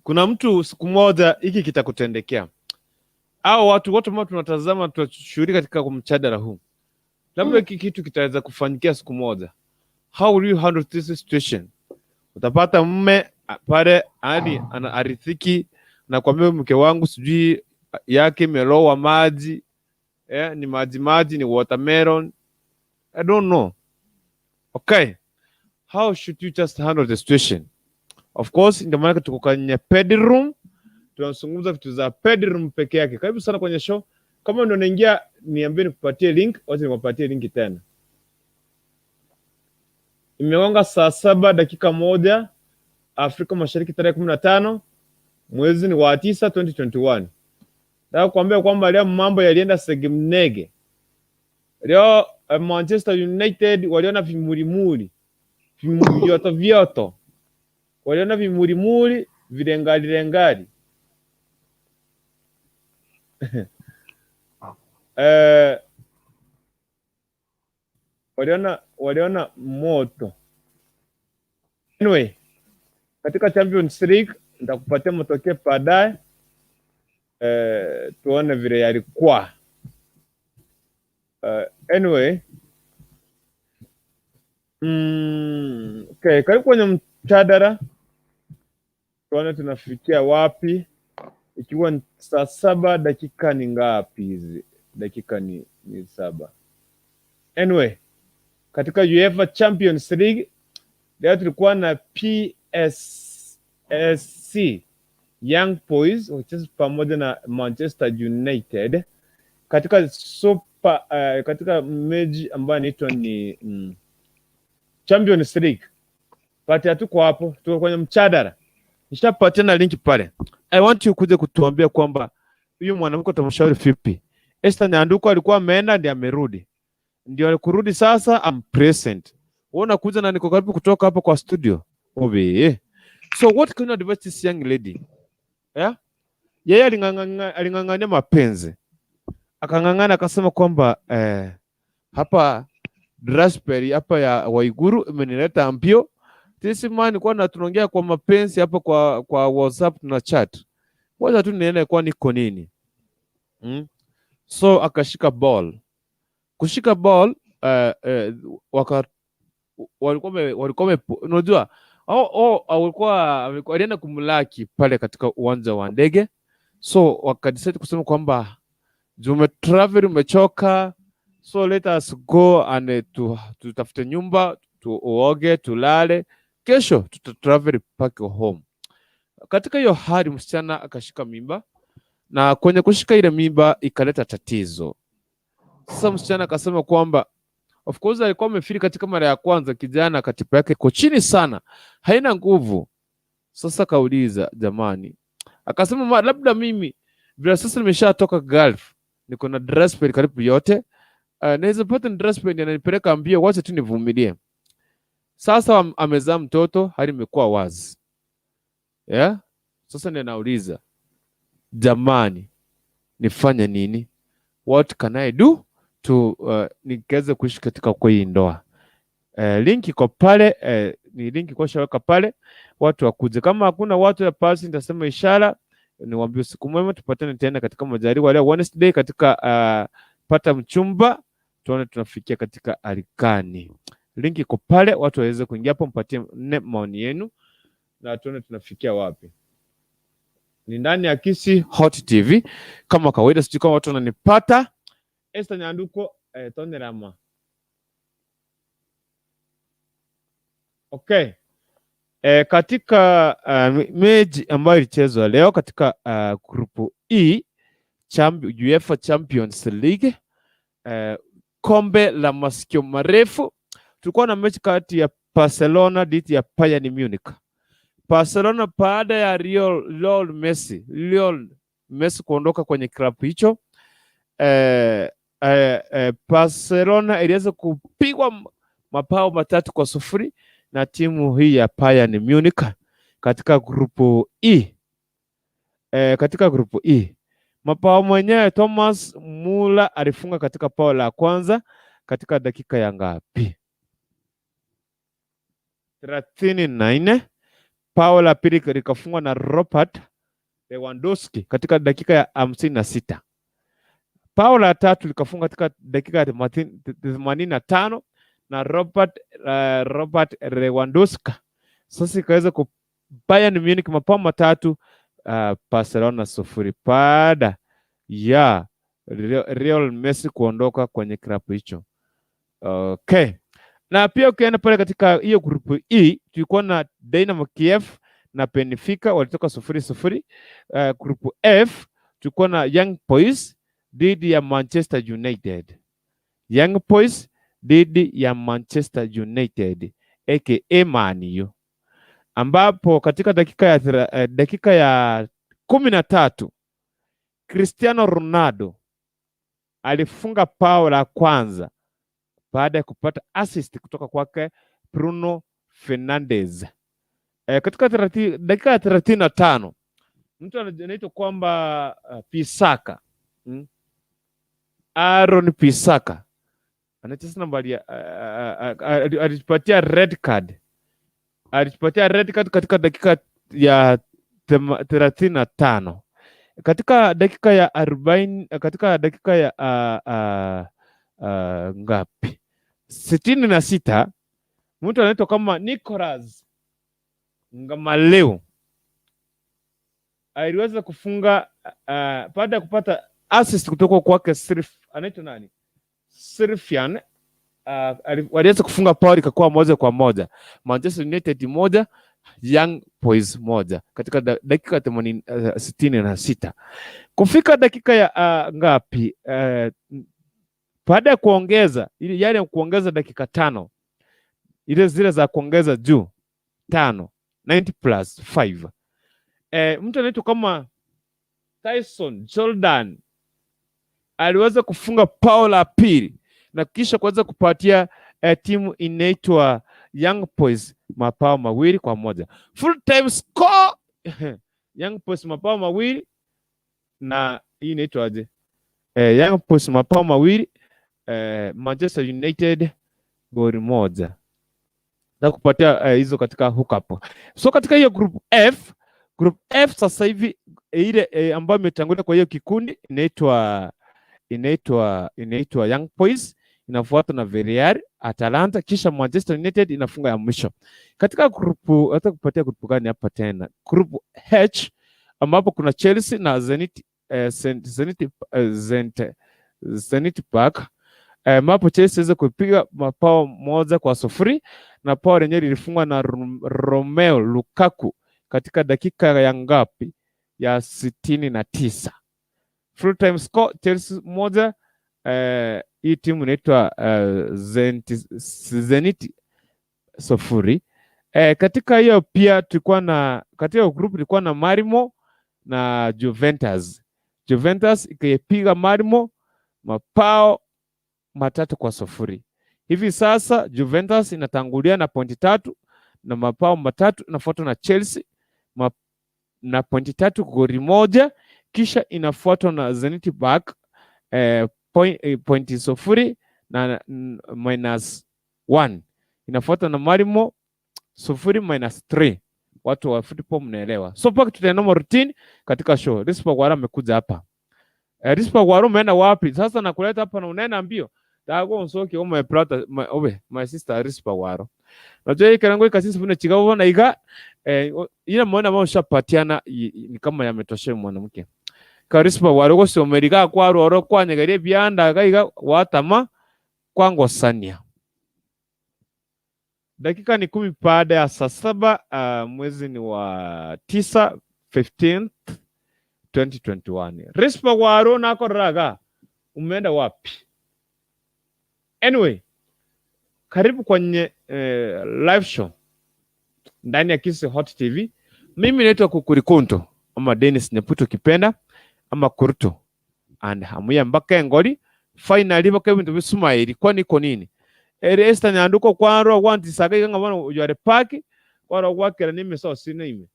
Speaker 1: Kuna mtu siku moja hiki kitakutendekea. Au watu wote ambao tunatazama tunashughulika katika mjadala huu. Labda hiki kitu kitaweza kufanyikia siku moja. How will you handle this situation? Utapata mume pale hadi ana arithiki na kwambia mke wangu sijui yake imelowa maji, eh, ni maji maji, ni watermelon. I don't know. Okay. How should you just handle the situation? Of course, ndio maana tuko kwenye bedroom, tunazungumza vitu za bedroom peke yake. Karibu sana kwenye show. Kama ndio unaingia, niambie nikupatie link, wacha nikupatie link tena. Imegonga saa 7:01 Afrika Mashariki, tarehe 15 mwezi ni wa 9 2021. Nataka kuambia kwamba leo mambo yalienda segemnege. Leo Manchester United waliona vimulimuli, vyoto vyoto, waliona vimulimuli vilengali lengali. Waliona moto. Anyway, katika Champions League nitakupatia matokeo baadaye. Tuone vile yalikuwa. Anyway. Okay, karibu kwenye mjadala. Tuone tunafikia wapi. Ikiwa ni saa 7 dakika ni ngapi hizi? Dakika ni 7. Anyway, katika UEFA Champions League leo tulikuwa na PSSC. Young Boys wakicheza pamoja na Manchester United katika super katika mechi ambayo inaitwa ni Champions League. But hatuko hapo, tuko kwenye mjadala. Nishapatia na link pale. I want you kuja kutuambia kwamba huyu mwanamke utamshauri vipi? Esther Nyanduko alikuwa ameenda ndiye amerudi. Ndio alikurudi sasa, I'm present. Wewe unakuja na niko karibu kutoka hapo kwa studio. Obe. So what can you advise this young lady? Yeah? Yeye aling'ang'ania mapenzi. Akang'ang'ana akasema kwamba hapa raspberry hapa ya Waiguru imenileta mbio. This man kwa na tunaongea kwa mapenzi hapa kwa WhatsApp tuna chat. Wacha tu niende kwa niko nini. So akashika ball. Kushika ball waka walikuwa unajua oh, walikuwa alienda kumlaki pale katika uwanja wa ndege, so wakadecide kusema kwamba juu umetravel umechoka, so let us go and tutafute nyumba tuoge tulale, kesho tuta travel back home. Katika hiyo hali msichana akashika mimba, na kwenye kushika ile mimba ikaleta tatizo. Sasa msichana akasema kwamba of course alikuwa amefeel katika mara ya kwanza, kijana katiba yake iko chini sana, haina nguvu. Sasa kauliza jamani, akasema labda mimi vile sasa nimeshatoka Gulf, niko na dry spell karibu yote, naweza pata dry spell ananipeleka mbio, wacha tu nivumilie. Sasa amezaa mtoto, hali imekuwa wazi, yeah? Sasa ninauliza jamani, nifanye nini? What can I do to nikaweze kuishi katika kwa hii ndoa? Link iko pale, ni link iko shaweka pale, watu wakuje. Kama hakuna watu ya pasi, nitasema ishara, niwaambie usiku mwema, tupatane tena katika majaliwa leo Wednesday katika pata mchumba, tuone tunafikia katika hali gani. Link iko pale, watu waweze kuingia hapo, mpatie nne maoni yenu na tuone tunafikia wapi. Ni ndani ya Kisii Hot TV kama kawaida, sijui kama watu wananipata. Esther Nyanduko, Tonerama. Okay. Katika mechi ambayo ilichezwa leo katika grupu E UEFA Champions League, kombe la masikio marefu, tulikuwa na mechi kati ya Barcelona dhidi ya Bayern Munich. Barcelona baada ya Lionel Messi kuondoka kwenye klabu hicho, Barcelona iliweza kupigwa mabao 3-0 na timu hii ya Bayern Munich katika grupu E. Katika grupu E mabao mwenyewe Thomas Muller alifunga katika bao la kwanza katika dakika ya ngapi? 34. Bao la pili likafungwa na Robert Lewandowski katika dakika ya 56. Bao la tatu likafunga katika dakika ya 85 na Robert Lewandowski. Sasa ikaweza ku Bayern Munich mabao 3, Barcelona 0 baada ya Lionel Messi kuondoka kwenye klabu hicho. Okay. Na pia ukienda pale katika hiyo grupu E tulikuwa na Dynamo Kiev na Benfica walitoka 0-0. Grupu F tulikuwa na Young Boys dhidi ya Manchester United. Young Boys dhidi ya Manchester United aka Man U, ambapo katika dakika ya 13 Cristiano Ronaldo alifunga bao la kwanza baada ya kupata assist kutoka kwake Bruno Fernandes. Katika dakika ya 35 mtu anaitwa kwamba Pisaka. Aaron Pisaka anacheza nambari ya alijipatia red card. Alijipatia red card katika dakika ya 35. Katika dakika ya 40, katika dakika ya ngapi? 66, mtu anaitwa kama Nicolas Ngamaleu aliweza kufunga baada ya kupata assist kutoka kwake Sirif, anaitwa nani? Sirfian, waliweza kufunga bao ikakuwa 1-1. Manchester United 1, Young Boys 1 katika dakika 66. Kufika dakika ya ngapi? Baada ya kuongeza ile yale ya kuongeza dakika 5, ile zile za kuongeza juu 5, 90 plus 5. Mtu anaitwa kama Tyson Jordan aliweza kufunga bao la pili na kisha kuweza kupatia timu inaitwa Young Boys mabao 2-1. Full time score Young Boys mabao 2 na hii inaitwa aje? Young Boys mabao 2, Manchester United goli 1. Na kupatia hizo katika hookup. So katika hiyo group F sasa hivi ile ambayo imetangulia kwa hiyo kikundi inaitwa Young Boys, inafuatwa na Villarreal, Atalanta, kisha Manchester United inafunga ya mwisho. Katika group, hata kupatia group gani hapa tena? Group H ambapo kuna Chelsea na Zenit, Zenit, Zenit, Zenit Park, ambapo Chelsea iweze kupiga mabao 1-0 na bao lenyewe lilifungwa na Romelu Lukaku katika dakika ya ngapi? Ya 69. Full time score Chelsea 1, hii timu inaitwa Zenit 0. Katika hiyo pia tulikuwa na, katika hiyo group tulikuwa na Malmo na Juventus. Juventus ikaipiga Malmo mabao 3-0. Hivi sasa Juventus inatangulia na pointi 3 na mabao 3, inafuatwa na Chelsea na pointi 3 goli 1, kisha inafuatwa na Zenit Park pointi 0 na minus 1, inafuatwa na Malmo 0 minus 3. Watu wa football mnaelewa. So paka tutaenda routine katika show. Rispa Gwara amekuja hapa. Rispa Gwara umeenda wapi? Sasa nakuleta hapa na unaenda mbio. Dago nsoki my brother, my sister Rispa Gwara. Najua hii karango ikasisi funa chigabo na iga ila muona ambao ushapatiana ni kama yametosha mwanamke. Karispa Gwara go somerika kwa roro kwa nyegere byanda gaiga watama kwangosania. Dakika ni 10 baada ya saa 7, mwezi ni wa 9, 15th 2021. Rispa Gwara nako raga umeenda wapi? Anyway, karibu kwenye live show ndani ya Kisii Hot TV. Mimi naitwa Kukurikunto ama Dennis Nyaputo kipenda ama Kuruto and hamuya mpaka engoli finally baka bintu bisumairi kwa niko nini ere Esther Nyanduko kwarwa wantisaka nga bana yare park kwarwa gwakera nimiso sine ime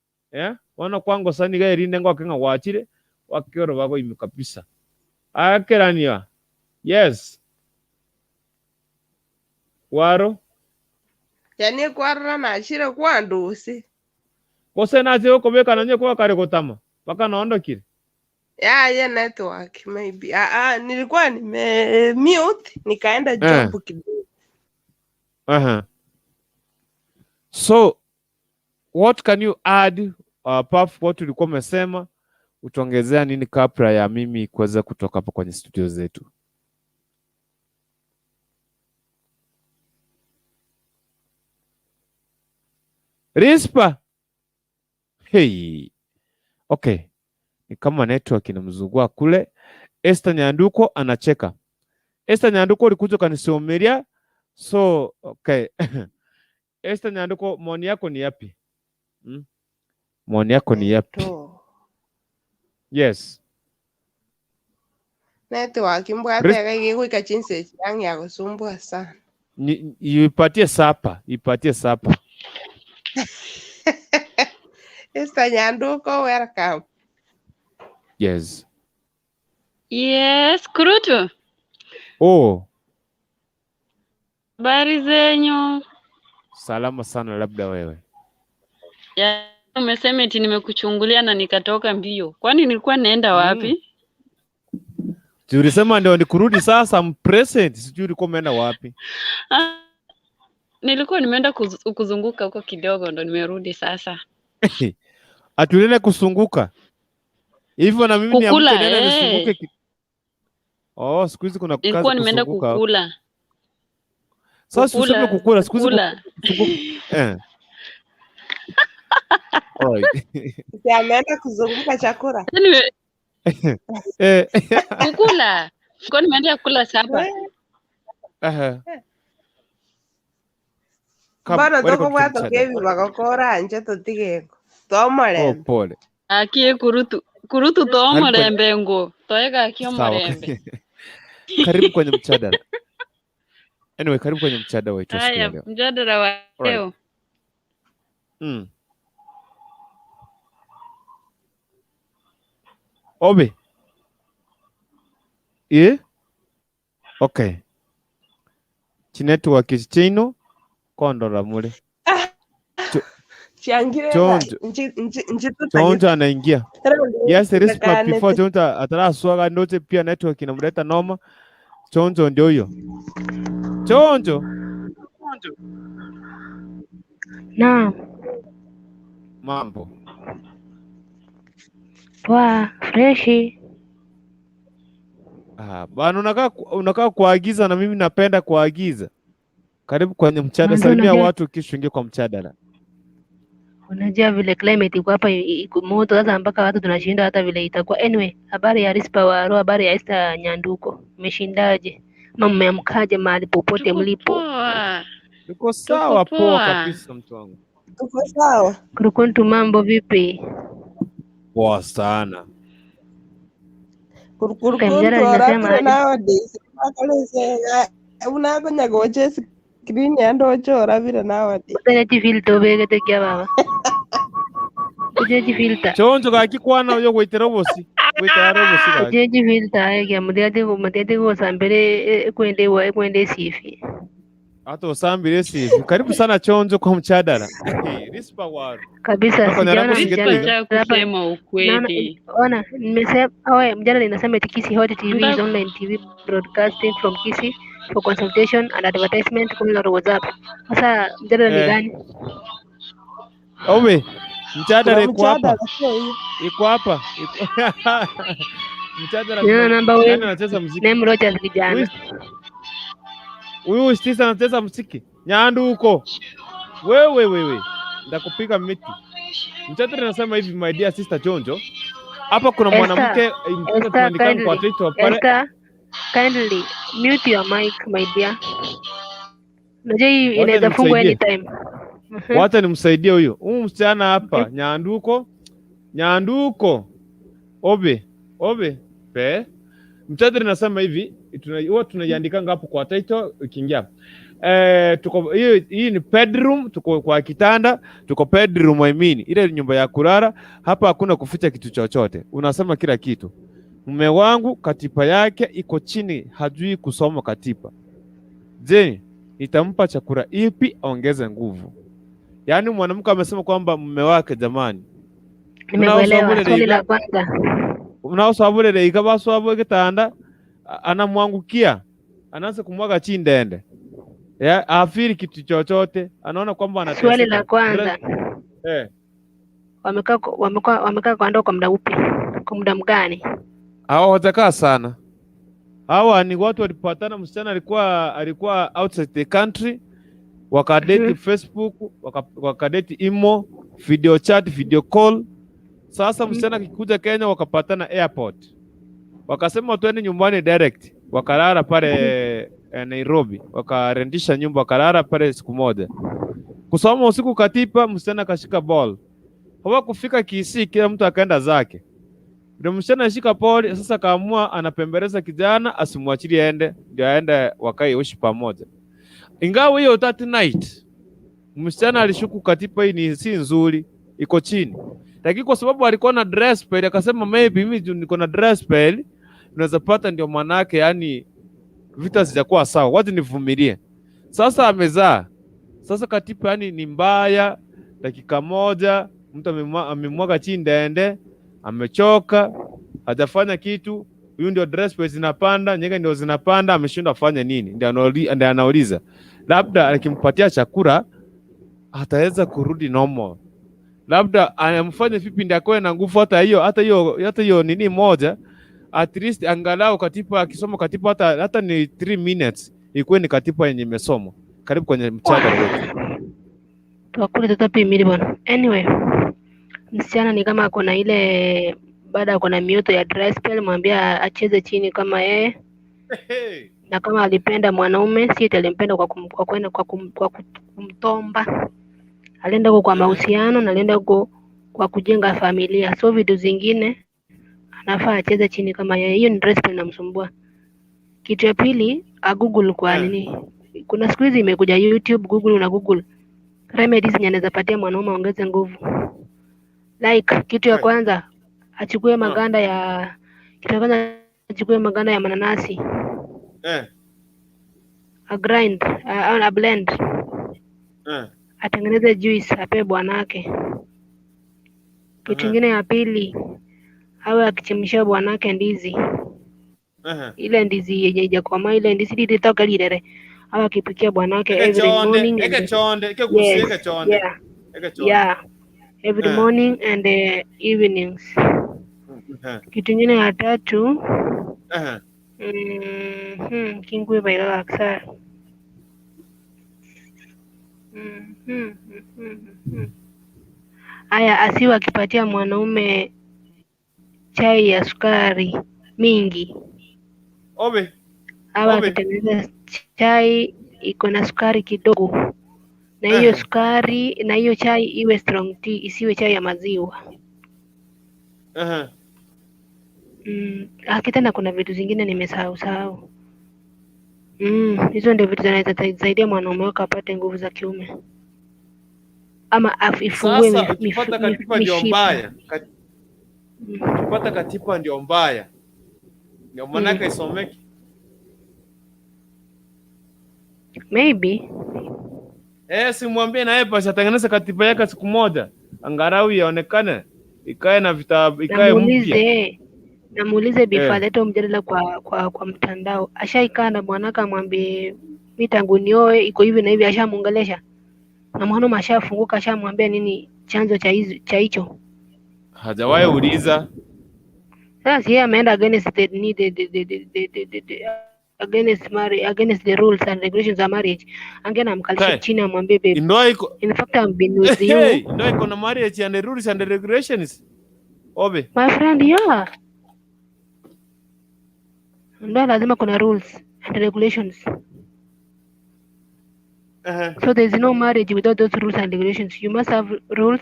Speaker 1: wana kwango sani ga erinde ngwa wachire wakero bago ime kabisa akerania. Yes waro
Speaker 6: yani kwarra na shire kwandusi
Speaker 1: kose naje okobeka nanye kwa kare kotama paka naondokire
Speaker 6: ya network maybe. Nilikuwa nime mute nikaenda job kidogo.
Speaker 1: So what can you add apart from what ulikuwa umesema? Utaongezea nini kabla ya mimi kuweza kutoka hapa kwenye studio zetu? Rispa. Hey. Okay. Ni kama network inamzungua kule. Esther Nyanduko anacheka. Esther Nyanduko ulikuja kanisomelia. So, okay. Esther Nyanduko, maoni yako ni yapi? Maoni yako ni yapi? Yes.
Speaker 6: Network mbwa igikuika chinse yangu ya kusumbua sana.
Speaker 1: Ipatie sapa, ipatie sapa.
Speaker 6: Esther Nyanduko, welcome.
Speaker 1: Yes.
Speaker 9: Yes, Kurutu.
Speaker 1: Oh.
Speaker 9: Habari zenyu?
Speaker 1: Salama sana, labda wewe.
Speaker 9: Ya, umesema eti nimekuchungulia na nikatoka mbio. Kwani nilikuwa naenda wapi?
Speaker 1: Ulisema ndio nikurudi sasa, I'm present. Sijui ulikuwa umeenda wapi.
Speaker 9: Nilikuwa nimeenda kuzunguka huko kidogo ndo nimerudi sasa.
Speaker 1: Atuende kusunguka. Hivyo na mimi niamke nenda nisunguke. Oh, siku hizi kuna kazi.
Speaker 9: Nilikuwa nimeenda kukula.
Speaker 1: Sasa useme kukula, siku hizi kukula. Alright.
Speaker 6: Si ameenda kuzunguka chakula.
Speaker 9: Anyway,
Speaker 1: Eh,
Speaker 9: kukula. Kwa nimeenda kula sapa.
Speaker 1: aha. Come,
Speaker 6: Bono
Speaker 1: welcome to
Speaker 6: tokobwata
Speaker 1: mchadala.
Speaker 6: kebi bagokora nche totigeko.
Speaker 1: Oh,
Speaker 6: Tomorembe.
Speaker 1: pole.
Speaker 9: Akie kurutu. Kurutu to
Speaker 1: Karibu kwenye
Speaker 9: omorembe ngo. Toega akie
Speaker 1: sawa.
Speaker 9: omorembe.
Speaker 1: Karibu kwenye mchadala. Anyway, karibu kwenye mchadala wetu wa siku ya
Speaker 9: Haya,
Speaker 1: leo.
Speaker 9: mjadala wa
Speaker 1: Alright.
Speaker 9: leo.
Speaker 1: Obe. Eh? Okay. Chinetwork chino kondora mule.
Speaker 6: Chiangirega
Speaker 1: Chonjo. Chonjo anaingia. Yes, respect before Chonjo ataraswaga ndote pia network inamleta noma. Chonjo ndio huyo. Chonjo.
Speaker 4: Naam,
Speaker 1: Mambo.
Speaker 4: poa, freshi.
Speaker 1: Ah, bana unakaa kuagiza na mimi napenda kuagiza. Karibu kwenye mchadala,
Speaker 4: Manze,
Speaker 1: salimia
Speaker 4: unajua
Speaker 1: watu kisha ingie kwa mchadala.
Speaker 4: unajua vile climate iko hapa iko moto sasa, mpaka watu tunashinda hata vile itakuwa. Anyway, habari ya Rispa Waro, habari ya Esther Nyanduko, mmeshindaje ama mmeamkaje mahali popote
Speaker 9: Tuko
Speaker 4: mlipo?
Speaker 9: poa.
Speaker 1: Tuko
Speaker 9: Tuko
Speaker 1: sawa, poa
Speaker 9: poa.
Speaker 1: kabisa mtu wangu.
Speaker 6: Tuko sawa.
Speaker 4: Kurukuntu, mambo vipi?
Speaker 1: Poa sana.
Speaker 4: Okay,
Speaker 6: Kurukuntu
Speaker 4: mjadala inasema
Speaker 6: orabire
Speaker 4: aje?
Speaker 6: nowadays. Bakalese unakonya goche screen yandoche orabire nowadays.
Speaker 4: Utenechi filter ubegete kia baba. Ujechi filter.
Speaker 1: Chonjo gakikwana uyo gwitira obosi. Gwitira obosi gaki.
Speaker 4: Ujechi filter aye mutiati mutiati gusambire kwende wa kwende sifi.
Speaker 1: Hata usambire sivi. Karibu sana Chonjo kwa mchadala. Rispa waru.
Speaker 4: Kabisa
Speaker 1: Mpaka nyarako
Speaker 4: sijaona
Speaker 1: singetuiga.
Speaker 4: mjadala
Speaker 9: Nataka
Speaker 4: hapa.
Speaker 9: kusema
Speaker 4: Naona
Speaker 9: ukweli.
Speaker 4: ona nimesema oe mjadala inasema eti Kisii Hot TV is
Speaker 9: Nataka
Speaker 4: online TV broadcasting from Kisii for consultation and advertisement call or WhatsApp. Sasa mjadala ni gani?
Speaker 1: Owe, mchadala
Speaker 6: Kuna
Speaker 1: iko hapa.
Speaker 6: mjadala sio hiyo.
Speaker 1: Iko hapa. Mchadala
Speaker 4: Nina
Speaker 1: kuna
Speaker 4: namba
Speaker 1: nani
Speaker 4: we
Speaker 1: anacheza muziki?
Speaker 4: name Rogers
Speaker 1: Huyu
Speaker 4: kijana.
Speaker 1: huyu Stisa anacheza muziki. Nyanduko. Wewe wewe. Ndakupiga miti. Mchadala anasema hivi, my dear sister Chonjo. Hapa kuna
Speaker 4: Esther,
Speaker 1: mwanamke mtoto
Speaker 4: Esther
Speaker 1: tunaandikana kwa
Speaker 4: kindly.
Speaker 1: title pale.
Speaker 4: Esther kindly mute your mic my dear. Unajua hii
Speaker 1: Wacha
Speaker 4: inaweza fungwa
Speaker 1: nimsaidie.
Speaker 4: anytime. Mhm.
Speaker 1: Wacha nimsaidie huyo. Huyu msichana hapa,
Speaker 4: Okay.
Speaker 1: Nyanduko. Nyanduko. Obe, obe, pe. Mchadala nasema hivi, huwa tunaiandikanga hapo kwa title ukiingia. Tuko hii ni bedroom, tuko kwa kitanda, tuko bedroom I mean, ile nyumba ya kulala. Hapa hakuna kuficha kitu chochote. Unasema kila kitu. Mume wangu katiba yake iko chini, hajui kusoma katiba. Je, nitampa chakula ipi aongeze nguvu? Yaani mwanamke amesema kwamba mume wake, jamani,
Speaker 4: Nimekuelewa. Swali la kwanza.
Speaker 1: unaosabulele ikabaswabwe kitanda anamwangukia, anaanza kumwaga chindende ya afiri kitu chochote, anaona kwamba
Speaker 4: Swali la
Speaker 1: anateseka.
Speaker 4: kwanza. Wamekaa kwa ndoa kwa muda upi? Kwa muda mgani?
Speaker 1: Hawa watakaa sana. Hawa ni watu walipatana, msichana alikuwa outside the country, wakadate Facebook, wakadate imo, video chat, video call. Sasa msichana akikuja Kenya wakapatana airport, wakasema twende nyumbani direct, wakalala pale Nairobi, wakarendisha nyumba, wakalala pale siku moja, kusoma usiku katipa, msichana akashika ball. Hawakufika Kisii, kila mtu akaenda zake. Ndio msichana ashika pole sasa, kaamua anapembeleza kijana asimwachilie aende, ndio aende wakae uishi pamoja. Ingawa hiyo that night msichana alishuku katipa hii ni si nzuri, iko chini, lakini kwa sababu alikuwa na dress spell akasema maybe mimi juu niko na dress spell unaweza pata, ndio manake yani vita sijakuwa sawa, wacha nivumilie. Sasa amezaa sasa, katipa yani ni mbaya, dakika moja mtu amemwaga chini ndende, amechoka, hajafanya kitu. Huyu ndio dress spell zinapanda, nyege ndio zinapanda, ameshindwa afanye nini? Ndio anauliza, labda akimpatia chakula ataweza kurudi normal, labda anamfanya vipi ndio akoe na nguvu, hata hiyo hata hiyo hata hiyo nini moja, at least angalau katiba akisoma katiba hata ni 3 minutes ikuwe ni katiba yenye imesomwa. Karibu kwenye mchadala wetu.
Speaker 4: Twakule tutapimili bwana. Anyway, Msichana ni kama ako na ile baada ako na mioto ya dry spell, mwambie acheze chini kama yeye,
Speaker 1: Hey.
Speaker 4: na kama alipenda mwanaume si eti alimpenda kwa kwenda kwa kumtomba. Alienda huko kwa mahusiano na alienda huko kwa kujenga familia, so vitu zingine anafaa acheze chini kama yeye. Hiyo ni dry spell inamsumbua. Kitu ya pili, a Google kwa nini, kuna siku hizi imekuja YouTube, Google, una Google remedies zenye anaweza patia mwanaume aongeze nguvu. Like kitu ya kwanza achukue maganda ya kitu ya kwanza achukue maganda ya mananasi, a grind, a blend, atengeneze juice ape bwanake. Kitu ingine ya pili, awe akichemshia bwanake ndizi, ile ndizi yenye haijakomaa, ile ndizi lilitoka lilere, awe akipikia bwanake
Speaker 1: Eke
Speaker 4: every
Speaker 1: chonde,
Speaker 4: morning
Speaker 1: eke
Speaker 4: and
Speaker 1: chonde, eke gusi,
Speaker 4: yes,
Speaker 1: eke chonde.
Speaker 4: yeah,
Speaker 1: Eke chonde.
Speaker 4: yeah, every morning and evenings. Kitu ingine ya tatu, kingwe bailala aksar. Aya, asiwe akipatia mwanaume chai ya sukari mingi,
Speaker 1: Obe.
Speaker 4: awe
Speaker 1: Obe.
Speaker 4: akitengeneza chai iko na sukari kidogo, na hiyo sukari na hiyo chai iwe strong tea, isiwe chai ya maziwa. Aki tena kuna vitu zingine nimesahau sahau. Hizo ndio vitu zinaweza saidia mwanaume wako apate nguvu za kiume ama ifungue
Speaker 1: Sasa ukipata katiba ndio
Speaker 4: mishipa.
Speaker 1: mbaya. Ukipata katiba ndio mbaya. Ndio maanake isomeki.
Speaker 4: Maybe.
Speaker 1: Eh, simwambie na yeye basi atengeneze katiba yake siku moja. Angalau ionekane ikae na vitabu, ikae mpya.
Speaker 4: Namuulize before alete mjadala kwa mtandao. Ashaikaa na bwanake amwambie mi tangu nioe iko hivi na hivi, ashamuongelesha na mwanaume ashafunguka, ashamwambia nini chanzo cha hizo cha hicho.
Speaker 1: Hajawahi uliza.
Speaker 4: Sasa si yeye ameenda against the, ni the against marriage, against the rules and regulations za marriage. Angeenda amkalishe chini amwambie, babe,
Speaker 1: Ndoa iko
Speaker 4: in fact I've been with you,
Speaker 1: Hey, ndoa iko na marriage and the rules and the regulations. Obe.
Speaker 4: My friend, yeah. Ndoa lazima kuna rules and regulations. So there is no marriage without those rules and regulations. You must have rules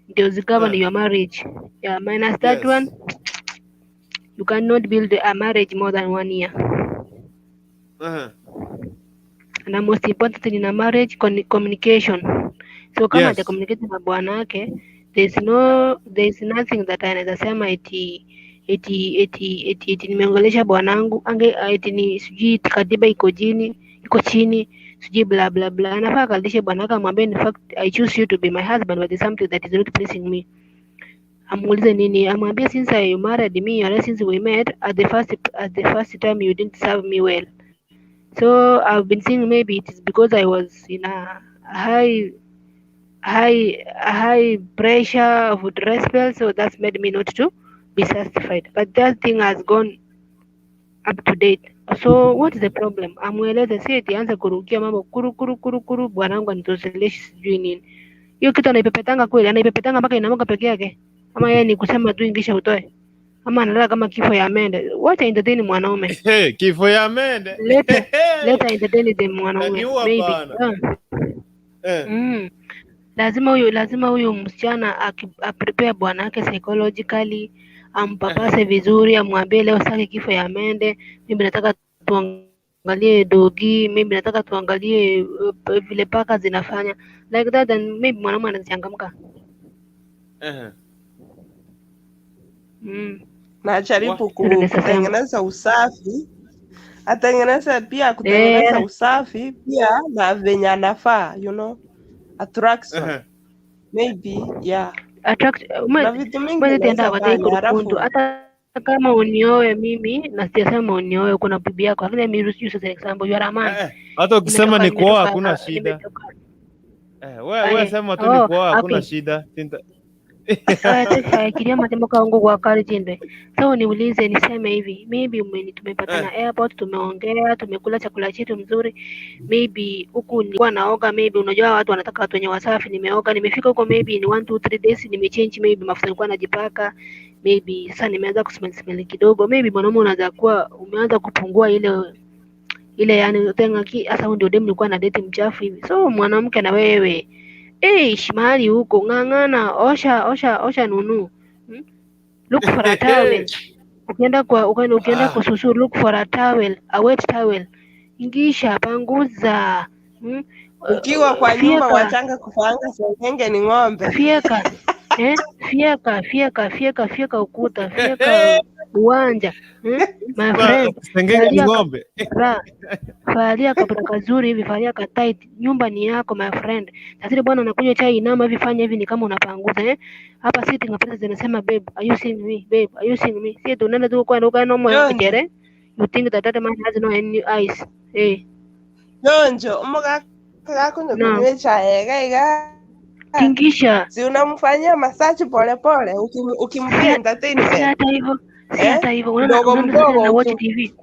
Speaker 4: ndio zigovern your marriage. Yeah, minus that one, you cannot build a marriage more than one year. Na most important thing in a marriage, communication. So kama haja communicate na bwanake, there is nothing that anaweza sema eti nimeongelesha bwanangu ange eti ni sijui katiba iko chini, sijui bla bla bla. Anafaa akalishe bwanake amwambie, in fact I choose you to be my husband, but there's something that is not pleasing me. Amuulize nini, amwambie since I married me or since we met, at the first time you didn't serve me well. So I've been seeing maybe it is because I was in a high pressure of dry spell, so that's made me not to be satisfied. But that thing has gone up to date. So what is the problem? Amweleze, si eti anze kurukia mambo kuru kuru kuru kuru, bwanangu anitoseleshi sijui nini. Hiyo kitu anaipepetanga kweli, anaipepetanga mpaka inamoka peke yake, ama yeye ni kusema tu ingisha utoe, ama analala kama kifo ya mende. Wacha entertain mwanaume.
Speaker 1: Hey, kifo ya mende.
Speaker 4: Leta entertain the mwanaume
Speaker 1: Naniua
Speaker 4: maybe.
Speaker 1: bana.
Speaker 4: Lazima huyu msichana aprepare bwanake psychologically, ampapase vizuri, amwambie leo sitaki kifo ya mende, mimi nataka tuangalie dogi, mimi nataka tuangalie vile paka zinafanya like that, and maybe mwanaume anachangamka.
Speaker 6: Na ajaribu
Speaker 4: Ndio naweza sema.
Speaker 6: kutengeneza usafi, atengeneze pia kutengeneza usafi pia na venye anafaa, attraction maybe, yeah.
Speaker 4: Attract
Speaker 6: Na vitu mingi
Speaker 4: mwezi tenda
Speaker 6: unaweza
Speaker 4: watai
Speaker 6: fanya,
Speaker 4: kurukundu
Speaker 6: halafu
Speaker 4: hata kama unioe mimi na sijasema unioe, kuna bibi yako, lakini mimi use as an example, you are a man.
Speaker 1: Hata ukisema
Speaker 4: Nimetoka
Speaker 1: ni kuoa
Speaker 4: nimetoka
Speaker 1: hakuna shida.
Speaker 4: nimetoka
Speaker 1: Eh, we
Speaker 4: eh,
Speaker 1: sema tu ni
Speaker 4: oh,
Speaker 1: kuoa hakuna
Speaker 4: okay.
Speaker 1: shida.
Speaker 4: Kiria matemo kaongo kwa kari jinde. So niulize niseme hivi, maybe tumepatana airport, tumeongea, tumekula chakula chetu mzuri. Maybe huku nilikuwa naoga, maybe unajua watu wanataka watu wenye wasafi, nimeoga, nimefika huko maybe in 1 2 3 days nimechange, maybe mafuta nilikuwa najipaka, maybe sasa nimeanza kusmell smell kidogo, maybe mwanaume unaweza kuwa umeanza kupungua ile ile, yani tenga ki sasa huyu ndio demu nilikuwa na date mchafu hivi. So mwanamke na wewe eish, mahali huko ng'ang'ana, osha osha osha nunu, Look for a towel. Ukienda kwa ukienda kwa susu, look for a towel, a wet towel. Ingisha, panguza.
Speaker 6: Ukiwa kwa nyumba
Speaker 4: Fyeka.
Speaker 6: Wachanga kufaanga sengenge ni ng'ombe.
Speaker 4: Fyeka. Fyeka, fyeka, fyeka, fyeka ukuta, fyeka uwanja. My friend,
Speaker 1: Sengenge ni
Speaker 4: valia
Speaker 1: ng'ombe.
Speaker 4: Kapra, valia kapra kazuri hivi, valia ka tight. Nyumba ni yako my friend. Sasa bwana anakunywa chai, inama hivi, fanya hivi ni kama unapanguza eh. Hapa sitting hapa zinasema, "Babe, are you seeing me? Babe, are you seeing me?" Si tunaenda tu kwa ndoka no moyo
Speaker 6: Jonjo.
Speaker 4: jere. You think that that man has no any eyes. Eh.
Speaker 6: Jonjo, omogaka gakunywa
Speaker 4: No.
Speaker 6: kunywa echae iga iga.
Speaker 4: Tingisha.
Speaker 6: Si unamfanyia massage pole pole ukimpea
Speaker 4: Si
Speaker 6: entertainment.
Speaker 4: hata hivyo, si
Speaker 6: Eh?
Speaker 4: hata hivyo. Unaona
Speaker 6: Mdogo
Speaker 4: unaona sasa
Speaker 6: mdogo
Speaker 4: na watch TV.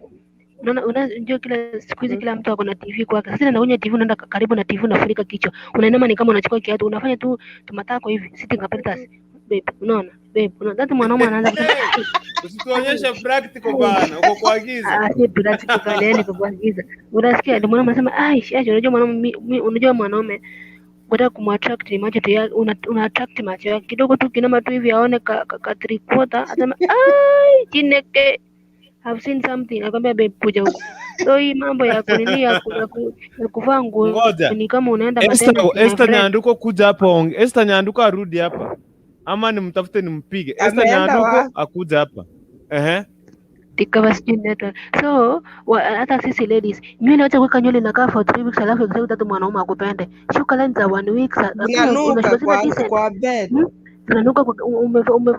Speaker 4: Unaona unajua kila siku hizi kila mtu ako na TV kwake. Sasa nakunywa TV, unaenda karibu na TV unafunika kichwa. Unainama ni kama unachukua kiatu, unafanya tu tumatako hivi, sitting apparatus. Babe, unaona? Babe, unaona? That mwanaume anaanza kusema "Ai,
Speaker 1: Usituonyeshe practical bana, uko kwa giza.
Speaker 4: Ah, si practical, yani kwa giza." Unasikia ndio mwanaume anasema ai, ai, unajua mwanaume unajua mwanaume unataka kumattract ni macho tu yake, una attract macho yake kidogo tu, kinama tu hivi aone ka three quarter, asema ai, chineke, I've seen something, akwambia babe kuja huku. So hii mambo ya kunini ya kuvaa nguo
Speaker 1: Ngoja.
Speaker 4: ni kama unaenda
Speaker 1: Esther,
Speaker 4: maternity my
Speaker 1: Esther
Speaker 4: friend.
Speaker 1: Nyanduko kuja hapa Esther Nyanduko arudi hapa. Ama nimtafute nimpige. Esther
Speaker 6: Ameenda
Speaker 1: Nyanduko
Speaker 6: wapi?
Speaker 1: akuja hapa. Ehe.
Speaker 4: Tikawa sijui network. So hata sisi ladies, nywele wacha kuweka nywele inakaa for 3 weeks alafu exactly tatu mwanaume akupende. Shuka line za 1 week lakini
Speaker 6: Unanuka
Speaker 4: unashuka zile
Speaker 6: kwa
Speaker 4: decent.
Speaker 6: kwa bed.
Speaker 4: Tunanuka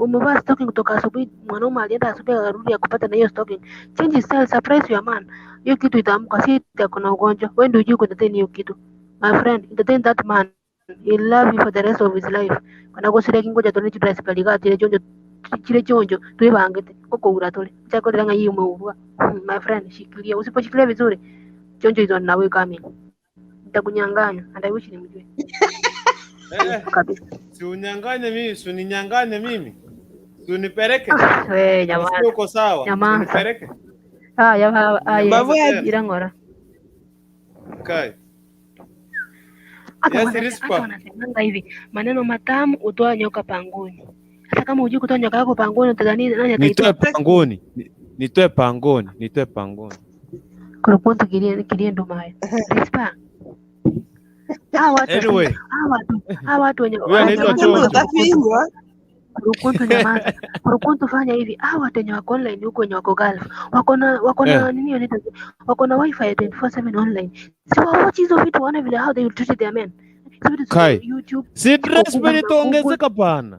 Speaker 4: umevaa stocking kutoka asubuhi, mwanaume alienda asubuhi akarudi akupata na hiyo stocking. Change style, surprise your man. Hiyo kitu itaamka, si ati kuna ugonjwa. Wewe ndio hujui kuentertain hiyo kitu. My friend, entertain that man. He'll love you for the rest of his life. Kana gosire kingoja tone chidress paliga chile chonjo chile chonjo tuibangete koko ura tole. Chako ndanga hii umeurua. My friend, shikilia. Usiposhikilia vizuri, chonjo is on the way coming. Nitakunyang'anya and I wish nimjue.
Speaker 1: Eh,
Speaker 4: Kabisa.
Speaker 1: si unyang'anye mimi, si uninyang'anye mimi. Si unipeleke.
Speaker 4: We
Speaker 1: Nasikia
Speaker 4: nyamaza.
Speaker 1: uko sawa. Si
Speaker 4: Nyamaza.
Speaker 1: unipeleke.
Speaker 4: Ah, ya ah,
Speaker 1: Nyamaza
Speaker 6: Babu ya
Speaker 1: tena.
Speaker 4: irangora.
Speaker 1: Kai.
Speaker 4: Hata
Speaker 1: Yes,
Speaker 4: hata
Speaker 1: Rispa.
Speaker 4: wanasemanga hivi, maneno matamu hutoa nyoka pangoni. Sasa kama hujui kutoa nyoka yako pangoni, utadhani nani
Speaker 1: Nitoe
Speaker 4: ataitoa?
Speaker 1: pangoni. Nitoe pangoni. Nitoe pangoni.
Speaker 4: Kurukuntu kilie kilie ndumayo. Rispa. Hawa watu
Speaker 1: Anyway,
Speaker 4: hawa watu wenye
Speaker 1: huyu anaitwa
Speaker 4: nyamaza
Speaker 1: Chonjo.
Speaker 4: kwanza, Kurukuntu.
Speaker 6: Utafinywa.
Speaker 4: Kurukuntu nyamaza. Kurukuntu fanya hivi. Hawa watu wenye wako online huko wenye wako Gulf, wako na nini wanaita, wako na wifi ya 24/7 online. Si wa watch hizo vitu waone vile how they will treat their men. Hizo vitu ziko
Speaker 1: Kai.
Speaker 4: YouTube,
Speaker 1: Si
Speaker 4: ziko
Speaker 1: dress
Speaker 4: Google
Speaker 1: bill
Speaker 4: na Google.
Speaker 1: itaongezeka bana.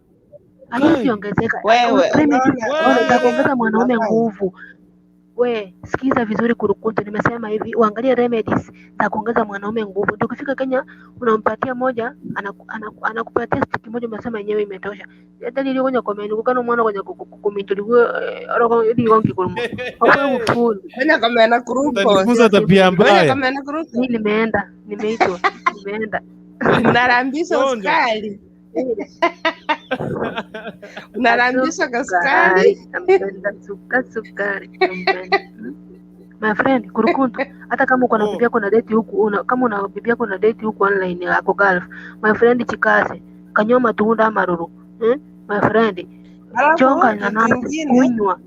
Speaker 4: Haiwezi
Speaker 1: Kai.
Speaker 4: ongezeka.
Speaker 6: Wewe
Speaker 4: Remedy
Speaker 6: unaona
Speaker 4: ona
Speaker 6: unaona
Speaker 4: itakuongeza
Speaker 6: kitu
Speaker 4: mwanaume
Speaker 6: unafanya.
Speaker 4: nguvu. We sikiza vizuri Kurukuntu, nimesema hivi, uangalie remedies za kuongeza mwanaume nguvu. Tukifika Kenya unampatia moja, anakupatia stick moja, umesema yenyewe imetosha. Hata nili kwenye comment kukana mwana kwenye kumintuliwe oroko ili gongi kulmo. Okwe kufulu.
Speaker 6: Fanya kama na kurupo.
Speaker 1: Utanifunza tabia
Speaker 6: Fanya
Speaker 1: mbaya.
Speaker 6: kama na kurupo.
Speaker 4: Mimi nimeenda, nimeitwa, nimeenda.
Speaker 6: Unarambisha
Speaker 1: Chonjo.
Speaker 6: sukari. Unarambisha kasukari.
Speaker 4: Sukari, nampenda sukari, nampenda. My friend, Kurukuntu, hata kama uko na bibi yako na date huku, kama una bibi yako na date huku online yako Gulf, my friend, chikaze, kanywa matunda maruru. My friend,
Speaker 6: Alafu
Speaker 4: chonga
Speaker 6: kitu
Speaker 4: nanasi,
Speaker 6: ingine
Speaker 4: kunywa.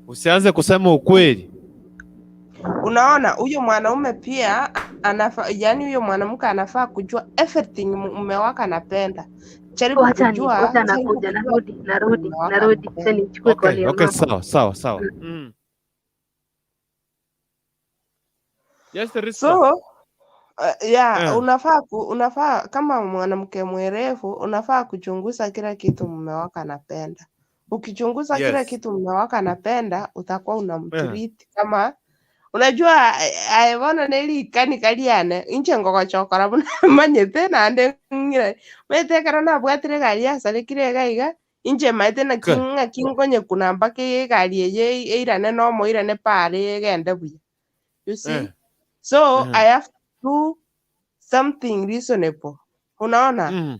Speaker 1: Usianze kusema ukweli.
Speaker 6: Unaona huyo mwanaume pia anafaa, yani huyo mwanamke anafaa kujua everything mume wake anapenda. Jaribu
Speaker 4: Wacha ni
Speaker 6: kujua,
Speaker 4: wacha
Speaker 6: jaribu
Speaker 4: nakuja,
Speaker 6: kujua
Speaker 4: narudi, narudi,
Speaker 6: mume wake
Speaker 4: narudi. Sasa
Speaker 6: anapenda.
Speaker 4: nichukue
Speaker 1: Okay,
Speaker 4: call ya
Speaker 1: okay,
Speaker 4: mama.
Speaker 1: sawa, sawa, sawa. Yes, Rispa.
Speaker 6: So yeah, unafaa kama mwanamke mwerevu unafaa kuchunguza kila kitu mume wako anapenda. Ukichunguza kila
Speaker 1: Yes.
Speaker 6: kitu mume wako anapenda, utakuwa unamtreat kama Unajua aye bono neri ikani kariane inche ngogochokora buna manyete naende ng'ire maete ekero nabwatire egari yasarekire iga iga inche maete naki ng'aki nkonyekuna mpaka egari eye eirane nomo irane pare egende buya. You see? So I have to do something reasonable. Unaona?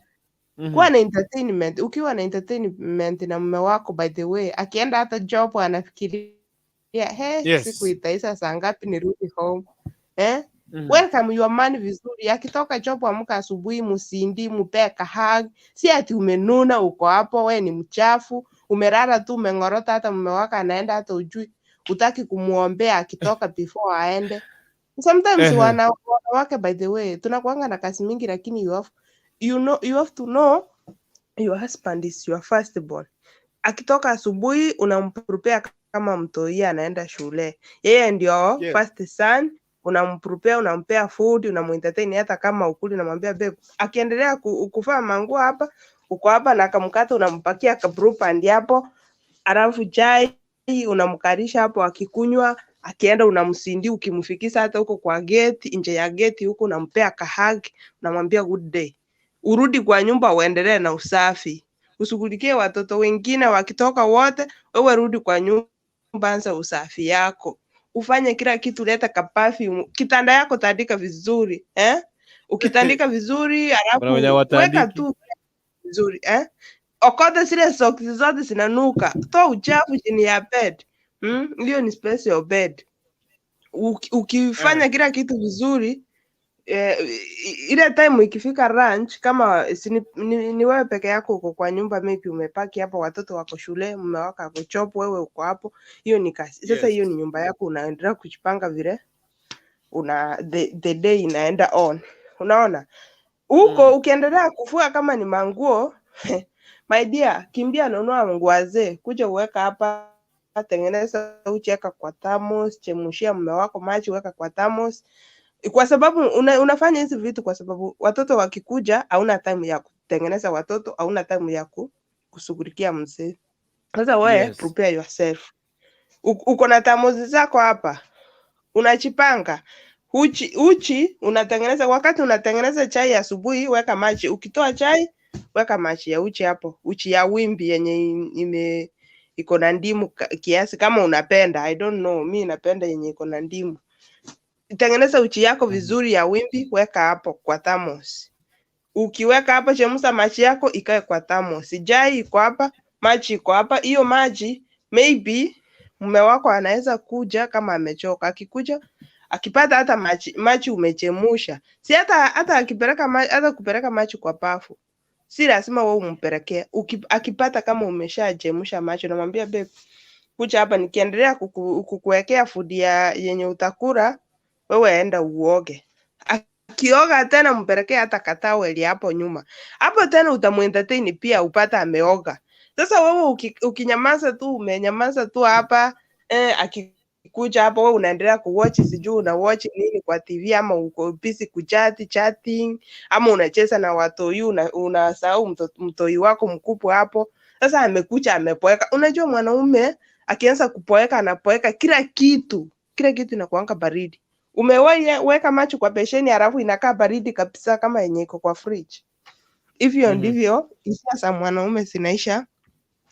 Speaker 6: Kuwa na entertainment. Ukiwa na entertainment na mume wako, by the way, akienda hata job anafikiria, he, siku itaisha saa ngapi nirudi home? Eh? Welcome your man vizuri. Akitoka job, amka asubuhi, musindi, mupee kahug. Si ati umenuna uko hapo, we ni mchafu, umelala tu umeng'orota, hata mume wako anaenda hata ujui, utaki kumuombea akitoka before aende. Sometimes wanawake, by the way, tunakuanga na kazi mingi, lakini you have to know your husband is your firstborn. Akitoka asubuhi unamprepare kama mtoi anaenda shule. Yeye ndio first son, unamprepare, unampea food, unamuentertain hata kama ukuli, unamwambia babe, akiendelea kuvaa manguo hapa, uko hapa na kamkate unampakia ka Blue Band hapo, alafu chai unamkarisha hapo akikunywa, akienda unamsindi, ukimfikisha hata huko kwa gate, nje ya gate huko unampea kahug, unamwambia good day. Urudi kwa nyumba uendelee na usafi, ushughulikie watoto wengine wakitoka wote, wewe rudi kwa nyumba, anza usafi yako, ufanye kila kitu, leta kaperfume, kitanda yako tandika vizuri, eh? Ukitandika vizuri
Speaker 1: Kuna wenye
Speaker 6: alafu weka
Speaker 1: hawatandiki.
Speaker 6: Tu vizuri, eh? Okota zile socks zote zinanuka, toa uchafu chini ya bed. Hiyo ni space your bed. Ukifanya kila kitu vizuri, ile time ikifika lunch, kama si ni wewe peke yako uko kwa nyumba, maybe umepaki hapo, watoto wako shule, mume wako ako job, wewe uko hapo, hiyo ni kazi sasa. Hiyo ni nyumba yako, unaendelea kujipanga vile una the day inaenda on, unaona huko. Ukiendelea kufua kama ni manguo, my dear, kimbia nunua nguo zee, kuja uweka hapa, tengeneza uchi, weka kwa thermos, chemushia mume wako maji, weka kwa thermos, kwa sababu unafanya hizi vitu kwa sababu watoto wakikuja hauna time ya kutengeneza watoto, hauna time ya kushughulikia mzee. Sasa we prepare yourself. Uko na thermos zako hapa, unachipanga uchi, uchi unatengeneza. Wakati unatengeneza chai asubuhi, weka maji. Ukitoa chai, weka maji ya uchi hapo, uchi ya wimbi yenye ime iko na ndimu kiasi, kama unapenda. I don't know, mi napenda yenye iko na ndimu. Tengeneza uchi yako vizuri ya wimbi, weka hapo kwa thermos. Ukiweka hapo, chemsha maji yako ikae kwa thermos. Chai iko hapa, maji iko hapa. Hiyo maji maybe mume wako anaweza kuja kama amechoka. Akikuja akipata hata maji, maji umechemusha, si hata akipeleka hata kupeleka maji kwa bafu, si lazima wewe umpelekee. Akipata kama umeshachemsha maji, unamwambia, "Babe, kuja hapa, nikiendelea kukuwekea food ya yenye utakula, wewe enda uoge." Akioga tena mpelekee hata katowel hapo nyuma hapo, tena utamuentertain pia upata ameoga. Sasa wewe ukinyamaza tu, umenyamaza tu hapa, akikuja hapo wewe unaendelea kuwatch, sijui una watch nini kwa TV, ama uko busy kuchat chatting, ama unacheza na watoi, unasahau mtoi wako mkubwa hapo. Sasa amekuja amepoeka. Unajua mwanaume akianza kupoeka, anapoeka kila kitu, kila kitu inakuanga baridi. Umewahi weka maji kwa besheni halafu inakaa baridi kabisa kama yenye iko kwa fridge? Hivyo ndivyo hisia za mwanaume zinaisha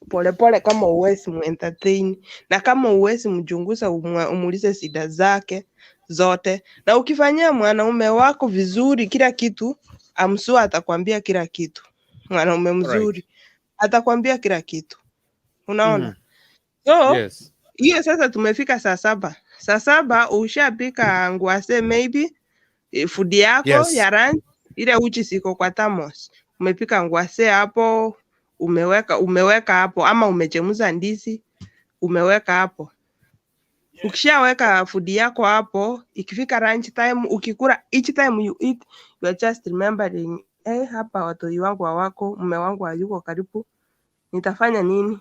Speaker 6: polepole kama uwezi muentertain na kama uwezi mchunguza, umuulize shida zake zote. Na ukifanyia mwanaume wako vizuri kila kitu, amsua atakwambia kila kitu. Mwanaume mzuri atakwambia kila kitu, unaona? So hiyo sasa tumefika saa 7. Saa 7 ushapika ngwase, maybe food yako ya lunch, ile uchi siko kwa thermos. Umepika ngwase hapo, umeweka hapo, ama umechemsha ndizi umeweka hapo. Ukishaweka food yako hapo, ikifika lunch time ukikula, each time you eat you are just remembering, hapa watoi wangu hawako, mume wangu hayuko karibu, nitafanya nini?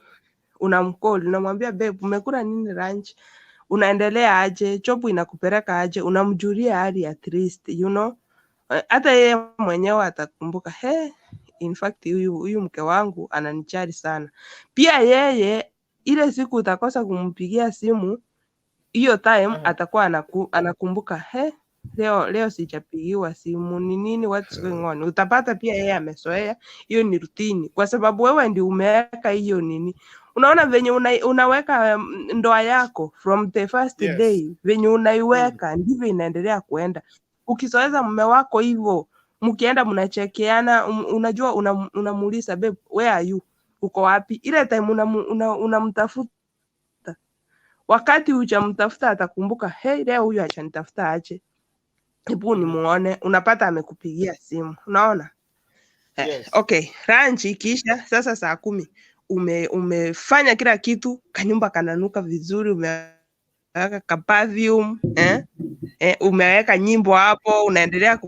Speaker 6: Unamcall, unamwambia, "Babe, umekula nini lunch? Unaendelea aje? Job inakupeleka aje?" Unamjulia hali at least. Hata yeye mwenyewe atakumbuka, he, in fact huyu mke wangu ananijali sana. Pia yeye ile siku utakosa kumpigia simu. Hiyo time atakuwa anakumbuka, he, leo sijapigiwa simu, ni nini, what's going on? Utapata pia yeye amezoea hiyo, ni routine, kwa sababu wewe ndi umeweka hiyo nini. Unaona venye unaweka ndoa yako from the first day, venye unaiweka ndivyo inaendelea kuenda. Ukizoeza mume wako hivyo, mkienda mnachekeana, unajua unamuuliza, "Babe, where are you? Uko wapi?" Ile time unamtafuta, wakati hujamtafuta atakumbuka, "Hey, leo huyu achanitafuta aje, hebu nimuone." Unapata amekupigia simu, unaona?
Speaker 1: Yes.
Speaker 6: Okay, lunch ikiisha sasa saa 10, umefanya kila kitu, kanyumba kananuka vizuri, umeweka ka perfume, eh? Umeweka nyimbo hapo, unaendelea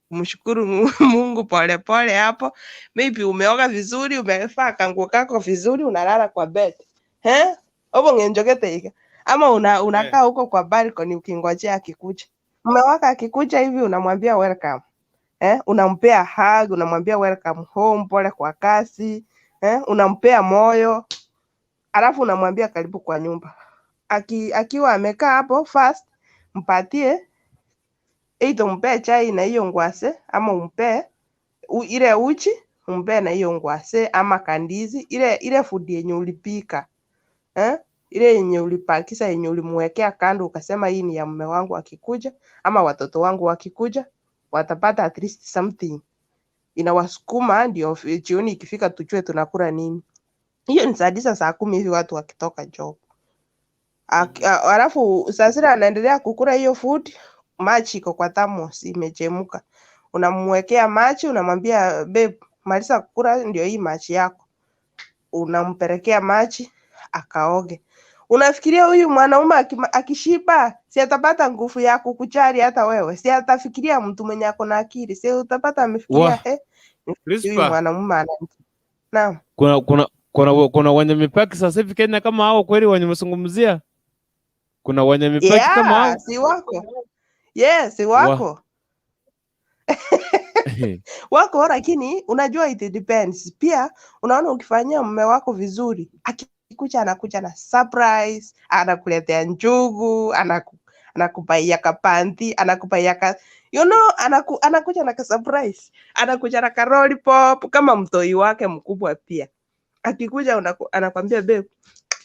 Speaker 6: kumshukuru Mungu polepole hapo, maybe umeoga vizuri, umevaa kanguo kako vizuri, unalala kwa bed, eh? Obo ngenjogete iga ama unakaa huko kwa balcony ukingojea akikuja. Mume wako akikuja hivi unamwambia welcome, eh? Unampea hug, unamwambia welcome home, pole kwa kazi, eh? Unampea moyo, alafu unamwambia karibu kwa nyumba. Akiwa amekaa hapo, first mpatie, either umpee chai na hiyo ngwase ama umpee ile uchi, umpee na hiyo ngwase ama kandizi, ile food yenye ulipika, eh? Ile yenye ulipakisa, yenye ulimwekea kando ukasema hii ni ya mume wangu akikuja ama watoto wangu wakikuja watapata at least something inawasukuma, ndio jioni ikifika tujue tunakula nini. Hiyo ni saa 9, saa 10 hivi watu wakitoka job. Alafu saa zile anaendelea kukula hiyo food, maji iko kwa thermos imechemka, unamwekea maji, unamwambia, "Babe, maliza kukula, ndio hii maji yako." Unampelekea maji akaoge. Unafikiria huyu mwanaume akishiba, si atapata nguvu ya kukujali hata wewe? Si atafikiria, mtu mwenye ako na akili, si utapata amefikiria, he, huyu
Speaker 1: Rispa,
Speaker 6: mwanamume ana, naam.
Speaker 1: Kuna wenye mipaki sasa hivi Kenya kama hao kweli wenye mzungumzia? Kuna wenye mipaki kama hao?
Speaker 6: Yeah, si wako? Yes, si wako, wako, lakini unajua it depends pia. Unaona, ukifanyia mume wako vizuri, akikuja anakuja na surprise, anakuletea njugu, anakubaia kapanti, anakubaia ka anakuja na ka surprise, anakuja na ka lollipop kama mtoi wake mkubwa. Pia akikuja anakwambia, "Babe,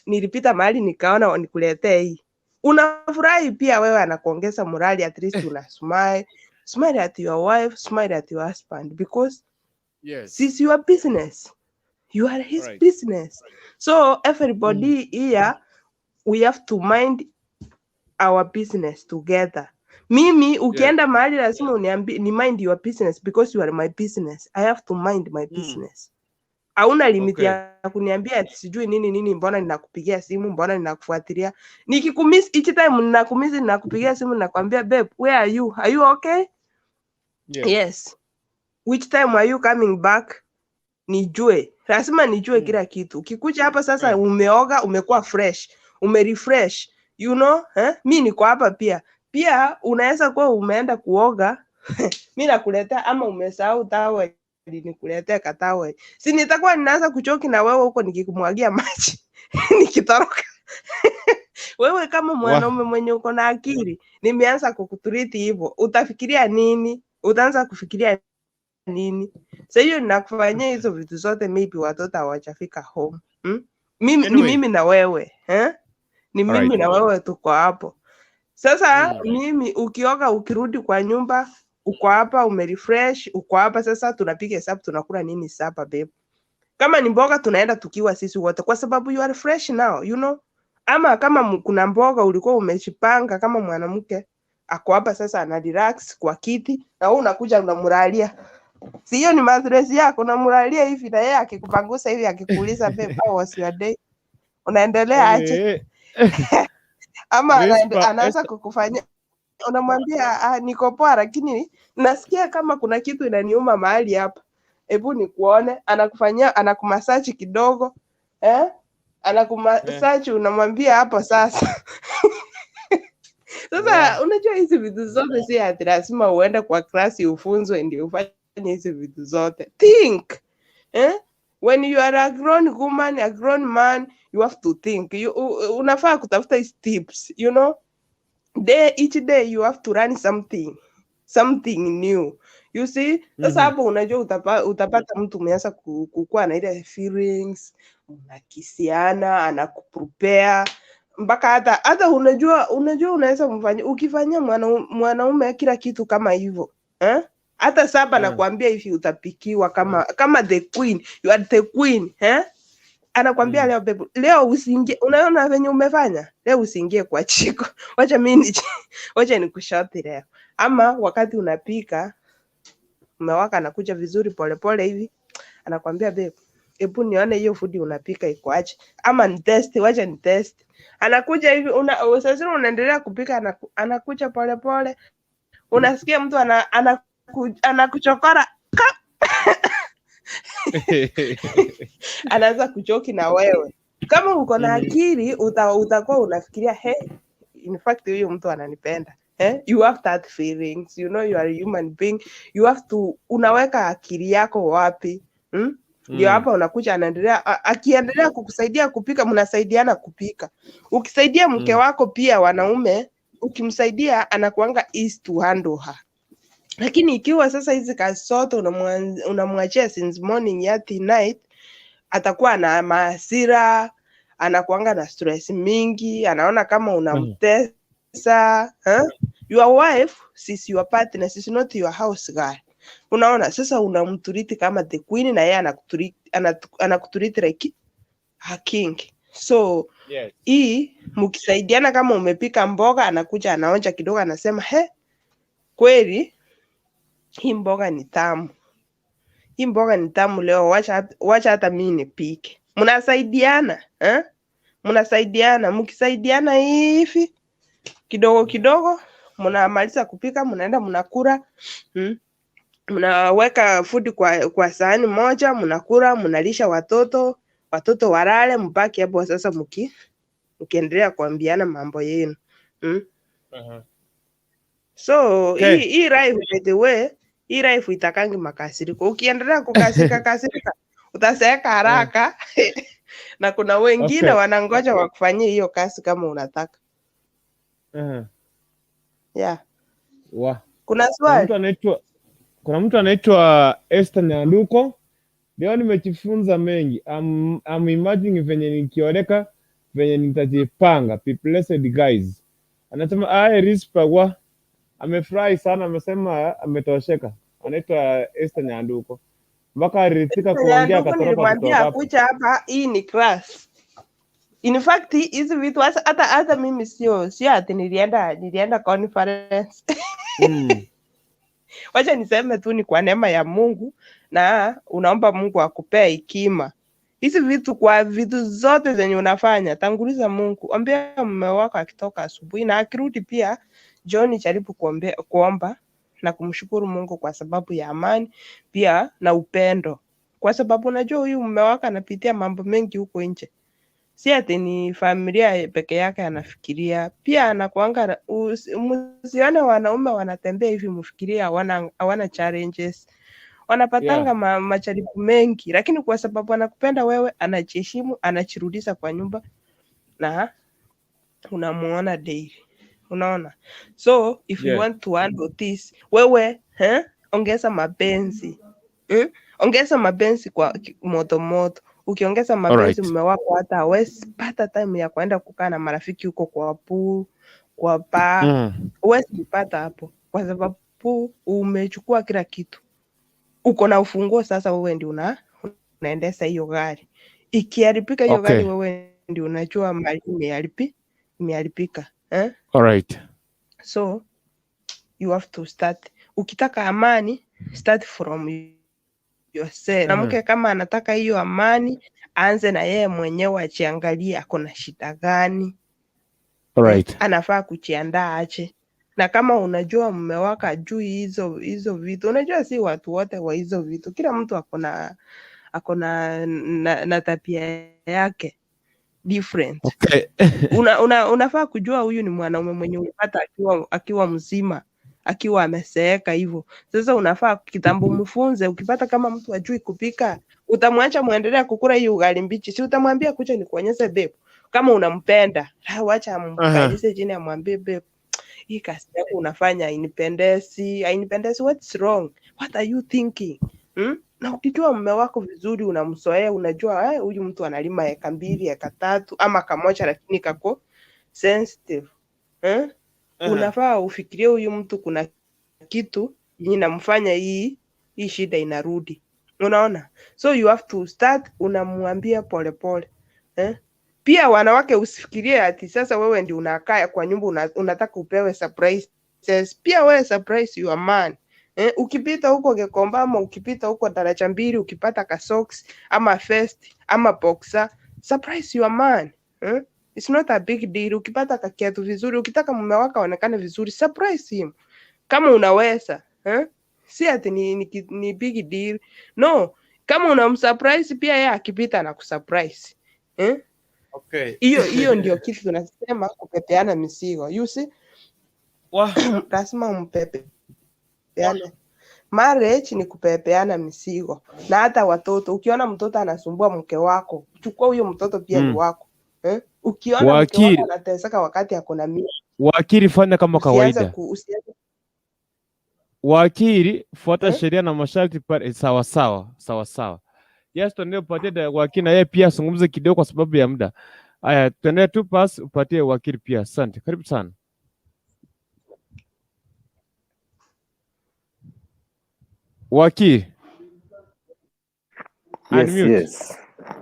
Speaker 6: nilipita mahali nikaona nikuletee hii." Unafurahi pia wewe, anakuongeza morali, at least una smile, smile at your wife, smile at your husband, because this is your business, you are his business. So everybody here, we have to mind our business together. Mimi ukienda mahali lazima uniambie ni mind your business, because you are my business. I have to mind my business. Hauna limit ya kuniambia ati sijui nini nini, mbona ninakupigia simu, mbona ninakufuatilia. Nikikumiss, each time ninakumiss, ninakupigia simu, ninakwambia, "Babe, where are you? Are you okay?" "Yes." "Which time are you coming back?" Nijue, lazima nijue kila kitu. Ukikuja hapa sasa umeoga, umekuwa fresh, umerefresh, eh? Mi niko hapa pia. Pia unaweza kuwa umeenda kuoga, mi nakuletea, ama umesahau towel, nikuletea katowel, si nitakuwa ninaanza kuchoki na wewe huko nikikumwagia maji nikitoroka? Wewe kama mwanaume mwenye uko na akili, nimeanza kukutreat hivyo, utafikiria nini? Utaanza kufikiria nini? Sasa hiyo ninakufanyia hizo vitu zote, maybe watoto hawajafika home, Mimi, ni
Speaker 1: Anyway.
Speaker 6: mimi na wewe, eh? Ni mimi na wewe tuko hapo sasa. Mimi ukioga, ukirudi kwa nyumba, uko hapa umerefresh, uko hapa sasa, tunapiga hesabu tunakula nini supper, babe. Kama ni mboga, tunaenda tukiwa sisi wote, kwa sababu you are fresh now. Ama kama kuna mboga ulikuwa umejipanga kama mwanamke, ako hapa sasa ana relax kwa kiti na wewe unakuja unamlalia. Si hiyo ni mattress yako? Unamlalia hivi na yeye akikupangusa hivi, akikuuliza, "Babe, how was your day? Unaendelea aje?" Ama
Speaker 1: Rispa,
Speaker 6: anaanza kukufanyia, unamwambia, "Ah, niko poa, lakini nasikia kama kuna kitu inaniuma mahali hapa, hebu nikuone." Anakufanyia, anakumassage kidogo, eh? Anakumassage, unamwambia hapo sasa. Sasa unajua hizi vitu zote si ati lazima uende kwa klasi ufunzwe ndio ufanye hizi vitu zote. Think, eh? When you are a grown woman, a grown man, you have to think. Unafaa kutafuta hizi tips, you know? Day, each day you have to learn something, something new. You see? Sasa hapo unajua utapata mtu umeanza kukuwa na ile feelings, mnakisiana, anakuprepare mpaka hata unajua unaweza kumfanyia, ukifanyia mwanaume kila kitu kama hivyo, eh? Hata saba nakwambia hivi utapikiwa kama the queen, you are the queen, eh? Anakwambia, "Leo babe, leo usiingie, unaona venye umefanya leo, usiingie kwa jiko, wacha mimi wacha nikushoti leo." Ama wakati unapika, mume wako anakuja vizuri polepole hivi, anakwambia, "Babe, hebu nione hiyo food unapika iko aje, ama ni test, wacha ni test." Anakuja hivi, sasa unaendelea kupika, anakuja polepole, unasikia mtu anakuchokora, anaanza kujoke na wewe. Kama uko na akili utakuwa unafikiria, "Hey, in fact huyu mtu ananipenda." Eh? You have that feelings, you know you are a human being, you have to, unaweka akili yako wapi? Hmm? Ndio hapa unakuja, anaendelea, akiendelea kukusaidia kupika, mnasaidiana kupika. Ukisaidia mke wako pia, wanaume, ukimsaidia anakuanga easy to handle her. Lakini ikiwa sasa hizi kazi zote unamwachia since morning hadi night, atakuwa na mahasira, anakuanga na stress mingi, anaona kama unamtesa. Huh? Your wife, she's your partner, she's not your house girl. Unaona, sasa unamtreat kama the queen na yeye anakutreat like a king. So hii mkisaidiana, kama umepika mboga, anakuja anaonja kidogo, anasema, "He, kweli hii mboga ni tamu, hii mboga ni tamu leo, wacha hata mimi nipike." Mnasaidiana, eh? Mnasaidiana, mkisaidiana hivi kidogo kidogo, mnamaliza kupika, mnaenda mnakula, Mnaweka food kwa sahani moja, mnakula, mnalisha watoto, watoto walale, mbaki hapo sasa mkiendelea kuambiana mambo yenu. So hii life, by the way, hii life itakangi makasiriko. Ukiendelea kukasirika kasirika utazeeka haraka na kuna wengine wanangoja wakufanyie hiyo kazi kama unataka. Yeah.
Speaker 1: Wa.
Speaker 6: Kuna
Speaker 1: Kuna
Speaker 6: swali?
Speaker 1: Mtu anaitwa kuna mtu anaitwa Esther Nyanduko. "Leo nimejifunza mengi. I'm imagining venye nikioleka venye nitajipanga. Be blessed, guys." Anasema ai Rispa wa amefurahi sana, amesema ametosheka. Anaitwa Esther Nyanduko. Mpaka alifika kuongea
Speaker 6: Nyanduko
Speaker 1: akatoroka
Speaker 6: nilimwambia
Speaker 1: kutoka hapo.
Speaker 6: akuja hapa, hii ni class. In fact hizi vitu hata mimi sio ati nilienda conference. Wacha niseme tu ni kwa neema ya Mungu na unaomba Mungu akupee hekima. Hizi vitu, kwa vitu zote zenye unafanya, tanguliza Mungu. Ombea mume wako akitoka asubuhi na akirudi pia jioni, jaribu kuomba na kumshukuru Mungu kwa sababu ya amani pia na upendo, kwa sababu unajua huyu mume wako anapitia mambo mengi huko nje. Si ati ni familia peke yake anafikiria, pia anakuanga. Msione wanaume wanatembea hivi mfikirie hawana challenges. Wanapatanga majaribu mengi, lakini kwa sababu anakupenda wewe, anajiheshimu, anajirudisha kwa nyumba na unamuona daily. Unaona? So if you want to handle this, wewe, eh, ongeza mapenzi. Ongeza mapenzi kwa moto moto. Ukiongeza mapenzi, mume wako hata hawezi pata time ya kwenda kukaa na marafiki huko kwa pool, kwa bar. Huwezi kupata hapo kwa sababu umechukua kila kitu. Uko na ufunguo sasa, wewe ndio unaendesha hiyo gari. Ikiharibika hiyo gari, wewe ndio unajua mali imeharibika. Eh? So you have to start. Ukitaka amani, start from yourself. Mwanamke kama anataka hiyo amani, aanze na yeye mwenyewe, ajiangalie ako na shida gani, anafaa kujiandaa aje. Na kama unajua mume wako ajui hizo vitu, unajua si watu wote wa hizo vitu, kila mtu ako na tabia yake different. Unafaa kujua huyu ni mwanaume mwenye ulipata akiwa mzima, akiwa amezeeka hivyo. Sasa unafaa kitambo mfunze. Ukipata kama mtu ajui kupika, Utamwacha muendelea kukula hiyo ugali mbichi? Si utamwambia kucha nikuonyeshe babe, kama unampenda. La, wacha amkalishe chini amwambie babe, hii kazi yako unafanya hainipendezi, hainipendezi, what's wrong? What are you thinking? Na ukijua mume wako vizuri, unamzoea, unajua huyu mtu analima eka 2, eka 3 ama kamoja, lakini kako sensitive. Unafaa ufikirie huyu mtu kuna kitu yenye inamfanya hii shida inarudi. Unaona? So you have to start, unamwambia polepole. Pia wanawake usifikirie ati sasa wewe ndio unakaa kwa nyumba unataka upewe surprises. Pia wewe surprise your man. Ukipita huko Gikomba ama ukipita huko daraja 2 ukipata ka socks ama vest ama boxer, surprise your man. It's not a big deal. Ukipata kakiatu vizuri, ukitaka mume wako aonekane vizuri, surprise him kama unaweza. Si ati ni big deal. No, kama unamsurprise pia yeye akipita na kusurprise.
Speaker 1: Okay.
Speaker 6: Hiyo ndio kitu tunasema kupepeana mizigo. You see? Lazima mpepeane. Marriage ni kupepeana mizigo. Na hata watoto, ukiona mtoto anasumbua mke wako, chukua huyo mtoto pia ni wako. Ukiona mke wako anateseka wakati ako na mimba,
Speaker 1: Wakili, fanya kama kawaida. Wakili, fuata sheria na masharti pale. Sawa sawa, sawa sawa. Yes, tuendelee upatie wakili na yeye pia azungumze kidogo kwa sababu ya muda. Haya, tuendelee tu pass upatie wakili pia. Asante. Karibu sana. Wakili.
Speaker 10: Yes,
Speaker 1: Unmute.
Speaker 10: yes.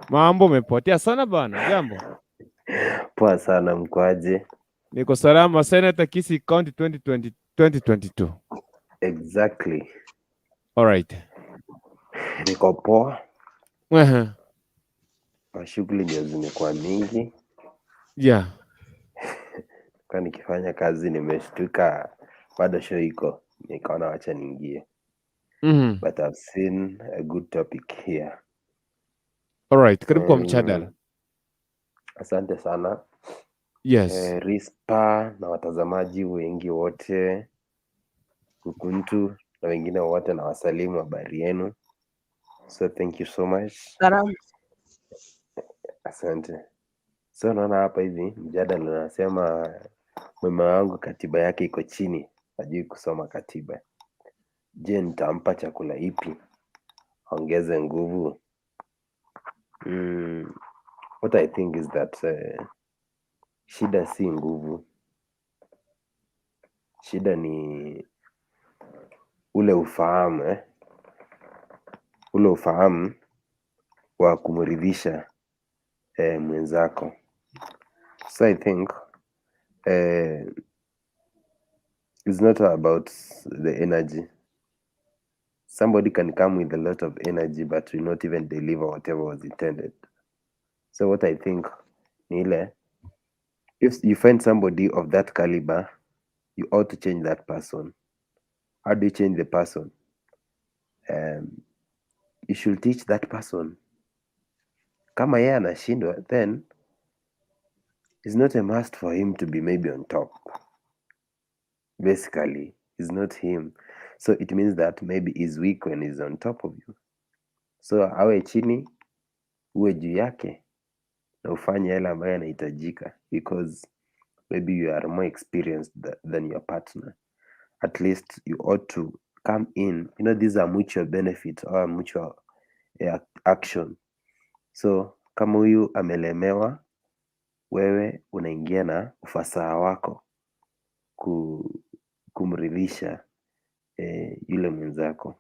Speaker 1: Mambo umepotea sana bana. Jambo.
Speaker 10: Poa sana, mkoaje?
Speaker 1: Niko salama. Senator Kisii County 2020, 2022.
Speaker 10: Exactly.
Speaker 1: All right.
Speaker 10: Niko poa. Shughuli ndio zimekuwa mingi.
Speaker 1: Yeah.
Speaker 10: Kwa nikifanya kazi nimeshtuka bado show iko. Nikaona wacha niingie. But I've seen a good topic here.
Speaker 1: All right, karibu kwa mjadala.
Speaker 10: Asante sana.
Speaker 1: Yes.
Speaker 10: Rispa na watazamaji wengi wote, Kukuntu na wengine wote, na wasalimu, habari yenu. So thank you so much.
Speaker 6: Salamu.
Speaker 10: Asante. So naona hapa hivi mjadala unasema mume wangu katiba yake iko chini, hajui kusoma katiba. Je, nitampa chakula ipi ongeze nguvu? What I think is that shida si nguvu, shida ni ule ufahamu ule ufahamu wa kumridhisha mwenzako. So I think it's not about the energy. Somebody can come with a lot of energy but will not even deliver whatever was intended. So what I think ni ile, if you find somebody of that caliber, you ought to change that person. How do you change the person? You should teach that person. Kama yeye anashindwa, then it's not a must for him to be maybe on top. Basically, it's not him. So it means that maybe he's weak when he's on top of you. So awe chini, uwe juu yake, na ufanye yale ambayo yanahitajika, because maybe you are more experienced than your partner. At least you ought to come in. You know, these are mutual benefits or mutual action. So kama huyu amelemewa, wewe unaingia na ufasaha wako kumridhisha yule mwenzako.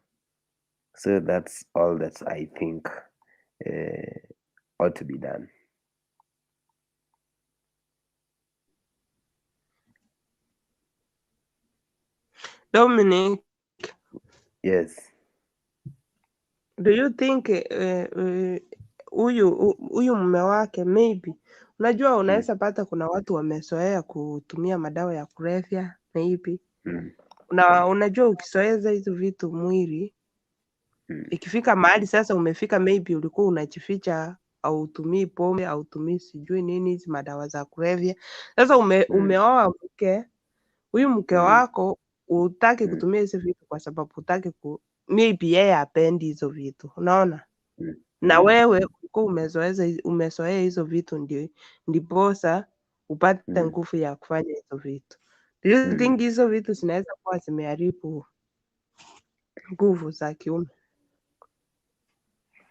Speaker 10: So that's all that I think ought to be done.
Speaker 6: Dominic.
Speaker 10: Yes.
Speaker 6: Do you think huyu mume wake maybe, unajua unaweza pata kuna watu wamezoea kutumia madawa ya kulevya maybe. Na unajua ukizoeza hizo vitu mwili ikifika mahali sasa umefika maybe ulikuwa unajificha, hautumii pombe, hautumii sijui nini hizi madawa za kulevya. Sasa umeoa mke, huyu mke wako hutaki kutumia hizo vitu kwa sababu hutaki maybe yeye hapendi hizo vitu, unaona? Na wewe ulikuwa umezoea hizo vitu, ndio ndiposa upate nguvu ya kufanya hizo vitu. Do you think hizo vitu zinaweza kuwa zimeharibu nguvu za kiume?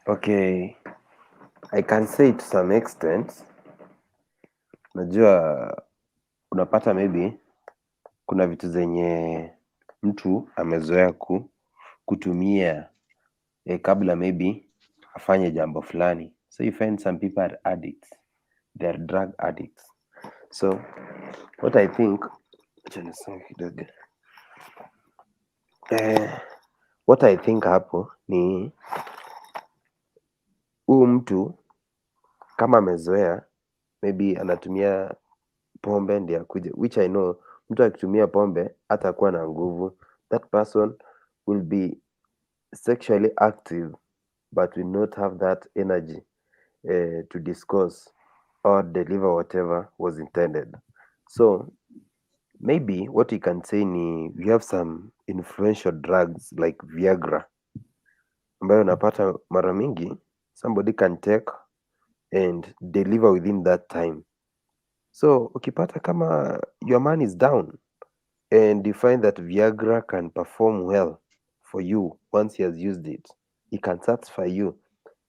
Speaker 10: Okay, I can say to some extent. Najua unapata maybe kuna vitu zenye mtu amezoea kutumia kabla maybe afanye jambo fulani. So you find some people are addicts. They are drug addicts. So what I think, acha nisome kidogo. What I think hapo ni huyu mtu kama amezoea maybe anatumia pombe ndiye akuje, which I know mtu akitumia pombe hatakuwa na nguvu. That person will be sexually active but will not have that energy to discuss or deliver whatever was intended. So maybe what we can say ni we have some influential drugs like Viagra ambayo unapata mara mingi somebody can take and deliver within that time. So ukipata kama your man is down and you find that Viagra can perform well for you once he has used it, he can satisfy you,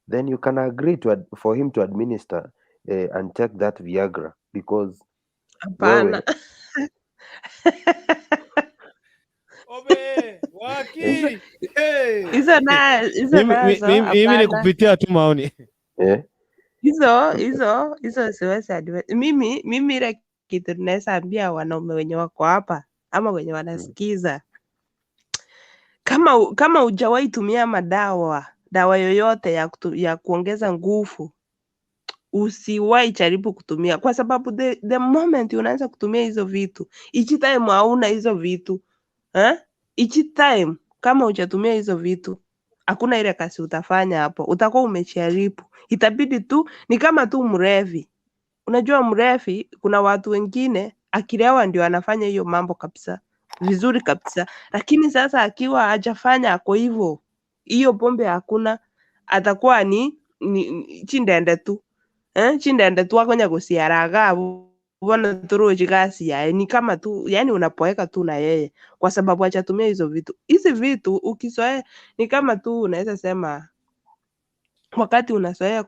Speaker 10: then you can agree for him to administer and take that Viagra because
Speaker 6: Hapana.
Speaker 10: wewe
Speaker 1: Obe, waki. Hey.
Speaker 6: Hizo na hizo nazo
Speaker 1: Mimi ni
Speaker 6: hapana.
Speaker 1: kupitia tu maoni.
Speaker 10: eh,
Speaker 6: Hizo siwezi advise. Mimi ile kitu naweza ambia wanaume wenye wako hapa ama wenye wanasikiza, kama hujawahi tumia madawa dawa yoyote ya kuongeza nguvu, usiwahi jaribu kutumia, kwa sababu the moment unaanza kutumia hizo vitu, each time hauna hizo vitu eh? Each time kama hujatumia hizo vitu, hakuna ile kazi utafanya hapo, utakuwa umejaribu. Itabidi tu ni kama tu mrevi. Unajua mrevi, kuna watu wengine akilewa ndio anafanya hiyo mambo kabisa vizuri kabisa, lakini sasa akiwa hajafanya ako hivyo, hiyo pombe hakuna, atakuwa ni chindende tu chindende tu akonya kusiaraga bona turuchi kasi yae ni kama tu yani unapoeka tu na yeye kwa sababu hajatumia hizo vitu. Hizi vitu ukizoea ni kama tu unaweza sema wakati unazoea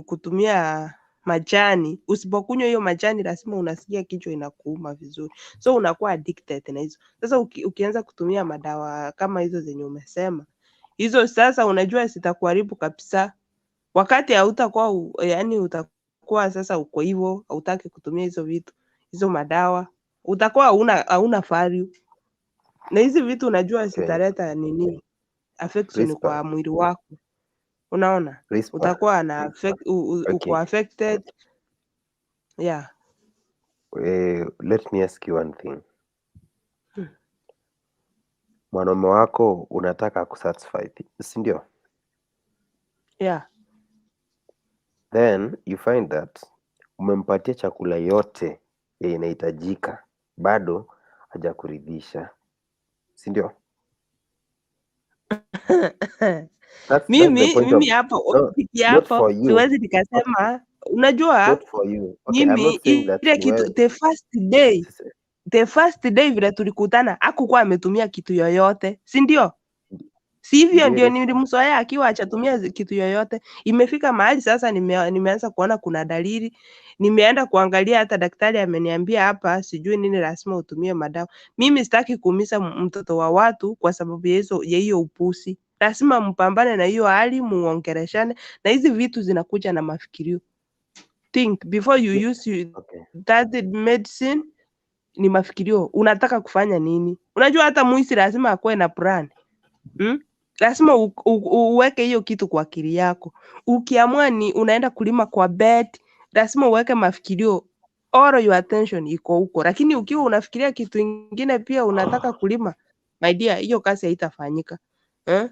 Speaker 6: kutumia majani, usipokunywa hiyo majani lazima unasikia kichwa inakuuma vizuri, so unakuwa addicted na hizo. Sasa ukianza kutumia madawa kama hizo zenye umesema hizo, sasa unajua zitakuharibu kabisa. Wakati hautakuwa yani utakuwa sasa uko hivyo, hautaki kutumia hizo vitu hizo madawa, utakuwa hauna value. Na hizi vitu unajua
Speaker 10: okay.
Speaker 6: zitaleta nini affection
Speaker 10: Rispa,
Speaker 6: kwa mwili wako, unaona,
Speaker 10: Rispa.
Speaker 6: utakuwa na
Speaker 10: Okay.
Speaker 6: uko affected yeah.
Speaker 10: Let me ask you one thing. Mwanaume wako unataka akusatisfy, si ndio?
Speaker 6: Yeah.
Speaker 10: Then you find that umempatia chakula yote yenye inahitajika, bado hajakuridhisha, si ndio? That's the
Speaker 6: Mimi
Speaker 10: point of
Speaker 6: mimi hapo
Speaker 10: no,
Speaker 6: ukifikia
Speaker 10: not
Speaker 6: hapo
Speaker 10: for you,
Speaker 6: siwezi
Speaker 10: not,
Speaker 6: nikasema, unajua
Speaker 10: not for you. Okay, I'm
Speaker 6: mimi
Speaker 10: not saying that
Speaker 6: ile
Speaker 10: ni
Speaker 6: kitu
Speaker 10: wewe.
Speaker 6: the first day vile tulikutana hakukuwa ametumia kitu yoyote, si ndio? Si hivyo
Speaker 10: Ndio
Speaker 6: ndio
Speaker 10: Rispa.
Speaker 6: nilimzoea akiwa hajatumia kitu yoyote. Imefika mahali sasa nimeanza kuona kuna dalili, nimeenda kuangalia, hata daktari ameniambia hapa sijui nini, lazima utumie madawa. Mimi sitaki kuumiza mtoto wa watu kwa sababu ya hizo ya hiyo upusi. Lazima mpambane na hiyo hali, muongeleshane, na hizi vitu zinakuja na mafikirio. Think before you use
Speaker 10: Okay.
Speaker 6: that medicine. Ni mafikirio, unataka kufanya nini? Unajua hata mwisi lazima akuwe na plan. Lazima uweke hiyo kitu kwa akili yako. Ukiamua ni unaenda kulima kwa bed, lazima uweke mafikirio, all your attention iko huko. Lakini ukiwa unafikiria kitu ingine pia unataka kulima, my dear, hiyo kazi haitafanyika eh?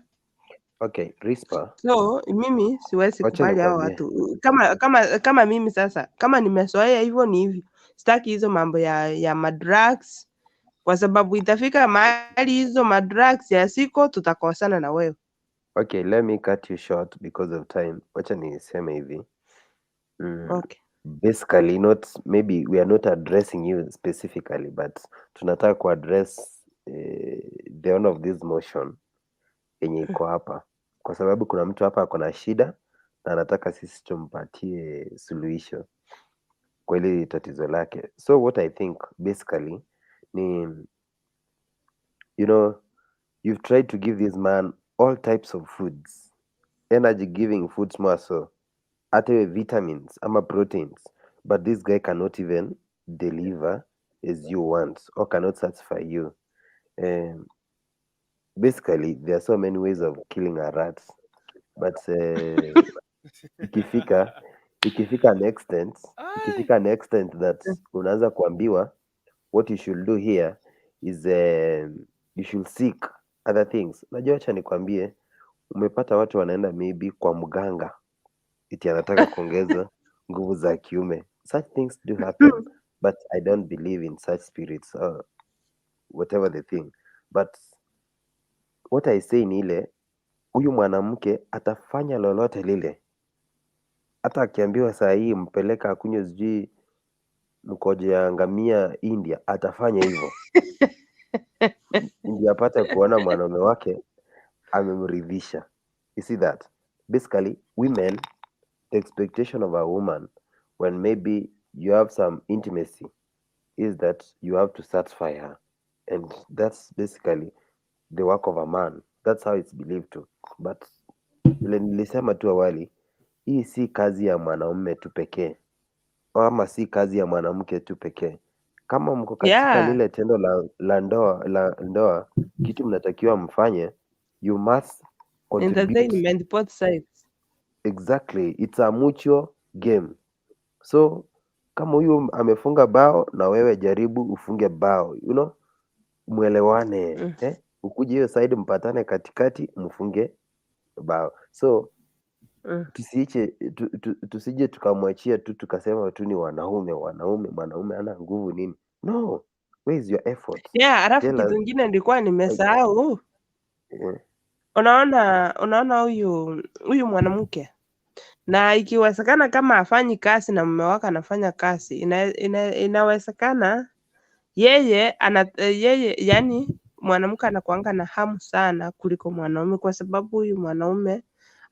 Speaker 10: Okay, Rispa,
Speaker 6: So mimi siwezi
Speaker 10: wacha
Speaker 6: kubali hao
Speaker 10: nikwambie.
Speaker 6: watu kama mimi sasa, kama nimezoea hivyo ni hivyo, sitaki hizo mambo ya madrugs, kwa sababu itafika mahali hizo madrugs yasiko, tutakosana na wewe.
Speaker 10: Okay, let me cut you short because of time. Wacha niseme hivi.
Speaker 6: Okay.
Speaker 10: Basically, not maybe we are not addressing you specifically, but tunataka kuaddress the owner of this motion yenye iko hapa, kwa sababu kuna mtu hapa ako na shida na anataka sisi tumpatie suluhisho kwa hili tatizo lake. So what I think basically ni, you've tried to give this man all types of foods, energy giving foods more so, hata iwe vitamins ama proteins, but this guy cannot even deliver as you want or cannot satisfy you. Basically, there are so many ways of killing a rat, but ikifika an extent, ikifika an extent that unaanza kuambiwa what you should do here is, you should seek other things. Najua, acha nikwambie, umepata watu wanaenda maybe kwa mganga eti anataka kuongeza nguvu za kiume. Such things do happen, but I don't believe in such spirits or whatever the thing. But what I say ni ile, huyu mwanamke atafanya lolote lile, hata akiambiwa saa hii mpeleka akunywe sijui mkojo ya ngamia India, atafanya hivyo ndio apate kuona mwanaume wake amemridhisha. You see that? Basically, women, the expectation of a woman when maybe you have some intimacy is that you have to satisfy her. And that's basically the work of a man. That's how it's believed to. But vile nilisema tu awali, hii si kazi ya mwanaume tu pekee ama si kazi ya mwanamke tu pekee. Kama mko katika lile tendo la ndoa, kitu mnatakiwa mfanye, you must contribute.
Speaker 6: Entertainment both sides.
Speaker 10: Exactly, it's a mutual game. So kama huyu amefunga bao, na wewe jaribu ufunge bao, mwelewane, eh? Ukuje hiyo side mpatane katikati mfunge bao. So tusije tukamwachia tu tukasema tu ni wanaume, wanaume, mwanaume ana nguvu nini. No, where is your effort?
Speaker 6: Yeah, alafu
Speaker 10: Tell
Speaker 6: kitu
Speaker 10: us.
Speaker 6: ingine nilikuwa nimesahau. Unaona huyu mwanamke, na ikiwezekana kama afanyi kazi na mume wake anafanya kazi, inawezekana yeye, yani mwanamke anakuanga na hamu sana kuliko mwanaume, kwa sababu huyu mwanaume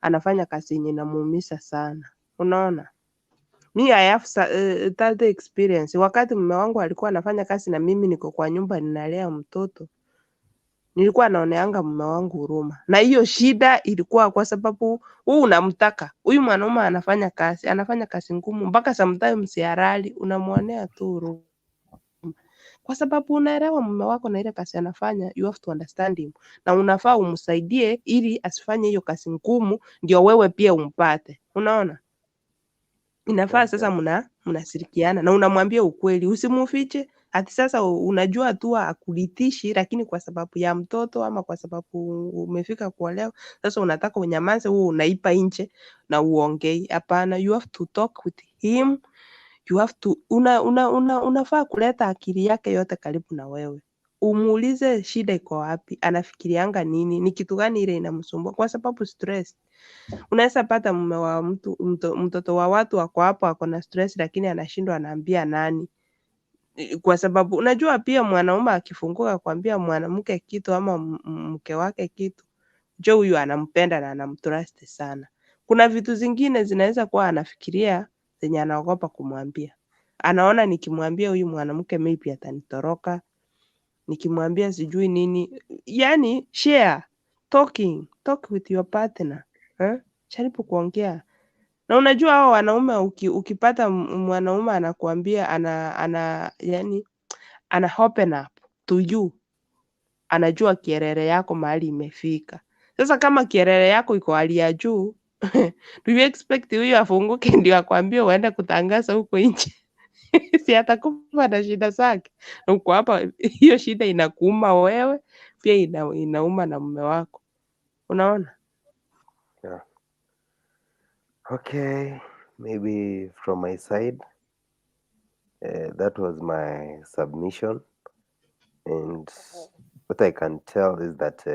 Speaker 6: anafanya kazi yenye inamuumiza sana. Unaona? Mi I have that experience. Wakati mume wangu alikuwa anafanya kazi na mimi niko kwa nyumba ninalea mtoto, nilikuwa naoneanga mume wangu huruma, na hiyo shida ilikuwa kwa sababu huu unamtaka huyu mwanaume anafanya kazi ngumu mpaka sometimes halali, unamwonea tu huruma kwa sababu unaelewa mume wako na ile kazi anafanya, you have to understand him, na unafaa umsaidie ili asifanye hiyo kazi ngumu, ndio wewe pia umpate. Unaona, inafaa sasa mnashirikiana na unamwambia ukweli, usimufiche ati sasa unajua tu akulitishi, lakini kwa sababu ya mtoto ama kwa sababu umefika kuolewa, sasa unataka unyamaze, huo unaipa nje na uongei. Hapana, you have to talk with him, you have to unafaa kuleta akili yake yote karibu na wewe, umuulize shida iko wapi, anafikirianga nini, ni kitu gani ile inamsumbua, kwa sababu stress unaweza pata mume wa mtu, mtoto wa watu ako hapo ako na stress, lakini anashindwa anaambia nani, kwa sababu unajua pia mwanaume akifunguka kuambia mwanamke kitu ama mke wake kitu, jo huyu anampenda na anamtrust sana. Kuna vitu zingine zinaweza kuwa anafikiria zenye anaogopa kumwambia. Anaona nikimwambia huyu mwanamke maybe atanitoroka, nikimwambia sijui nini. Yani share, talking, talk with your partner. Eh? Jaribu kuongea. Na unajua hao wanaume ukipata mwanaume anakuambia ana yani ana open up to you, anajua kierere yako mahali imefika. Sasa kama kierere yako iko hali ya juu, do you expect huyu afunguke ndio akwambie uende kutangaza huko nje? Si atakufa na shida zake. Na uko hapa, hiyo shida inakuuma wewe pia inauma na mume wako. Unaona?
Speaker 10: Yeah. Okay, maybe from my side, that was my submission. And what I can tell is that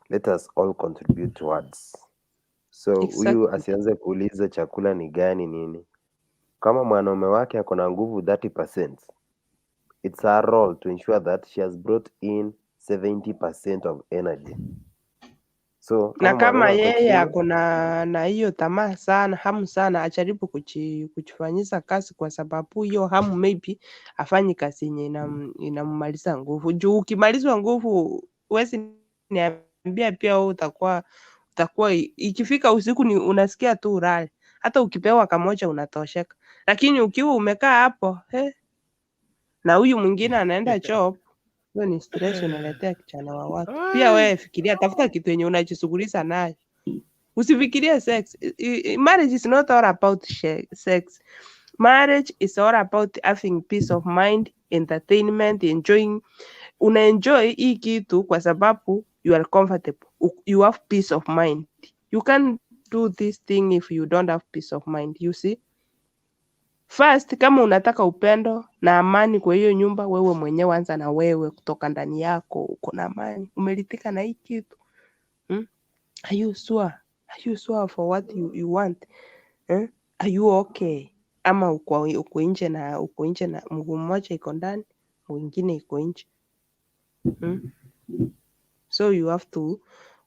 Speaker 10: Let us all contribute towards. So huyu asianze kuuliza chakula ni gani nini. Kama mwanaume wake ako na nguvu 30%, it's her role to ensure that she has brought in 70% of energy. So
Speaker 6: Na
Speaker 10: kama
Speaker 6: kama
Speaker 10: mwanaume ako
Speaker 6: yeye
Speaker 10: chini,
Speaker 6: ako na hiyo tamaa sana, hamu sana, ajaribu kujifanyisha kazi, kwa sababu hiyo hamu maybe afanyi kazi yenye inammaliza nguvu. Juu ukimalizwa nguvu, huwezi niambia pia wewe utakuwa ikifika usiku ni unasikia tu ulale, hata ukipewa kamoja unatosheka, lakini ukiwa umekaa hapo na huyu mwingine anaenda job, hiyo ni stress unaletea kijana wa watu. Pia
Speaker 1: Ai.
Speaker 6: wewe fikiria, tafuta kitu yenye unajishughulisha nayo. Usifikirie sex. Marriage is not all about sex. Marriage is all about having peace of mind, entertainment, enjoying. Una enjoy hii kitu kwa sababu you are comfortable. You have peace of mind. You can't do this thing if you don't have peace of mind, you see? First, kama unataka upendo na amani kwa hiyo nyumba, wewe mwenyewe anza na wewe kutoka ndani yako, uko na amani, umeridhika na hii kitu? Are you sure? Are you sure for what you want? Eh? Are you okay? Ama uko nje na mguu mmoja iko ndani, mwingine iko nje? So you have to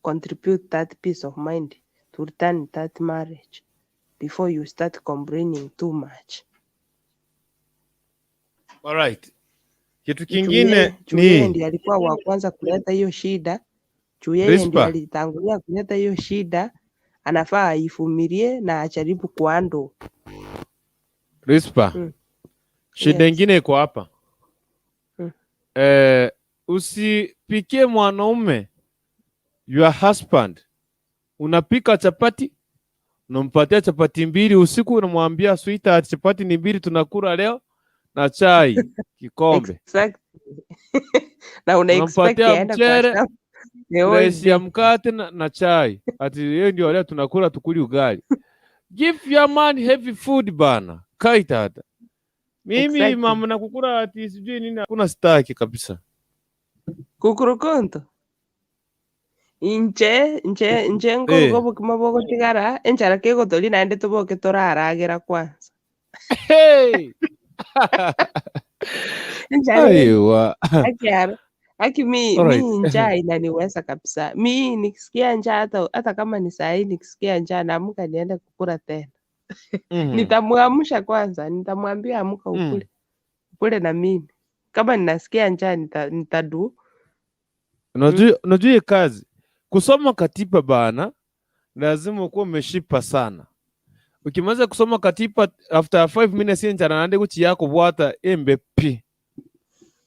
Speaker 6: contribute that peace of mind to return that marriage before you start complaining too much.
Speaker 1: Alright. Kitu
Speaker 6: Juu yeye
Speaker 1: kingine
Speaker 6: juu yeye
Speaker 1: ni
Speaker 6: ndiye alikuwa wa kwanza kuleta hiyo shida, juu yeye ndiye
Speaker 1: Rispa.
Speaker 6: alitangulia kuleta hiyo shida, anafaa aivumilie na ajaribu kuhandle.
Speaker 1: Rispa. Shida ingine iko hapa. Usipikie mwanaume, your husband. Unapika chapati, unampatia chapati mbili usiku, unamwambia, "Sweetheart, chapati ni mbili tunakula leo na chai kikombe."
Speaker 6: Exactly. Na una expect
Speaker 1: Unampatia
Speaker 6: aende kwa
Speaker 1: mchele,
Speaker 6: shamba the whole
Speaker 1: rahisi ya
Speaker 6: day.
Speaker 1: mkate na chai. Ati hiyo ndio leo tunakula, tukuli ugali. Give your man heavy food bana. Kai tata. Mimi mama na kukula ati sijui nini hakuna, sitaki kabisa.
Speaker 6: Kukurukuntu. Inche nkoruga obokima bogotigara enchara kegotoria naende toboke toraragera kwanza.
Speaker 1: Hey!
Speaker 6: Enchara
Speaker 1: Aiwa.
Speaker 6: akiara aki mi mi njaa inaniweza kabisa. Mi nikisikia njaa, hata kama ni saa hii nikisikia njaa naamka niende kukula tena. Nitamuamsha kwanza, nitamwambia, "Amka ukule. Ukule na mimi." Kama ninasikia njaa nitadu.
Speaker 1: Unajua hii kazi kusoma katiba bana, lazima ukuwe umeshipa sana. Ukimaliza kusoma katiba after 5 minutes enchara nande kuchi yako bwata embe pi.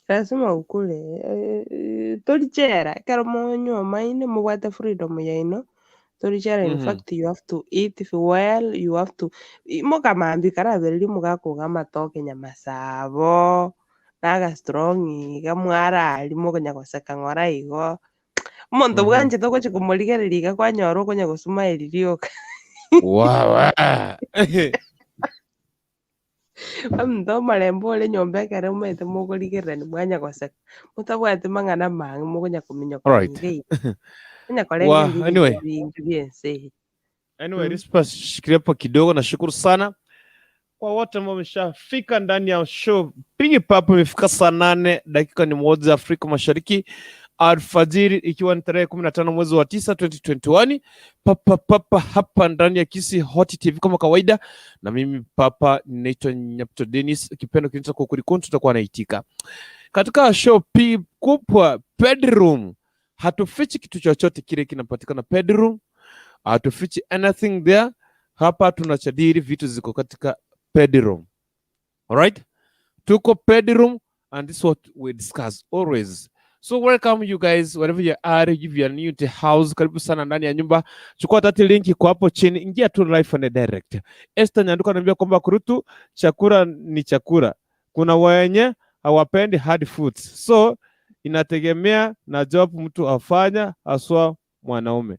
Speaker 6: Lazima ukule. Torichera ekero monywa maine mobwate freedom yaino torichera. In fact, you have to eat well, you have to mokamambia karabereria mogakuga amatoke nyamasabo naga strong iga mwarari mokonya goseka ng'ora igo omonto bwanchete ogochi komorigereria iga kwanyora okonya gosmile rioka.
Speaker 1: Wawa.
Speaker 6: Omonto omorembe ore nyomba ekero omanyete mokorigererani mwanya goseka motabwati mang'ana mange mokonya kominyokani iga iga onya korengereria
Speaker 1: Anyway.
Speaker 6: Ebinto bingi bia ense eye.
Speaker 1: Anyway, Rispa, shikilia hapo kidogo. Nashukuru sana kwa wote ambao wameshafika ndani ya show. Pigi papo, imefika saa 8 dakika ni 1 Afrika Mashariki alfajiri, ikiwa ni tarehe 15 mwezi wa 9 2021, papa papa hapa ndani ya Kisii Hot TV kama kawaida, na mimi papa ninaitwa Nyapto Dennis, kipendo kinaitwa Kukurikun, tutakuwa naitika katika show P kubwa bedroom. Hatufichi kitu chochote kile kinapatikana bedroom, hatufichi anything there. Hapa tunajadili vitu ziko katika bedroom. Alright? Tuko bedroom and this is what we discuss always. So welcome you guys wherever you are, if you are new to house, karibu sana ndani ya nyumba. Chukua tati link iko hapo chini, ingia tu live and direct. Esther Nyanduka ananiambia kwamba kurutu chakula ni chakula. Kuna wenye hawapendi hard foods. So inategemea na job mtu afanya, haswa mwanaume.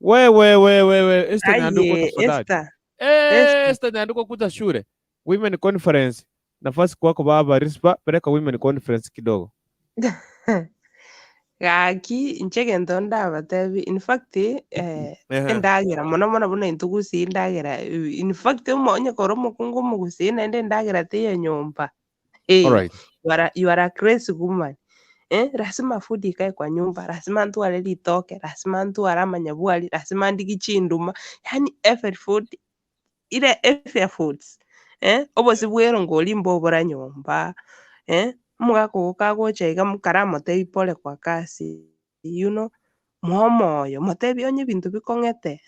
Speaker 1: We we we we Esther Nyanduko,
Speaker 6: Aye,
Speaker 1: tafadhali.
Speaker 6: Esther. Esther.
Speaker 1: Esther Nyanduko, kuja shule. Women conference. Nafasi kwako baba Rispa, peleka women conference kidogo.
Speaker 6: Gaki inche gento ndabatebi in fact endagera mono mono buna intwe gusii endagera in fact onye kore omokungu omogusii naende endagera teiyo nyomba.
Speaker 1: All right.
Speaker 6: You are a crazy woman. Lazima food ikae kwa nyumba, lazima ntware ritoke, lazima ntware amanyabwari, lazima ndigi chinduma, yani every food ile every foods. Obosi bwero ngori mbobora nyomba. Omogaka kagocha iga mukara motebi pole kwa kasi. You know, moyo motebi onye bintu bikong'ete,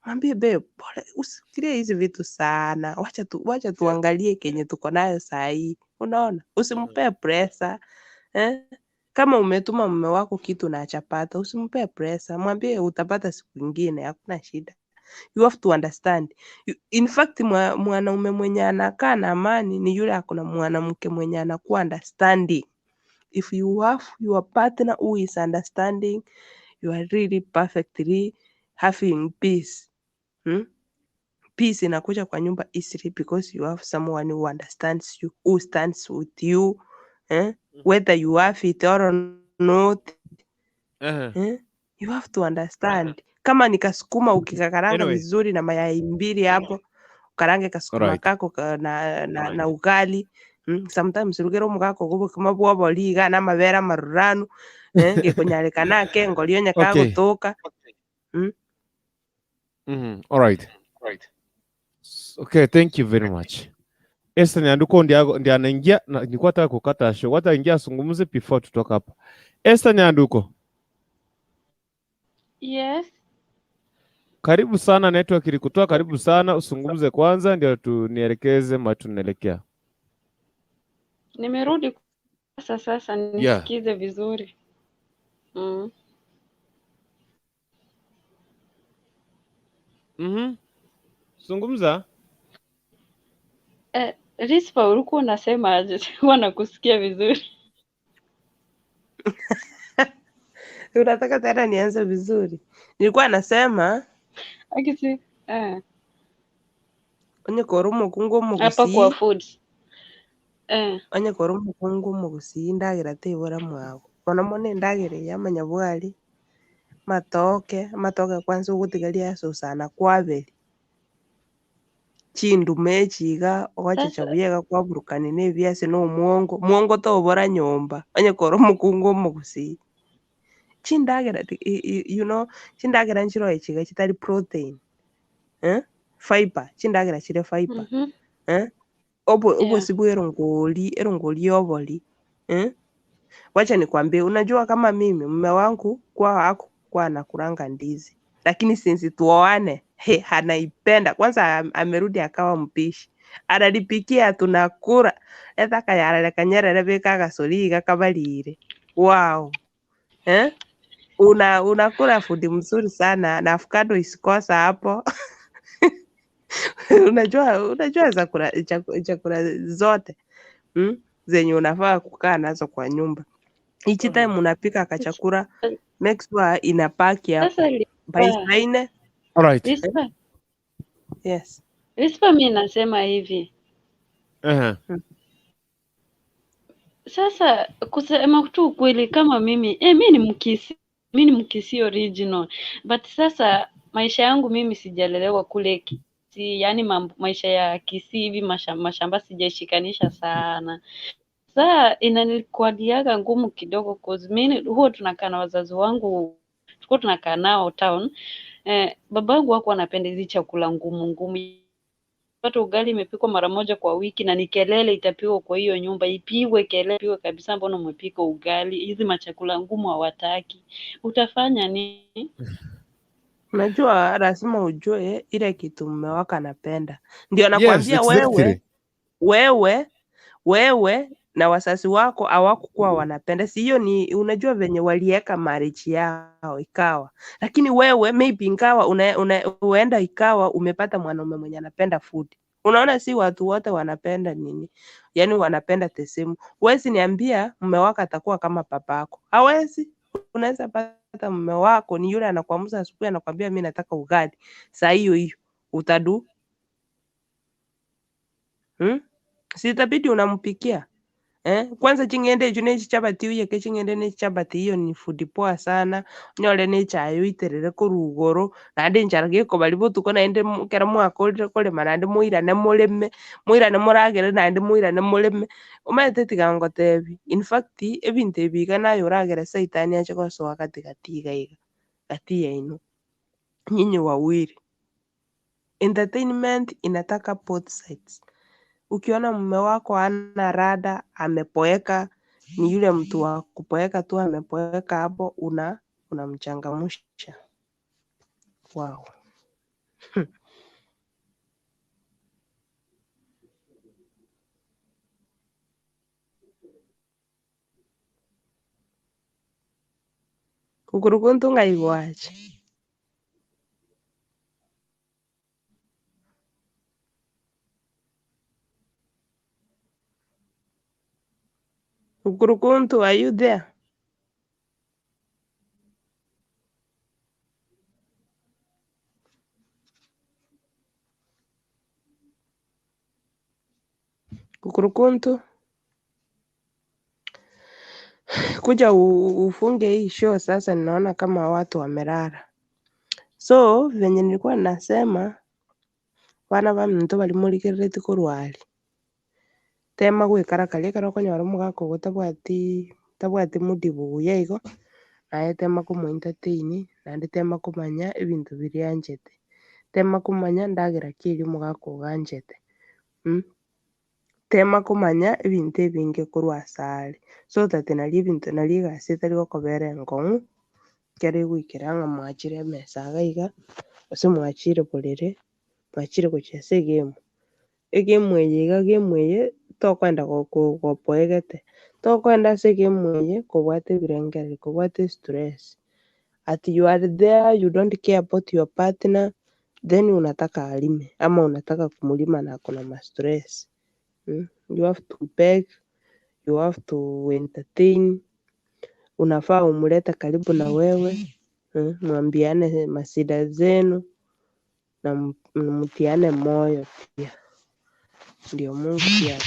Speaker 6: Mwambie babe, pole, usifikirie hizi vitu sana. Wacha tuangalie kenye tuko nayo saa hii. Unaona? Usimpe pressure. Kama umetuma mume wako kitu na achapata, usimpe pressure. Mwambie utapata siku ingine, hakuna shida. You have to understand. In fact, mwanaume mwenye anakaa na amani ni yule akona mwanamke mwenye anakuwa understanding. If you have your partner who is understanding, you are really perfectly having peace. Peace inakuja kwa nyumba easily because you have someone who understands you, who stands with you, whether you have it or not. You have to understand. Kama ni kasukuma ukikakaranga vizuri na mayai mbili hapo, ukarange kasukuma kako na ugali. Sometimes rugero mugako kubo kama bwobo liga na mabera maruranu, gikunyarikana ke ngolio nyaka gutuka.
Speaker 1: All right. Okay, thank you very much. Esther Nyanduko ndiye anaingia na nilikuwa nataka kukata show. Wata ingia asungumze before tutoka hapa. Esther Nyanduko.
Speaker 9: Yes.
Speaker 1: Karibu sana, network ilikutoa. Karibu sana, usungumze kwanza ndio tunielekeze mahali tunaelekea.
Speaker 9: Nimerudi sasa nisikize vizuri.
Speaker 1: Zungumza.
Speaker 9: Rispa, ulikuwa unasema aje? Sikuwa nakusikia vizuri.
Speaker 6: Unataka tena nianze vizuri? Nilikuwa nasema
Speaker 9: akisi
Speaker 6: onye kora omokungu
Speaker 9: hapa kwa
Speaker 6: omogusii
Speaker 9: foods.
Speaker 6: Onye kora omokungu omogusii ndagera teibora mwago mono mono endagera eye amanyabwari matoke amatoke kwanza ogotigaria asosana kwaberi chindume echiga ogochecha
Speaker 9: Sasa
Speaker 6: buya iga kwaburukani na ebiasi na omwongo mwongo tobora nyomba onye kora omokungu omogusii chindagera you know chindagera nchiro echiga chitari protein fiber chindagera chire fiber obosi bwa erongori erongori obori Wacha nikwambie, unajua kama mimi mume wangu kwa hakukuwa anakulanga ndizi, lakini since tuoane anaipenda kwanza. Amerudi akawa mpishi, ananipikia tunakula eta kayarare kanyerere bika gasori gakabarire. Wow. Unakula food mzuri sana na avocado isikosa hapo. Unajua chakula zote zenye unafaa kukaa nazo kwa nyumba. Each time unapika kachakula, make sure inapaki hapo
Speaker 9: Sasa
Speaker 6: by
Speaker 9: Rispa,
Speaker 6: saa nne.
Speaker 1: All right.
Speaker 9: Rispa,
Speaker 6: Yes.
Speaker 9: Rispa, mi nasema hivi sasa, kusema tu ukweli, kama mimi mi ni Mkisii, mi ni Mkisii original, but sasa maisha yangu mimi sijalelewa kule Kisii, yani maisha ya Kisii hivi mashamba sijaishikanisha sana. Saa inanikuadiaga ngumu kidogo cause mimi huwa tunakaa na wazazi wangu, tulikuwa tunakaa nao town. Babangu hakuwa anapenda hizi chakula ngumu ngumu. Pata ugali imepikwa mara moja kwa wiki na ni kelele itapigwa kwa hiyo nyumba, ipigwe kelele, ipigwe kabisa, mbona umepika ugali? Hizi machakula ngumu hawataki. Utafanya nini?
Speaker 6: Unajua lazima ujue ile kitu mume wako anapenda. Ndio
Speaker 1: Yes,
Speaker 6: nakwambia
Speaker 1: exactly.
Speaker 6: wewe na wazazi wako hawakukuwa wanapenda. Si hiyo ni unajua venye walieka marriage yao ikawa. Lakini wewe maybe ingawa uenda ikawa umepata mwanaume mwenye anapenda food. Unaona si watu wote wanapenda nini? Yaani wanapenda the same. Huwezi niambia mume wako atakuwa kama papako. Hawezi. Unaweza pata mume wako ni yule anakuamsha asubuhi anakuambia mimi nataka ugali. Saa hiyo hiyo utadu. Si itabidi unampikia. Eh, kwanza ching'ende echio na echichabati oyeke ching'ende na echichabati hiyo ni food poa sana, onyore na echae oiterere korwa igoro, naende enchara gekobaria botuko naende mo ekero mwakorire korema naende moirane moreme, moirane moragere naende moirane moreme, omanyete tiga ngotebi, in fact ebinto ebi iga naye oragere saitani ache gosoa gatigati iga iga, gati yaino, nyinyi wawili. Entertainment inataka both sides. Ukiona mume wako hana rada, amepoeka, ni yule mtu wa kupoeka tu, amepoeka hapo, unamchangamsha. Wow. Kukurukuntu ng'aigoache. Kukurukuntu, are you there? Kukurukuntu, kuja ufunge hii show sasa, ninaona kama watu wamelala. So venye nilikuwa nasema bana ba minto bari morigerereti korwa tema gwikara karia ekero okonyora omogaka ogo tabwati tabwati mood buya igo, naye tema komo entertain naende tema komanya ebinto biria anchete, tema komanya ndagera ki eria omogaka ogo anchete, Tema komanya ebinto ebinge korwa ase are, so that nario ebinto nario egasi etari gokobera enkong'u, ekero egoikera ng'a mwachire emesa iga iga, gose mwachire borere, mwachire gochia ase egame. Egame eye iga game eye, tokoenda gopoegete, tokoenda ase egame eye kobwate ebirengererio, kobwate stress. Ati you are there, you don't care about your partner, then unataka alime ama unataka kumlima na ako na ma-stress. You have to beg, you have to entertain, unafaa umlete karibu na wewe, Mwambiane masida zenu na mtiane moyo pia, ndio Mungu pia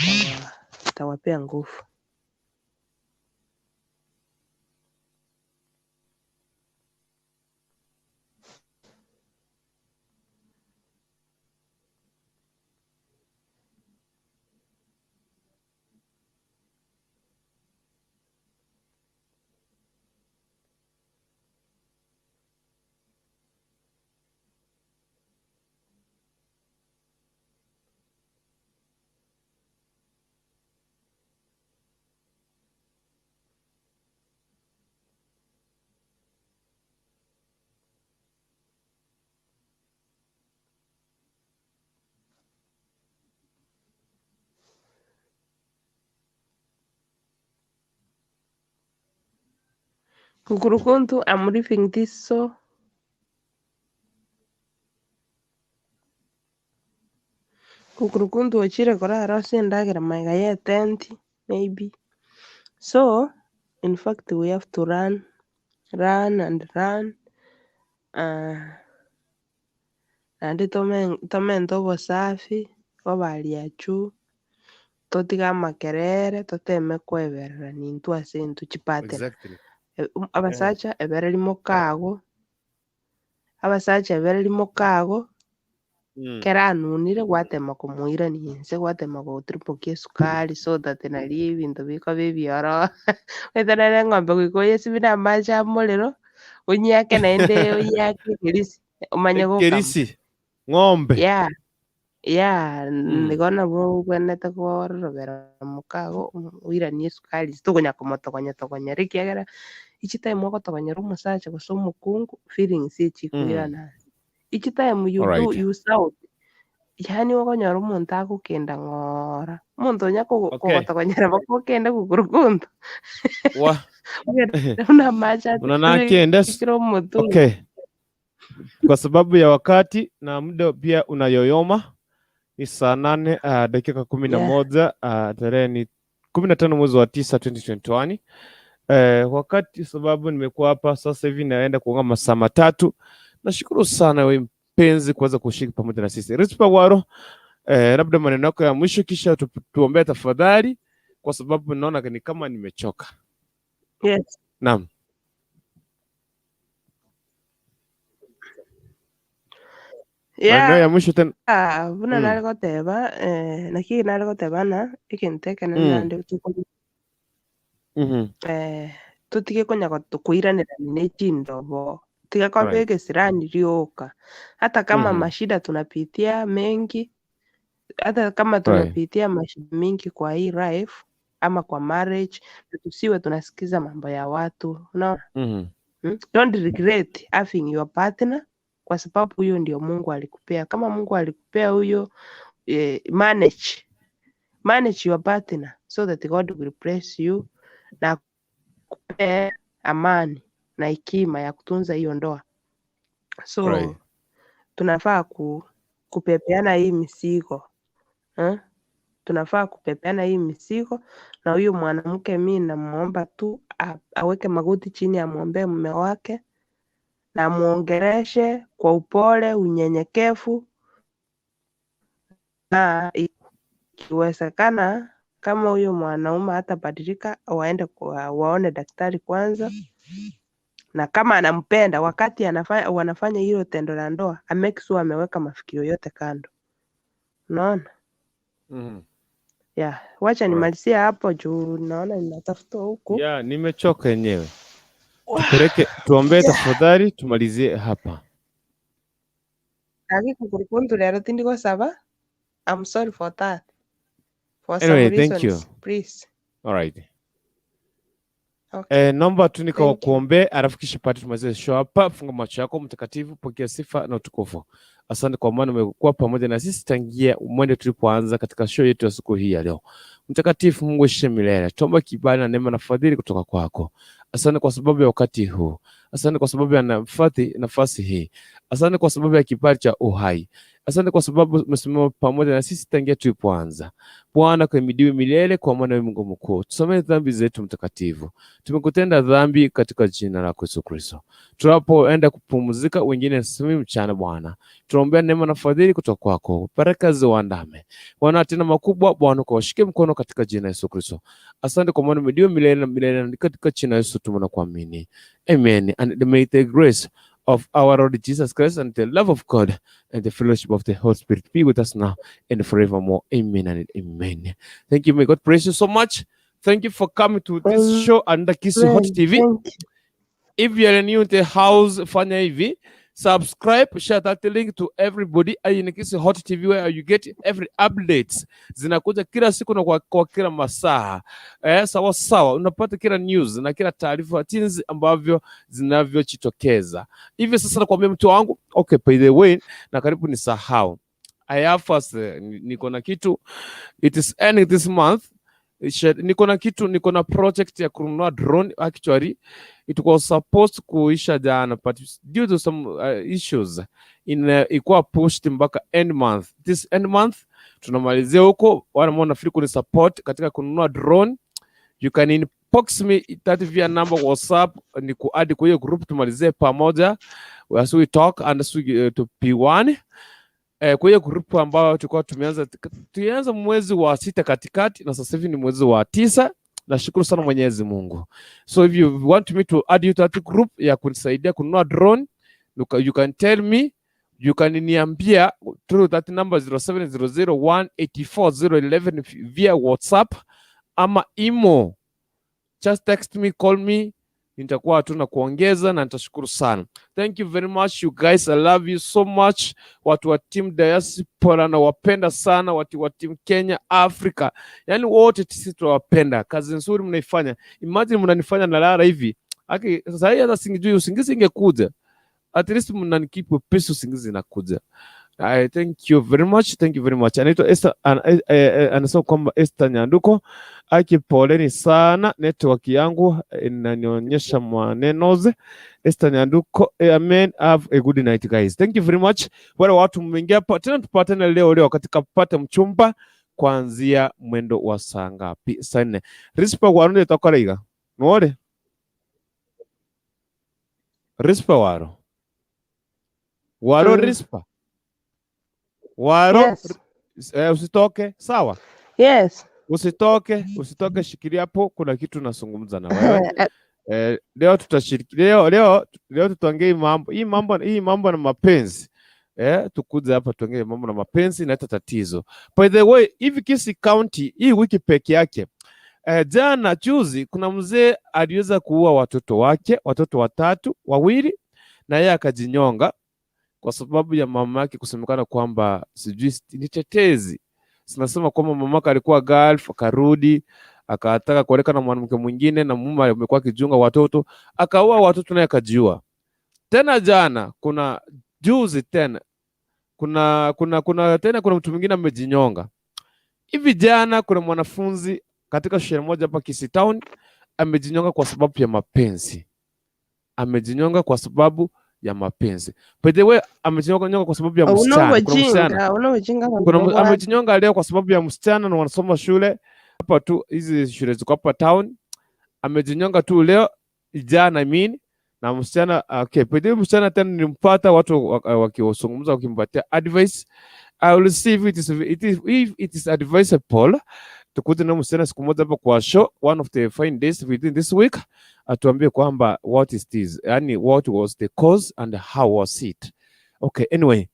Speaker 6: atawapea nguvu. Kukurukuntu, I'm leaving this so Kukurukuntu ochire korara ase endagera magega ya etent maybe. So in fact we have to run, run and run. Naende tomente obosafi, obariachu, totiga amakerere, toteme koeberera nintwe ase intwe chipartner. Abasacha ebereri mokago, abasacha ebereri mokago, kera anunire gwatema komoirania inse, gwatema gotirimbokia esukari so that nari ebinto bikoba ebiororo. Omanyete nere eng'ombe goika oyesibie na amache a morero, onyiake naende onyiake ekerisi, omanye gokama.
Speaker 1: Ekerisi, ng'ombe.
Speaker 6: Yeah, yeah, nigo nabo obwenerete kororobera mokago, oiranie esukari ase tokonya komotogonya togonyera ekiagera, each time ogotogonyera omosacha gose omokungu, feelings echikoirana ase. Each time you do you shout, yaani okonyora omonto agokenda ng'oora, omonto onya kogotogonyera mpaka okende kukurukuntu.
Speaker 1: Wa.
Speaker 6: Ogende buna amache
Speaker 1: Una nakende
Speaker 6: ateremokire omotwe.
Speaker 1: Okay. Kwa sababu ya wakati na muda pia unayoyoma, ni saa 8 dakika kumi na moja, tarehe ni 15 mwezi wa 9 2021. Wakati sababu nimekuwa hapa sasa hivi naenda kuonga masaa 3. Nashukuru sana wewe mpenzi kuweza kushiriki pamoja na sisi. Rispa Waro, labda maneno yako ya mwisho kisha tuombee tafadhali. kwa sababu naona ni kama nimechoka.
Speaker 6: Yes.
Speaker 1: Naam. Maneno ya mwisho tena.
Speaker 6: Yeah, buna nare goteba naki nare goteba na egento ekenene naende tutige konya kuiranerania ne chindobo, tiga kobe egesirani rioka, hata kama mashida tunapitia mengi, hata kama tunapitia mashida mingi kwa hii life ama kwa marriage, tusiwe tunasikiza mambo ya watu, unaona? Don't regret having your partner, kwa sababu huyo ndio Mungu alikupea. Kama Mungu alikupea huyo, manage your partner so that God will bless you na akupee amani na hekima ya kutunza hiyo ndoa. So tunafaa kupepeana hii mizigo. Tunafaa kupepeana hii mizigo, na huyu mwanamke mi namuomba tu aweke magoti chini, amwombee mume wake na amuongeleshe kwa upole, unyenyekevu, na ikiwezekana kama huyo mwanaume hatabadilika, waende waone daktari kwanza, na kama anampenda wakati wanafanya hilo tendo la ndoa, amake sure ameweka mafikio yote kando. Unaona? Yeah, wacha nimalizie hapo juu naona ninatafuta huku.
Speaker 1: Yeah, nimechoka yenyewe. Tupeleke tuombee tafadhali, tumalizie hapa.
Speaker 6: Aki kukurukuntu lero tindi gosaba. I'm sorry for that. For some
Speaker 1: Anyway, thank you.
Speaker 6: reasons, please.
Speaker 1: All right.
Speaker 6: Okay.
Speaker 1: Naomba tu
Speaker 6: Thank you.
Speaker 1: nikawakuombee alafu kisha pate tumalizie show hapa. Funga macho yako mtakatifu, pokea sifa na utukufu. Asante kwa maana umekuwa pamoja na sisi tangia mwendo tulipoanza katika show yetu ya siku hii ya leo. Mtakatifu Mungu ishiye milele, tuomba kibali na neema na fadhili kutoka kwako. Asante kwa sababu ya wakati huu, asante kwa sababu ya nafasi hii, asante kwa sababu ya kibali cha uhai, asante kwa sababu umesimama pamoja na sisi tangia tulipoanza. Bwana, kuhimidiwe milele, kwa maana wewe Mungu mkuu. Tusamehe dhambi zetu mtakatifu, tumekutenda dhambi katika jina lako Yesu Kristo. Tunapoenda kupumzika, wengine simi mchana, Bwana, tunaombea neema na fadhili kutoka kwako, baraka ziwaandame Bwana, tena makubwa Bwana, ukawashike mkono katika jina la Yesu Kristo. Asante kwa maana umediwa milele na milele, na katika jina la Yesu tumeona kuamini, amen. And may the grace of our Lord Jesus Christ and the love of God and the fellowship of the Holy Spirit be with us now and forevermore. Amen and amen. Thank you. May God bless you so much. Thank you for coming to this show under Kisii Hot
Speaker 6: Amen.
Speaker 1: TV.
Speaker 6: Thank you.
Speaker 1: If you are new in the house, fanya hivi, subscribe, share that link to everybody. Hii ni Kisii Hot TV where you get every updates. Zinakuja kila siku na kwa kila masaa. Sawa sawa, unapata kila news na kila taarifa jinsi ambavyo zinavyojitokeza. Hivi sasa nakwambia mtu wangu, okay, by the way, na karibu nisahau. I have first, niko na kitu, it is ending this month. Niko na kitu, niko na project ya kununua drone. Actually it was supposed kuisha jana, but due to some issues in ikuwa pushed mpaka end month. This end month tunamalizia huko. Wale ambao nafikiri kuni support katika kununua drone, you can inbox me that via number WhatsApp, ni kuadd kwa hiyo group tumalizie pamoja as we talk and as we, to P1 kwa hiyo group ambayo tulikuwa tulianza mwezi wa 6 katikati na sasa hivi ni mwezi wa 9. Nashukuru sana Mwenyezi Mungu. So if you want me to add you to that group ya kunisaidia kununua drone, you can tell me, you can niambia through that number 0700184011 via WhatsApp ama imo. Just text me, call me, nitakuwa tu na kuongeza na nitashukuru sana. Thank you very much you guys, I love you so much. Watu wa team diaspora nawapenda sana, watu wa team Kenya, Africa, yani wote sisi tunawapenda. Kazi nzuri mnaifanya. Imagine mnanifanya nalala hivi. Aki sasa hii hata singijui usingizi ingekuja. At least mnanikeep peace, usingizi inakuja. I thank you very much, thank you very much. Anaitwa Esther, anasema kwamba Esther Nyanduko, aki poleni sana, network yangu inanionyesha manenoze. Esther Nyanduko, amen. Have a good night guys. Thank you very much. Wale watu mmeingia hapa tena, tupatane leo leo katika Pata Mchumba kuanzia mwendo wa saa ngapi? Saa 4. Rispa warunde takoraiga. Nuore? Rispa waro. Waro rispa. Waro
Speaker 6: Yes.
Speaker 1: Usitoke, sawa?
Speaker 6: Yes.
Speaker 1: Usitoke, usitoke, shikilia hapo, kuna kitu nazungumza na wewe. Leo tutashiriki leo leo leo tutaongea hii mambo na mapenzi. Tukuja hapa tuongee mambo na mapenzi inaleta tatizo. By the way, hivi Kisii County hii wiki peke yake, jana juzi kuna mzee aliweza kuua watoto wake, watoto watatu, wawili na yeye akajinyonga kwa sababu ya mama yake kusemekana kwamba sijui ni tetezi zinasema kwamba mamake alikuwa Gulf, akarudi akataka kuoleka na mwanamke mwingine, na mume amekuwa akichunga watoto, akaua watoto naye akajiua. Tena jana kuna juzi tena kuna tena kuna mtu mwingine amejinyonga. Hivi jana kuna mwanafunzi katika shule moja hapa Kisii Town amejinyonga kwa sababu ya mapenzi. Amejinyonga kwa sababu ya mapenzi. By the way, amejinyonga kwa sababu ya
Speaker 6: Una
Speaker 1: msichana. Kuna msichana
Speaker 6: ujinga, una ujinga kwa
Speaker 1: kuna
Speaker 6: mdogo wake.
Speaker 1: Amejinyonga leo kwa sababu ya msichana na wanasoma shule hapa tu, hizi shule ziko hapa town. Amejinyonga tu leo jana, I mean, na msichana. Okay, by the way, msichana tena nilimpata watu wakizungumza wakimpatia advice. I will see if it is advisable tukuje na msichana siku moja hapa kwa show, one of the fine days within this week, atuambie kwamba what is this, yani what was the cause and how was it. Okay, anyway,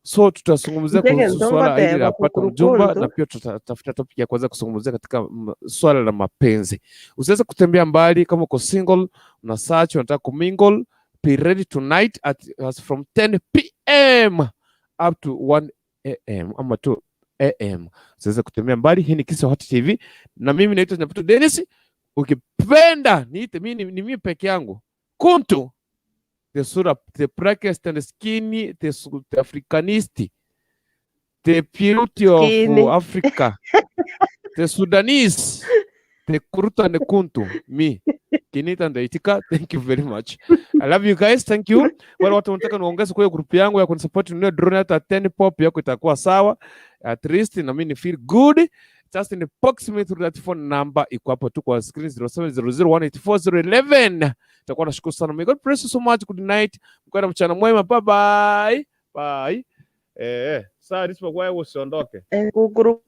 Speaker 1: so tutazungumzia
Speaker 6: Mtege
Speaker 1: kuhusu swala hili
Speaker 6: ntongote
Speaker 1: la pata mjumba na
Speaker 6: kukurukuntu.
Speaker 1: Pia tutatafuta topic ya kuweza kuzungumzia katika swala la mapenzi. Usiweze kutembea mbali kama uko single, una search, unataka kumingle, be ready tonight at as from 10 p.m. up to 1 a.m. ama 2 a.m. Usiweze kutembea mbali. Hii ni Kisii Hot TV na mimi naitwa Nyaputo Dennis. Ukipenda niite mimi ni mimi peke yangu. Kuntu the sura, the blackest and skinny, the Africanist, the beauty of
Speaker 6: Skinny.
Speaker 1: Africa, the Sudanese, the Kuruta and the Kuntu, me. Kinita ndaitika. Thank you very much. I love you guys. Thank you. Wale watu wanataka niongeze kwa group yangu ya kunisupport ninunue drone hata 10 pop yako itakuwa sawa. At least na mimi ni feel good. Just inbox me through that phone number iko hapo tu kwa screen, 0700184011. Itakuwa nashukuru sana. May God bless you so much. Good night. Mkuwe na mchana mwema. Bye bye. Bye. Saa risipokuwa usiondoke.
Speaker 6: Kukuru.